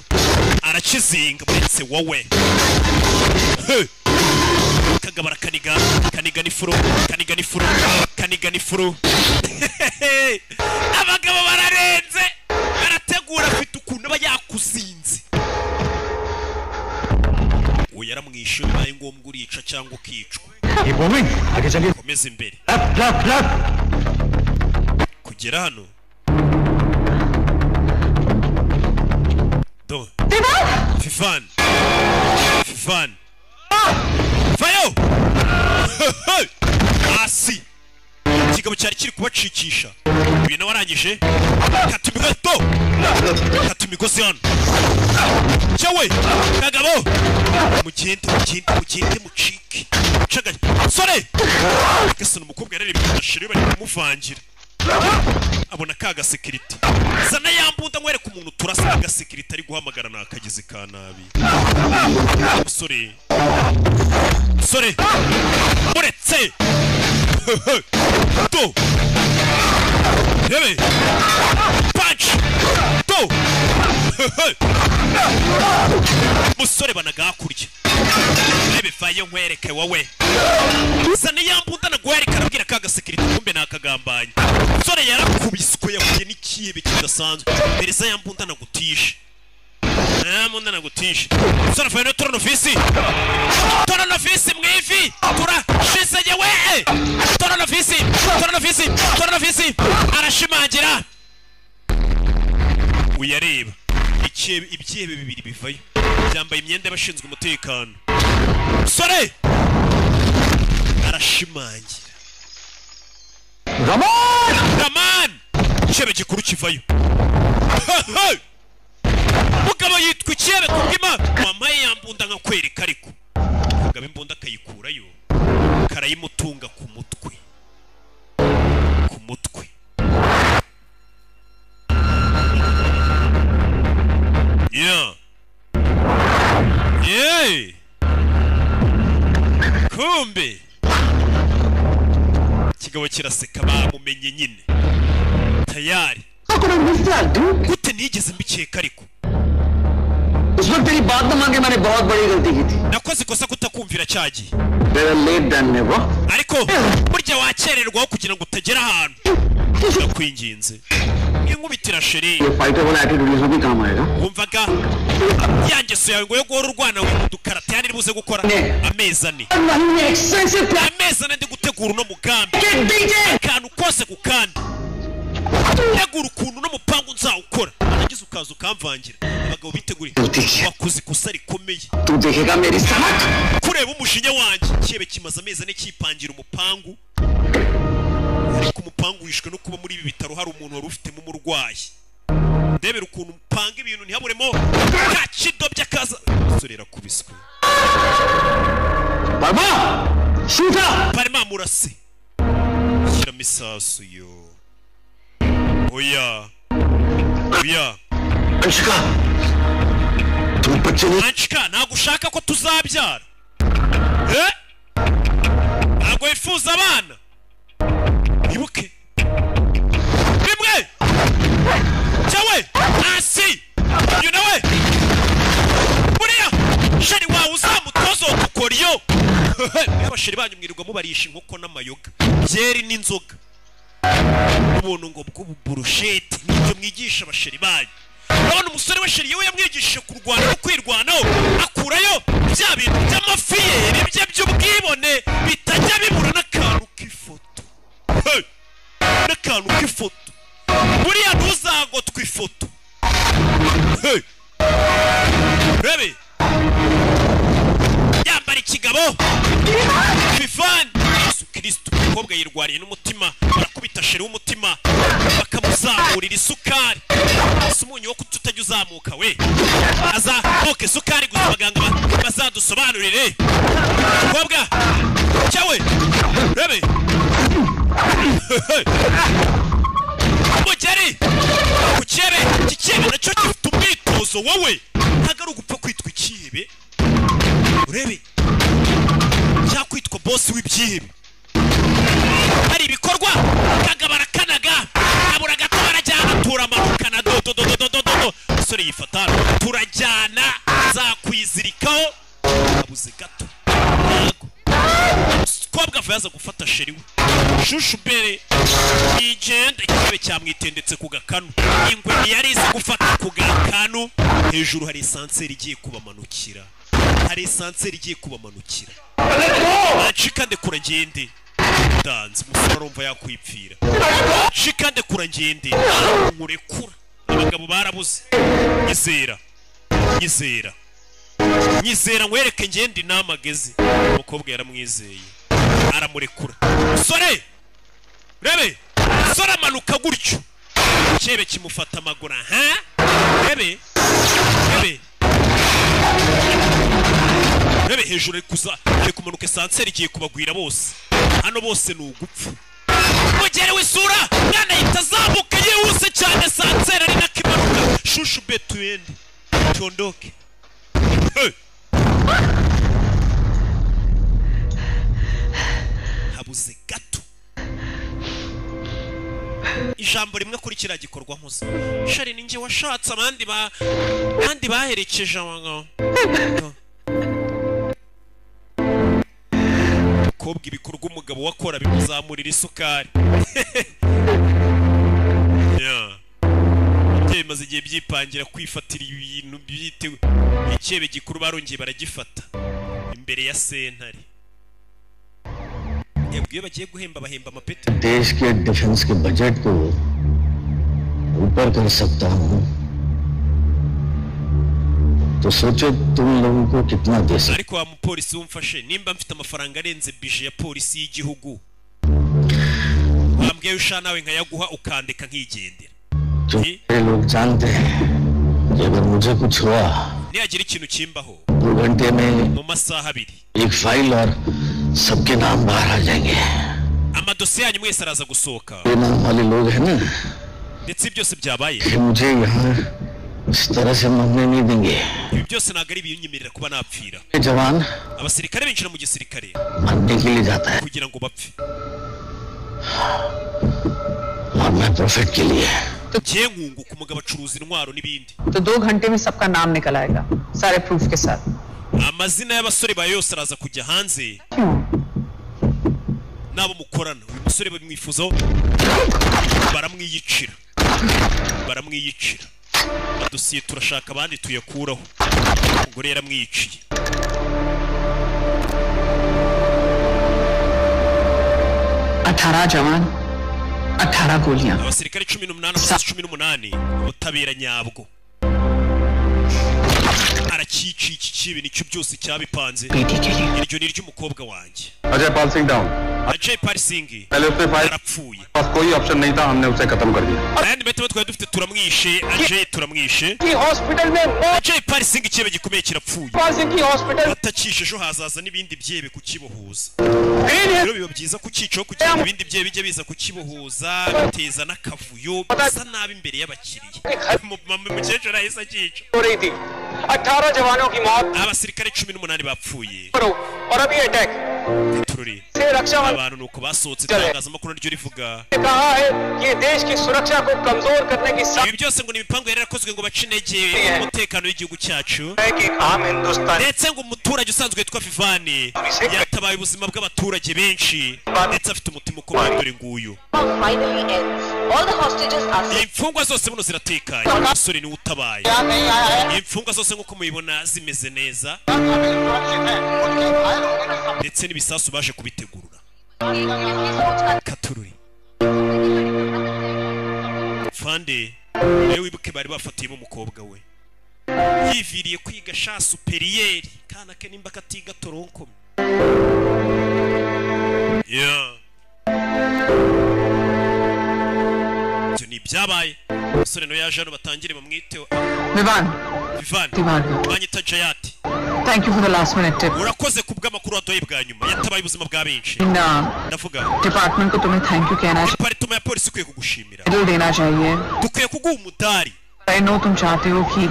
arakizinga uretse wowe. Hey! Kagabo arakaniga, kaniga n'ifuro, kaniga n'ifuro, kaniga n'ifuro. Abagabo bararenze, barategura, afite ukuntu aba yakuzinze. Uwo yaramwishe, bibaye ngombwa urica cyangwa ukicwa. Keep moving. आगे चलिए. Komeza imbere. Left, left, left. Kugera hano do. Fifan, Fifan, vayo hasi. Ikigabo cyari kiri kubacikisha uyu nawe arangije kata imigozi. Do, kata imigozi hano cyawe. Kagabo, mugende, mugende, mugende, mucike caganya sore. Gasana umukobwa yarareba chéri bari kumuvangira, abona ka gasekirite. Zana ya mbunda nkwereka umuntu turasa. Agasekirite ari guhamagara ni akagizi ka nabi. Musore, musore, muretse do. Rebe punch, do. Musore banaga hakurya. Rebe, vayo nkwereke wowe. Zana ya mbunda nagwereka, arabwira ka gasekirite, kumbe ni akagambanyi. Musore yarakubiswe, yahuye n'ikihebe kidasanzwe. Pereza ya mbunda nagutishe, ya mbunda nagutishe. Musore avuye no tournevis, tournevis mu ivi, turashize yewe. Tournevis, tournevis, tournevis, arashimangira. Uyareba ibyihebe, ibyihebe bibiri bivayo byambaye imyenda y'abashinzwe umutekano. Musore arashimangira. Raman! Raman! Icyebe gikuru kivayo. Mugabo yitwa icyebe kubw'Imana. Wampaye ya mbunda nkakwereka, ariko Mugabo imbunda akayikurayo, karayimutunga ku mutwe, ku mutwe. Yeah. Yeah. Kumbe ikigabo kiraseka, bamumenye nyine tayari. Gute nigeze mbikeka ariko? उस वक्त तेरी बात न मान के मैंने बहुत बड़ी गलती की थी। Nakoze ikosa kutakumvira cyagiye. Better late than never. Ariko burya wakererwaho kugira ngo utagera ahantu. Ndakwinginze inkubitira chérie. ये fighter वाला attitude यहाँ भी काम आएगा। Wumvaga ya ngeso yawe ngo yo guhora urwana udukarate yani buze gukora amezi ane, amezi ane ndi gutegura uno mugambi, akantu kose ku kandi tegura ukuntu uno mupangu nzawukora, nagize ukaza ukamvangira. Abagabo biteguriye, wakoze ikosa rikomeye. तू देखेगा मेरी समक। Kureba umushinya wanjye, kibe kimaze amezi ane kipangira umupangu, ariko umupangu wishwe no kuba muri ibi bitaro hari umuntu wari ufitemo umurwayi. Ndebera ukuntu upanga ibintu ntihaburemo ka kidobya kaza. Umusore yarakubiswe. Barma shoot. Parma murase, shyiramo isasu yo. Oya oya. Anshika, तुम बच्चे नहीं। Anshika, ntabwo ushaka ko tuzabyara, eh? Ntabwo wifuza abana? Ibuke rimwe cyawe hasi, uyu nawe buriya chérie wawe uzamutozo dukora iyo. Aba chérie banyu mwirirwa mubarisha inkoko n'amayoga, byeri n'inzoga, ubuntu ngo bw'ububurusheti nibyo mwigisha aba chérie banyu. Urabona umusore we chérie we yamwigishije kurwana no kwirwanaho, akurayo bya bintu by'amafiyeri bye by'ubwibone bitajya bibura n'akantu k'ifoto. Hey! N'akantu k'ifoto buriya ntuzagotwa ifoto. Hey! Rebe yambara ikigabo Vivani Yesu Kristo. Umukobwa yirwariye n'umutima, barakubita chérie w'umutima bakamuzamurira isukari. Ese umunyu wo kututajya uzamuka we azamuka isukari gusa, abaganga bazadusobanurire. Mukobwa cyawe rebe mugeri ku cyebe, iki cyebe nacyo gifite umwitozo wowe, ntabwo ari ugupfa kwitwa icyihebe. Urebe cyakwitwa bosi w'ibyihebe, hari ibikorwa kagabara kanaga abura gato barajyana, turamanukana do do do do do do. Umusore yifata turajyana nzakwizirikaho, abuze gato ntago. Kobwa ava yaza gufata chérie we shushu bere igenda, ikirebe cyamwitendetse ku gakanu, ingwe ntiyari izi gufata ku gakanu. Hejuru hari ascenseur igiye kubamanukira, hari ascenseur igiye kubamanukira. Acika ndekura ngende danze, umusore arumva yakwipfira. Cika ndekura ngende nkurekura. Abagabo barabuze. Nyizera nyizera nyizera nkwereke ngende inamageze. Umukobwa yaramwizeye aramurekura. Musore rebe, musore amanuka gutyo, cyebe kimufata amaguru. Ha rebe rebe rebe, hejuru ari kuza, ari kumanuka, ascenseur igiye kubagwira bose. Hano bose ni ugupfa. Mugere w'isura mwana itazamuka yihuse cyane, ascenseur ari nakimanuka. Shushu be tuende tuondoke. Hey! Habuze gato ijambo rimwe kuri kiriya gikorwa nkoze. Chérie, ninjye washatse, abandi ba abandi baherekeje abagabo. Umukobwa ibikorwa umugabo wakora bimuzamurira isukari. Yeah. Ibyo bimaze igihe byipangira kwifatira ibintu byitewe. Icyebe gikuru barongeye baragifata imbere ya sentare. Yabwiye bagiye guhemba, bahemba amapeti. देश के defence के budget को ऊपर कर सकता हूँ तो सोचो तुम लोगों को कितना दे सकता। Ariko wa mupolisi wumfashe, nimba mfite amafaranga arenze budget ya polisi y'igihugu, wambwiye usha nawe nkayaguha ukandeka nkigendera. जो ये लोग जानते हैं कि अगर मुझे कुछ हुआ Nihagira ikintu kimbaho, 2 घंटे में Mu masaha 2 एक फाइल और सबके नाम बाहर आ जाएंगे। amadosiye yanyu mwese araza gusohoka। ये नाम वाले लोग हैं ना, Ndetse byose byabaye, ये मुझे यहाँ इस तरह से मरने नहीं देंगे। ibi byose ntabwo ari ibinyemerera kuba napfira। ये जवान Abasirikare binjira mu gisirikare मरने के लिए जाता है kugira ngo bapfe, और मैं प्रॉफिट के लिए। Njye nkunguka, umugabo acuruza intwaro n'ibindi। तो 2 घंटे में सबका नाम निकल आएगा, सारे प्रूफ के साथ। Amazina y'abasore bawe yose araza kujya hanze n'abo mukorana. Uyu musore bamwifuzaho, baramwiyicira, baramwiyicira. Amadosiye turashaka abandi tuyakuraho. Umugore yaramwiyiciye. 18 जवान, 18 गोलियां। Abasirikare 18, amasasu 18, ubutabera nyabwo. Aracyiciye iki kibi, nicyo byose cyabipanze. Iryo ni iry'umukobwa wanjye। Ajay Pal Singh down. Ajay Pal Singh पहले उसने file arapfuye। पास कोई ऑप्शन नहीं था, हमने उसे खत्म कर दिया। Ayandi mahitamo twari dufite, turamwishe Ajay, turamwishe hospital में Ajay Pal Singh. Ikihebe gikomeye kirapfuye। Pal Singh की hospital Batakishe ejo hazaza n'ibindi byebe kukibohuza. Rero biba byiza kucyicaho kugira ngo ibindi byebe bijye biza kukibohuza, biteza n'akavuyo, bisa nabi imbere y'abakiriya. Mukecuru ahise akica। हो रही थी। 18 जवानों की मौत Abasirikare 18 bapfuye। करो और अभी attack Tururi से रक्षा मंत्री abantu nuko basohotse, itangazamakuru naryo rivuga ने कहा है कि ये देश की सुरक्षा को कमजोर करने की ibi byose ngo ni imipango yari yarakozwe ngo bace intege umutekano w'igihugu cyacu, है कि आम हिंदुस्तानी ndetse ngo umuturage usanzwe witwa Vivani yatabaye ubuzima bw'abaturage benshi, ndetse afite umutima ukomeye. Dore nguyu. Finally ends. All the hostages are safe. Imfungwa zose buno ziratekanye, umusore niwe utabaye. Imfungwa zose nk'uko mubibona zimeze neza, ndetse n'ibisasu baje kubitegurura. Katururi fande nawe wibuke bari bafatiyemo umukobwa we yiviriye kwiga sha supérieur, kana ke nimba katiga toronkome. Yeah. Ibyo ni ibyabaye. Umusore nawe yaje hano, batangire bamwiteho. Vivaan. Vivani. Vivani. Banyita Jayati. Thank you for the last minute tip. Urakoze ku bw'amakuru waduhaye bwa nyuma, yatabaye ubuzima bwa benshi। ना Ndavuga department को तुम्हें thank you कहना department ya polisi ikwiye kugushimira। Medal देना चाहिए। Dukwiye kuguha umudari। I know तुम चाहते हो कि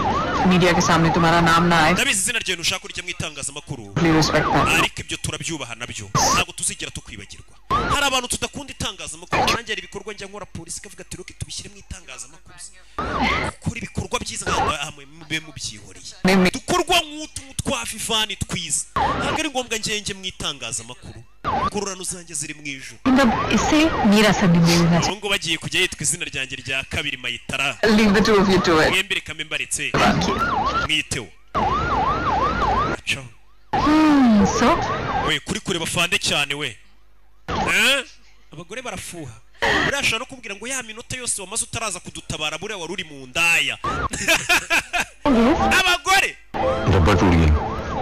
मीडिया के सामने तुम्हारा नाम ना आए। Ndabizi izina ryawe ntushaka kurijya mu itangazamakuru, Please respect that. ariko ibyo turabyubaha nabyo, ntabwo tuzigera tukwibagirwa. Hari abantu tudakunda itangazamakuru. Nanjye hari ibikorwa njya nkora, polisi ikavuga ati roke tubishyire mu itangazamakuru. Gukora ibikorwa byiza ntabwo hamwe mube mubyihoreye, dukorwa nk'utu twa Vivani twiza, ntabwo ari ngombwa ngenge mu itangazamakuru. Ingororano zanjye ziri mu ijuru। मतलब इससे मेरा सरनेम ले लेना। Ubu ngubu bagiye kujya yitwa izina ryanjye rya kabiri, Mayitara। Leave the two of you to it. Mwembi reka mbe mbaretse mwiteho. Acaho. So We kuri kureba fande cyane we. Eh? Abagore barafuha. Buriya ashobora no kubwira ngo ya minota yose wamaze utaraza kudutabara, buriya wari uri mu ndaya. Abagore. डब्बा टूट गया।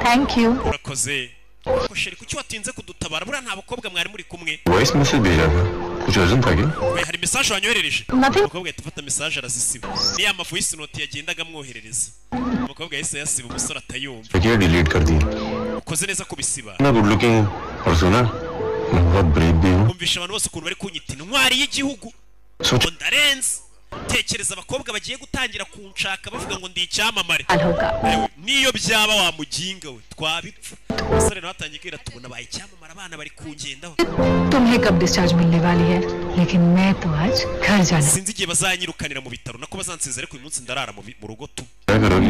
Thank you. Urakoze. Ko chérie, kuki watinze kudutabara? Buriya nta bakobwa mwari muri kumwe? Voice message भेजा था, कुछ urgent था क्या? We hari message wanyoherereje? Nothing. Umukobwa ahita afata message arazisiba. Ni ya ma voice note yagendaga amwoherereza. Umukobwa yahise yasiba, umusore atayumva. क्या delete कर दिया? Ukoze neza kubisiba. मैं good looking हूँ और सुना मैं बहुत ब्रेव भी हूँ। Kumvisha abantu bose ukuntu bari kunyita intwari y'igihugu, सोच ngo ndarenze. Tekereza abakobwa bagiye gutangira kunshaka bavuga ngo ndi icyamamare. Ewe, niyo byaba wa muginga we twabipfa. Umusore nawe atangiye kwira, tubona abaye icyamamare, abana bari kungendaho। तुम्हें कब डिस्चार्ज मिलने वाली है, लेकिन मैं तो आज घर जाने Sinzi igihe bazanyirukanira mu bitaro, nako bazansezera, ariko uyu munsi ndarara mu rugo tu. क्या करोगी?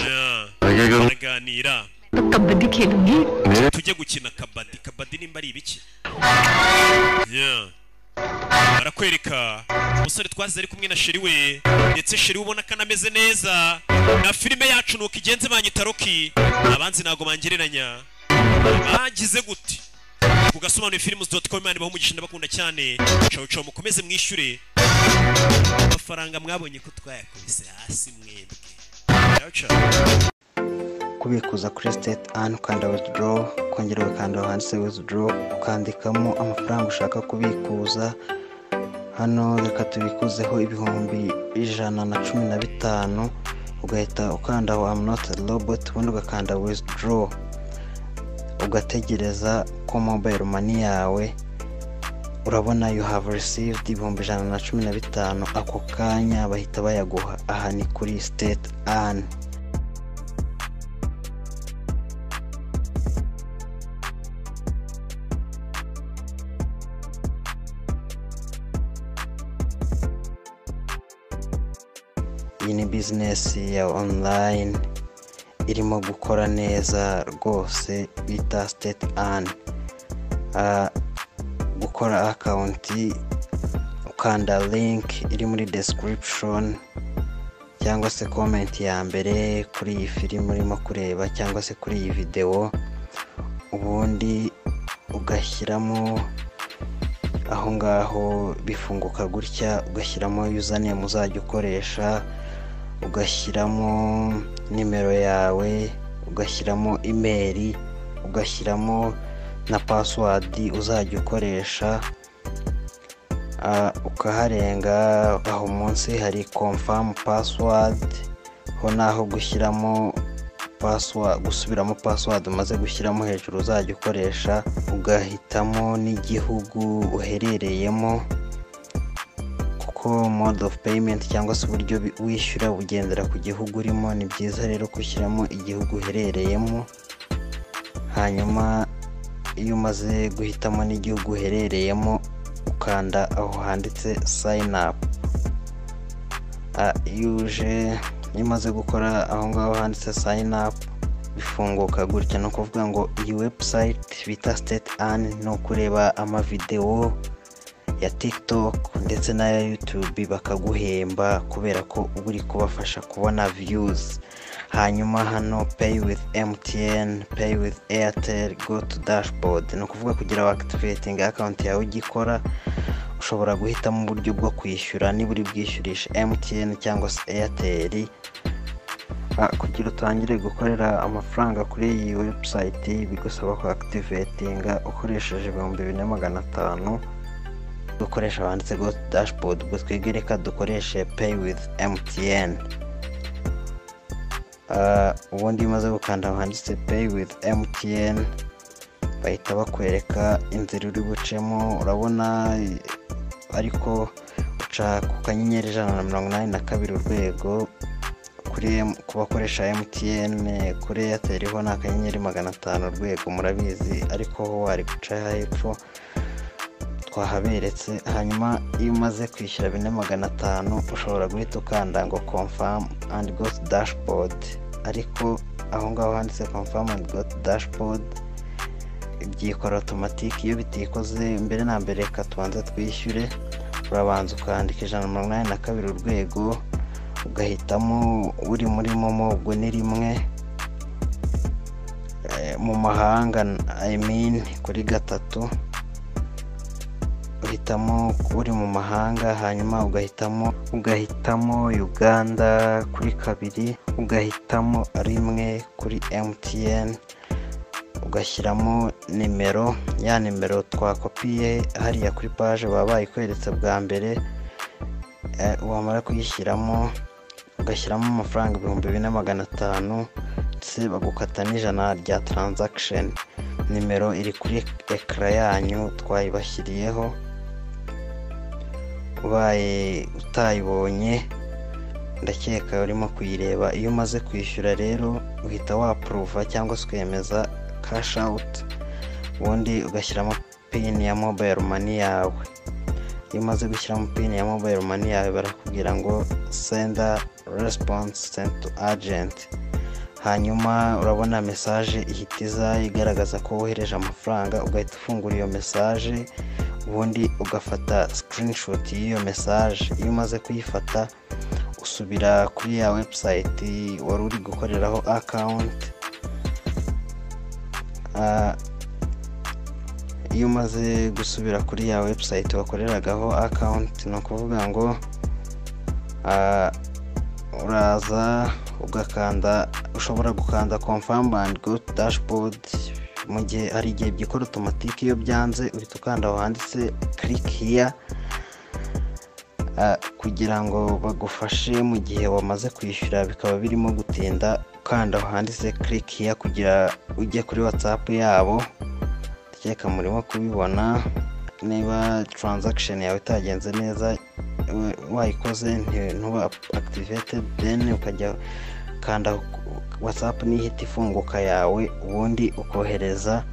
Yeah. मैं क्या करूँ? Baraganira. तो कबड्डी खेलूंगी। मेरे Tujye gukina kabadi. Kabadi nimba ari ibiki. Yeah. Barakwereka umusore twazize ari kumwe na chérie we, ndetse chérie we ubona ko anameze neza. Na filime yacu nuko igenze. Banyita Rocky, abanzi ntabwo bangereranya. Bagize gute ku gasobanuye films.com. Imana ibahe umugisha, ndabakunda cyane. Ciao ciao, mukomeze mwishyure amafaranga mwabonye ko twayakubise hasi mwebwe. Ciao ciao. Kubikuza kuri State An, ukanda withdraw, ukongera ugakanda aho handitse withdraw, ukandikamo amafaranga ushaka kubikuza. Hano reka tubikuzeho 115,000. Ugahita ukanda aho "I'm not a robot", ubundi ugakanda withdraw, ugategereza ko mobile money yawe, urabona "You have received 115,000", ako kanya bahita bayaguha. Aha ni kuri State Earn. Iyi ni business ya online irimo gukora neza rwose bita State Earn. Gukora account, ukanda link iri muri description cyangwa se comment ya mbere kuri iyi filime urimo kureba cyangwa se kuri iyi videwo, ubundi ugashyiramo aho ngaho, bifunguka gutya. Ugashyiramo username uzajya ukoresha, ugashyiramo nimero yawe, ugashyiramo email, ugashyiramo na password uzajya ukoresha. Ukaharenga aho munsi hari confirm password, ho naho gushyiramo password, gusubiramo password umaze gushyiramo hejuru uzajya ukoresha. Ugahitamo n'igihugu uherereyemo, kuko mode of payment cyangwa se uburyo wishyura bugendera ku gihugu urimo. Ni byiza rero gushyiramo igihugu uherereyemo. Hanyuma iyo umaze guhitamo n'igihugu uherereyemo, ukanda aho handitse sign up. Iyo uje, iyo umaze gukora aho ngaho handitse sign up, bifunguka gutya. Ni ukuvuga ngo iyi website bita State Earn ni ukureba amavidewo ya TikTok ndetse n'aya YouTube bakaguhemba, kubera ko uba uri kubafasha kubona views. Hanyuma hano pay with MTN, pay with Airtel, go to dashboard, ni ukuvuga kugira ngo activating account yawe ugikora, ushobora guhitamo uburyo bwo kwishyura, niba uri bwishyurisha MTN cyangwa se Airtel. Kugira utangire gukorera amafaranga kuri iyi website, bigusaba ku activatinga ukoresheje 4500. Dukoresha banditse go to dashboard. Ubwo twebwe reka dukoreshe pay with MTN. Ubundi iyo umaze gukanda aho handitse pay with MTN, bahita bakwereka inzira uri bucemo. Urabona ariko uca ku *182# kuri ku bakoresha MTN. Kuri Airtel ho ni *500#, murabizi, ariko ho wari guca hepfo twahaberetse. Hanyuma iyo umaze kwishyura 4,500, ushobora guhita ukanda ngo confirm and go to dashboard. Ariko aho ngaho handitse confirm and go to dashboard byikora automatic. Iyo bitikoze, mbere na mbere reka tubanze twishyure. Urabanza ukandika *182#, ugahitamo uri muri MoMo, ubwo ni 1, mu mahanga, I mean kuri 3, uhitamo uri mu mahanga. Hanyuma ugahitamo Uganda kuri 2, ugahitamo 1 kuri MTN, ugashyiramo nimero, ya nimero twakopiye hariya kuri page baba bayikweretse bwa mbere. Wamara kuyishyiramo, ugashyiramo amafaranga 4,500, ndetse bagukata n'100 rya transaction. Nimero iri kuri écran yanyu, twayibashyiriyeho. Ubaye utayibonye, ndakeka urimo kuyireba. Iyo umaze kwishyura rero, uhita wapuruva cyangwa se ukemeza cash out, ubundi ugashyiramo PIN ya mobile money yawe. Iyo umaze gushyiramo PIN ya mobile money yawe, barakubwira ngo "Send response sent to agent". Hanyuma urabona message ihita iza igaragaza ko wohereje amafaranga. Ugahita ufungura iyo message, ubundi ugafata screenshot y'iyo message. Iyo umaze kuyifata, usubira kuri ya website wari uri gukoreraho account. Iyo umaze gusubira kuri ya website wakoreragaho account, ni ukuvuga ngo uraza ugakanda, ushobora gukanda confirm and go to dashboard mu gihe hari igihe byikora automatic. Iyo byanze, uhita ukanda aho handitse click here. Kugira ngo bagufashe mu gihe wamaze kwishyura bikaba birimo gutinda, ukanda aho handitse click here kugira ujye kuri WhatsApp yabo. Ndakeka murimo kubibona. Niba transaction yawe itagenze neza, wayikoze ntuba activated, then ukajya kanda WhatsApp nihita ifunguka yawe, ubundi ukohereza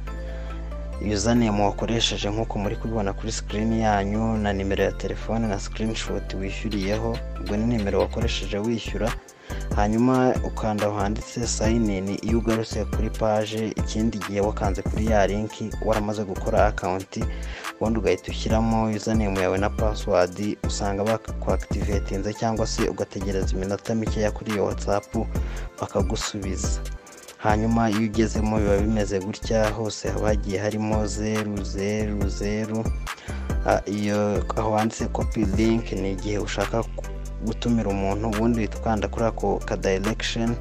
username wakoresheje nk'uko muri kubibona kuri screen yanyu, na nimero ya telefone na screenshot wishyuriyeho, ubwo ni nimero wakoresheje wishyura. Hanyuma ukanda aho handitse sign in. Iyo ugarutse kuri page ikindi gihe wakanze kuri ya link waramaze gukora account, ubundi ugahita ushyiramo username yawe na password, usanga bakwactivatinze, cyangwa se ugategereza iminota mikeya kuri iyo WhatsApp bakagusubiza. Hanyuma iyo ugezemo biba bimeze gutya, hose haba hagiye harimo 0 0 0. Iyo aho handitse copy link ni igihe ushaka gutumira umuntu, ubundi uhita ukanda kuri ako ka direction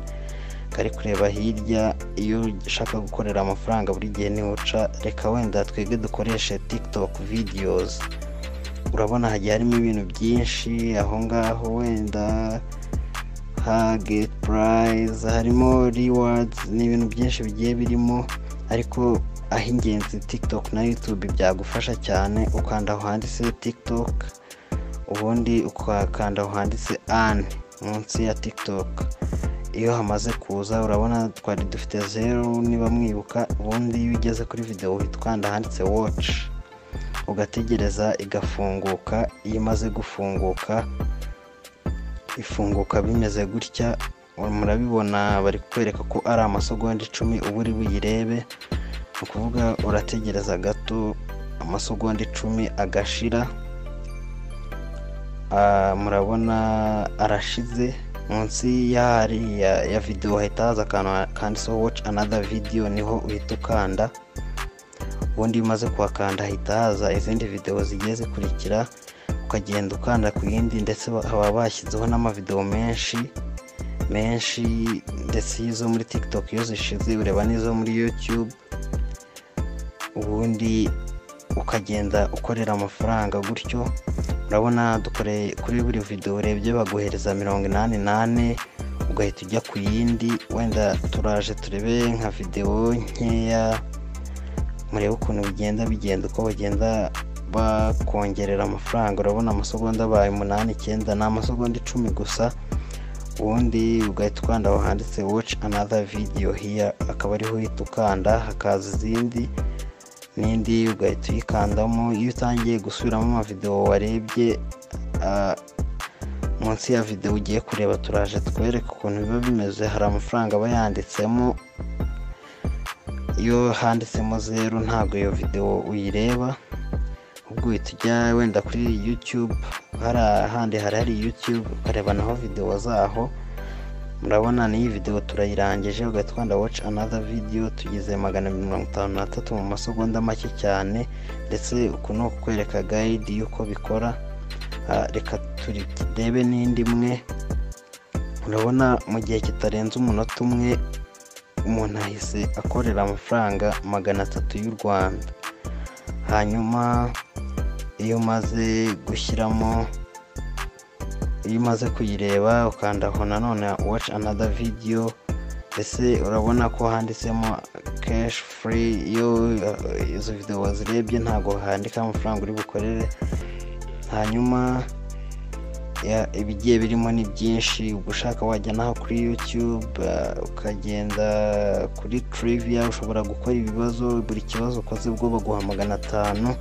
kari kureba hirya. Iyo ushaka gukorera amafaranga buri gihe niho uca. Reka wenda twebwe dukoreshe TikTok videos. Urabona hagiye harimo ibintu byinshi aho ngaho, wenda ha get prize, harimo rewards, ni ibintu byinshi bigiye birimo, ariko aho ingenzi TikTok na YouTube byagufasha cyane. Ukanda aho handitse TikTok, ubundi ukakanda aho handitse earn munsi ya TikTok. Iyo hamaze kuza, urabona twari dufite 0 niba mwibuka. Ubundi iyo ugeze kuri video uhita ukanda ahanditse watch, ugategereza igafunguka. Iyo imaze gufunguka, ifunguka bimeze gutya, murabibona bari kukwereka ko ari amasegonda 10 uba uri buyirebe. Ni ukuvuga urategereza gato amasegonda 10 agashira. Murabona arashize. Munsi y'ahari ya video hahita haza akantu kanditseho watch another video, niho uhita ukanda. Ubundi iyo umaze kuhakanda hahita haza izindi video zigiye zikurikira, ukagenda ukanda ku yindi. Ndetse baba bashyizeho n'amavideo menshi menshi, ndetse izo muri TikTok iyo zishize ureba n'izo muri YouTube, ubundi ukagenda ukorera amafaranga gutyo. Urabona dukoreye kuri buri video urebye baguhereza 84, ugahita ujya ku yindi. Wenda turaje turebe nka video nkeya, murebe ukuntu bigenda bigenda, uko bagenda bakongerera amafaranga. Urabona amasegonda abaye 8, 9, ni amasegonda 10 gusa. Ubundi ugahita ukanda aho handitse watch another video here, akaba ariho uhita ukanda, hakaza izindi n'indi ugahita uyikandamo. Iyo utangiye gusubiramo amavideo warebye, munsi ya video ugiye kureba, turaje twereke ukuntu biba bimeze, hari amafaranga aba yanditsemo. Iyo handitsemo 0 ntabwo iyo video uyireba, ubwo uhita ujya wenda kuri YouTube, hari ahandi hari YouTube, ukareba naho video zaho. Murabona n'iyi video turayirangije, ugahita ukanda watch another video. Tugeze 253 mu masegonda make cyane. Ndetse uku ni ukukwereka guide y'uko bikora. Reka turebe n'indi imwe. Urabona mu gihe kitarenze umunota umwe umuntu ahise akorera amafaranga 300 y'u Rwanda. Hanyuma iyo umaze gushyiramo, iyo umaze kuyireba, ukanda aho nanone watch another video. Ese urabona ko handitsemo cash free? Iyo izo video wazirebye ntabwo handika amafaranga uri bukorere. Hanyuma ibigiye birimo ni byinshi. Ubwo ushaka wajya naho kuri YouTube, ukagenda kuri trivia, ushobora gukora ibibazo, buri kibazo ukoze ubwo baguha 500.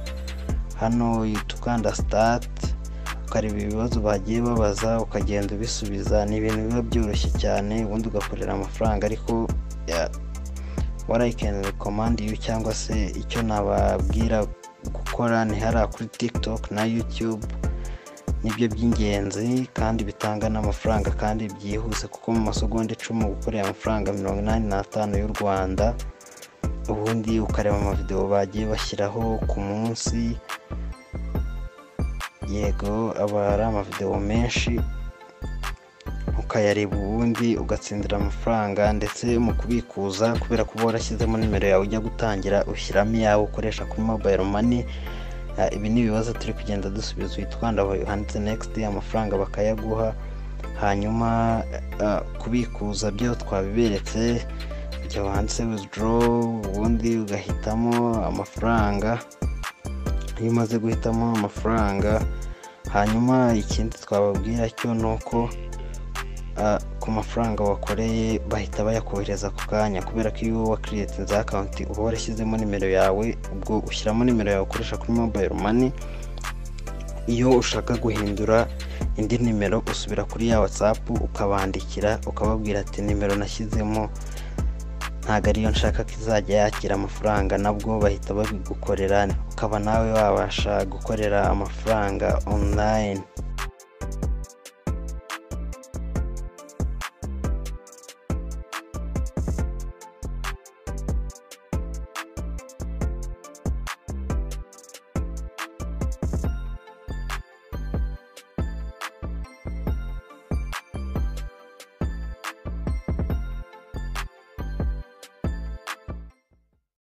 Hano uhita ukanda start, ukareba ibibazo bagiye babaza, ukagenda ubisubiza. Ni ibintu biba byoroshye cyane, ubundi ugakorera amafaranga. Ariko what I can recommend you, cyangwa se icyo nababwira gukora, ni hariya kuri TikTok na YouTube, nibyo by'ingenzi kandi bitanga n'amafaranga kandi byihuse, kuko mu masegonda 10 gukorera amafaranga 85 y'u Rwanda. Ubundi ukareba amavideo bagiye bashyiraho ku munsi, yego aba ari amavideo menshi, ukayareba ubundi ugatsindira amafaranga. Ndetse mu kubikuza, kubera kuba warashyizemo nimero yawe ujya gutangira, ushyiramo iyawe ukoresha kuri mobile money. Ibi ni ibibazo turi kugenda dusubiza. Uhita ukanda aho handitse "next", amafaranga bakayaguha. Hanyuma kubikuza byo twabiberetse, ujya handitse "withdraw", ubundi ugahitamo amafaranga. Iyo umaze guhitamo amafaranga, hanyuma ikindi twababwira cyo ni uko ku mafaranga wakoreye bahita bayakohereza ako kanya, kubera ko iyo wakiriyetinze account uba warashyizemo nimero yawe. Ubwo ushyiramo nimero yawe ukoresha kuri mobile money. Iyo ushaka guhindura indi nimero, usubira kuri ya WhatsApp ukabandikira, ukababwira ati: "Nimero nashyizemo ntabwo ariyo nshaka ko izajya yakira amafaranga." Nabwo bahita babigukorera, ukaba nawe wabasha gukorera amafaranga online.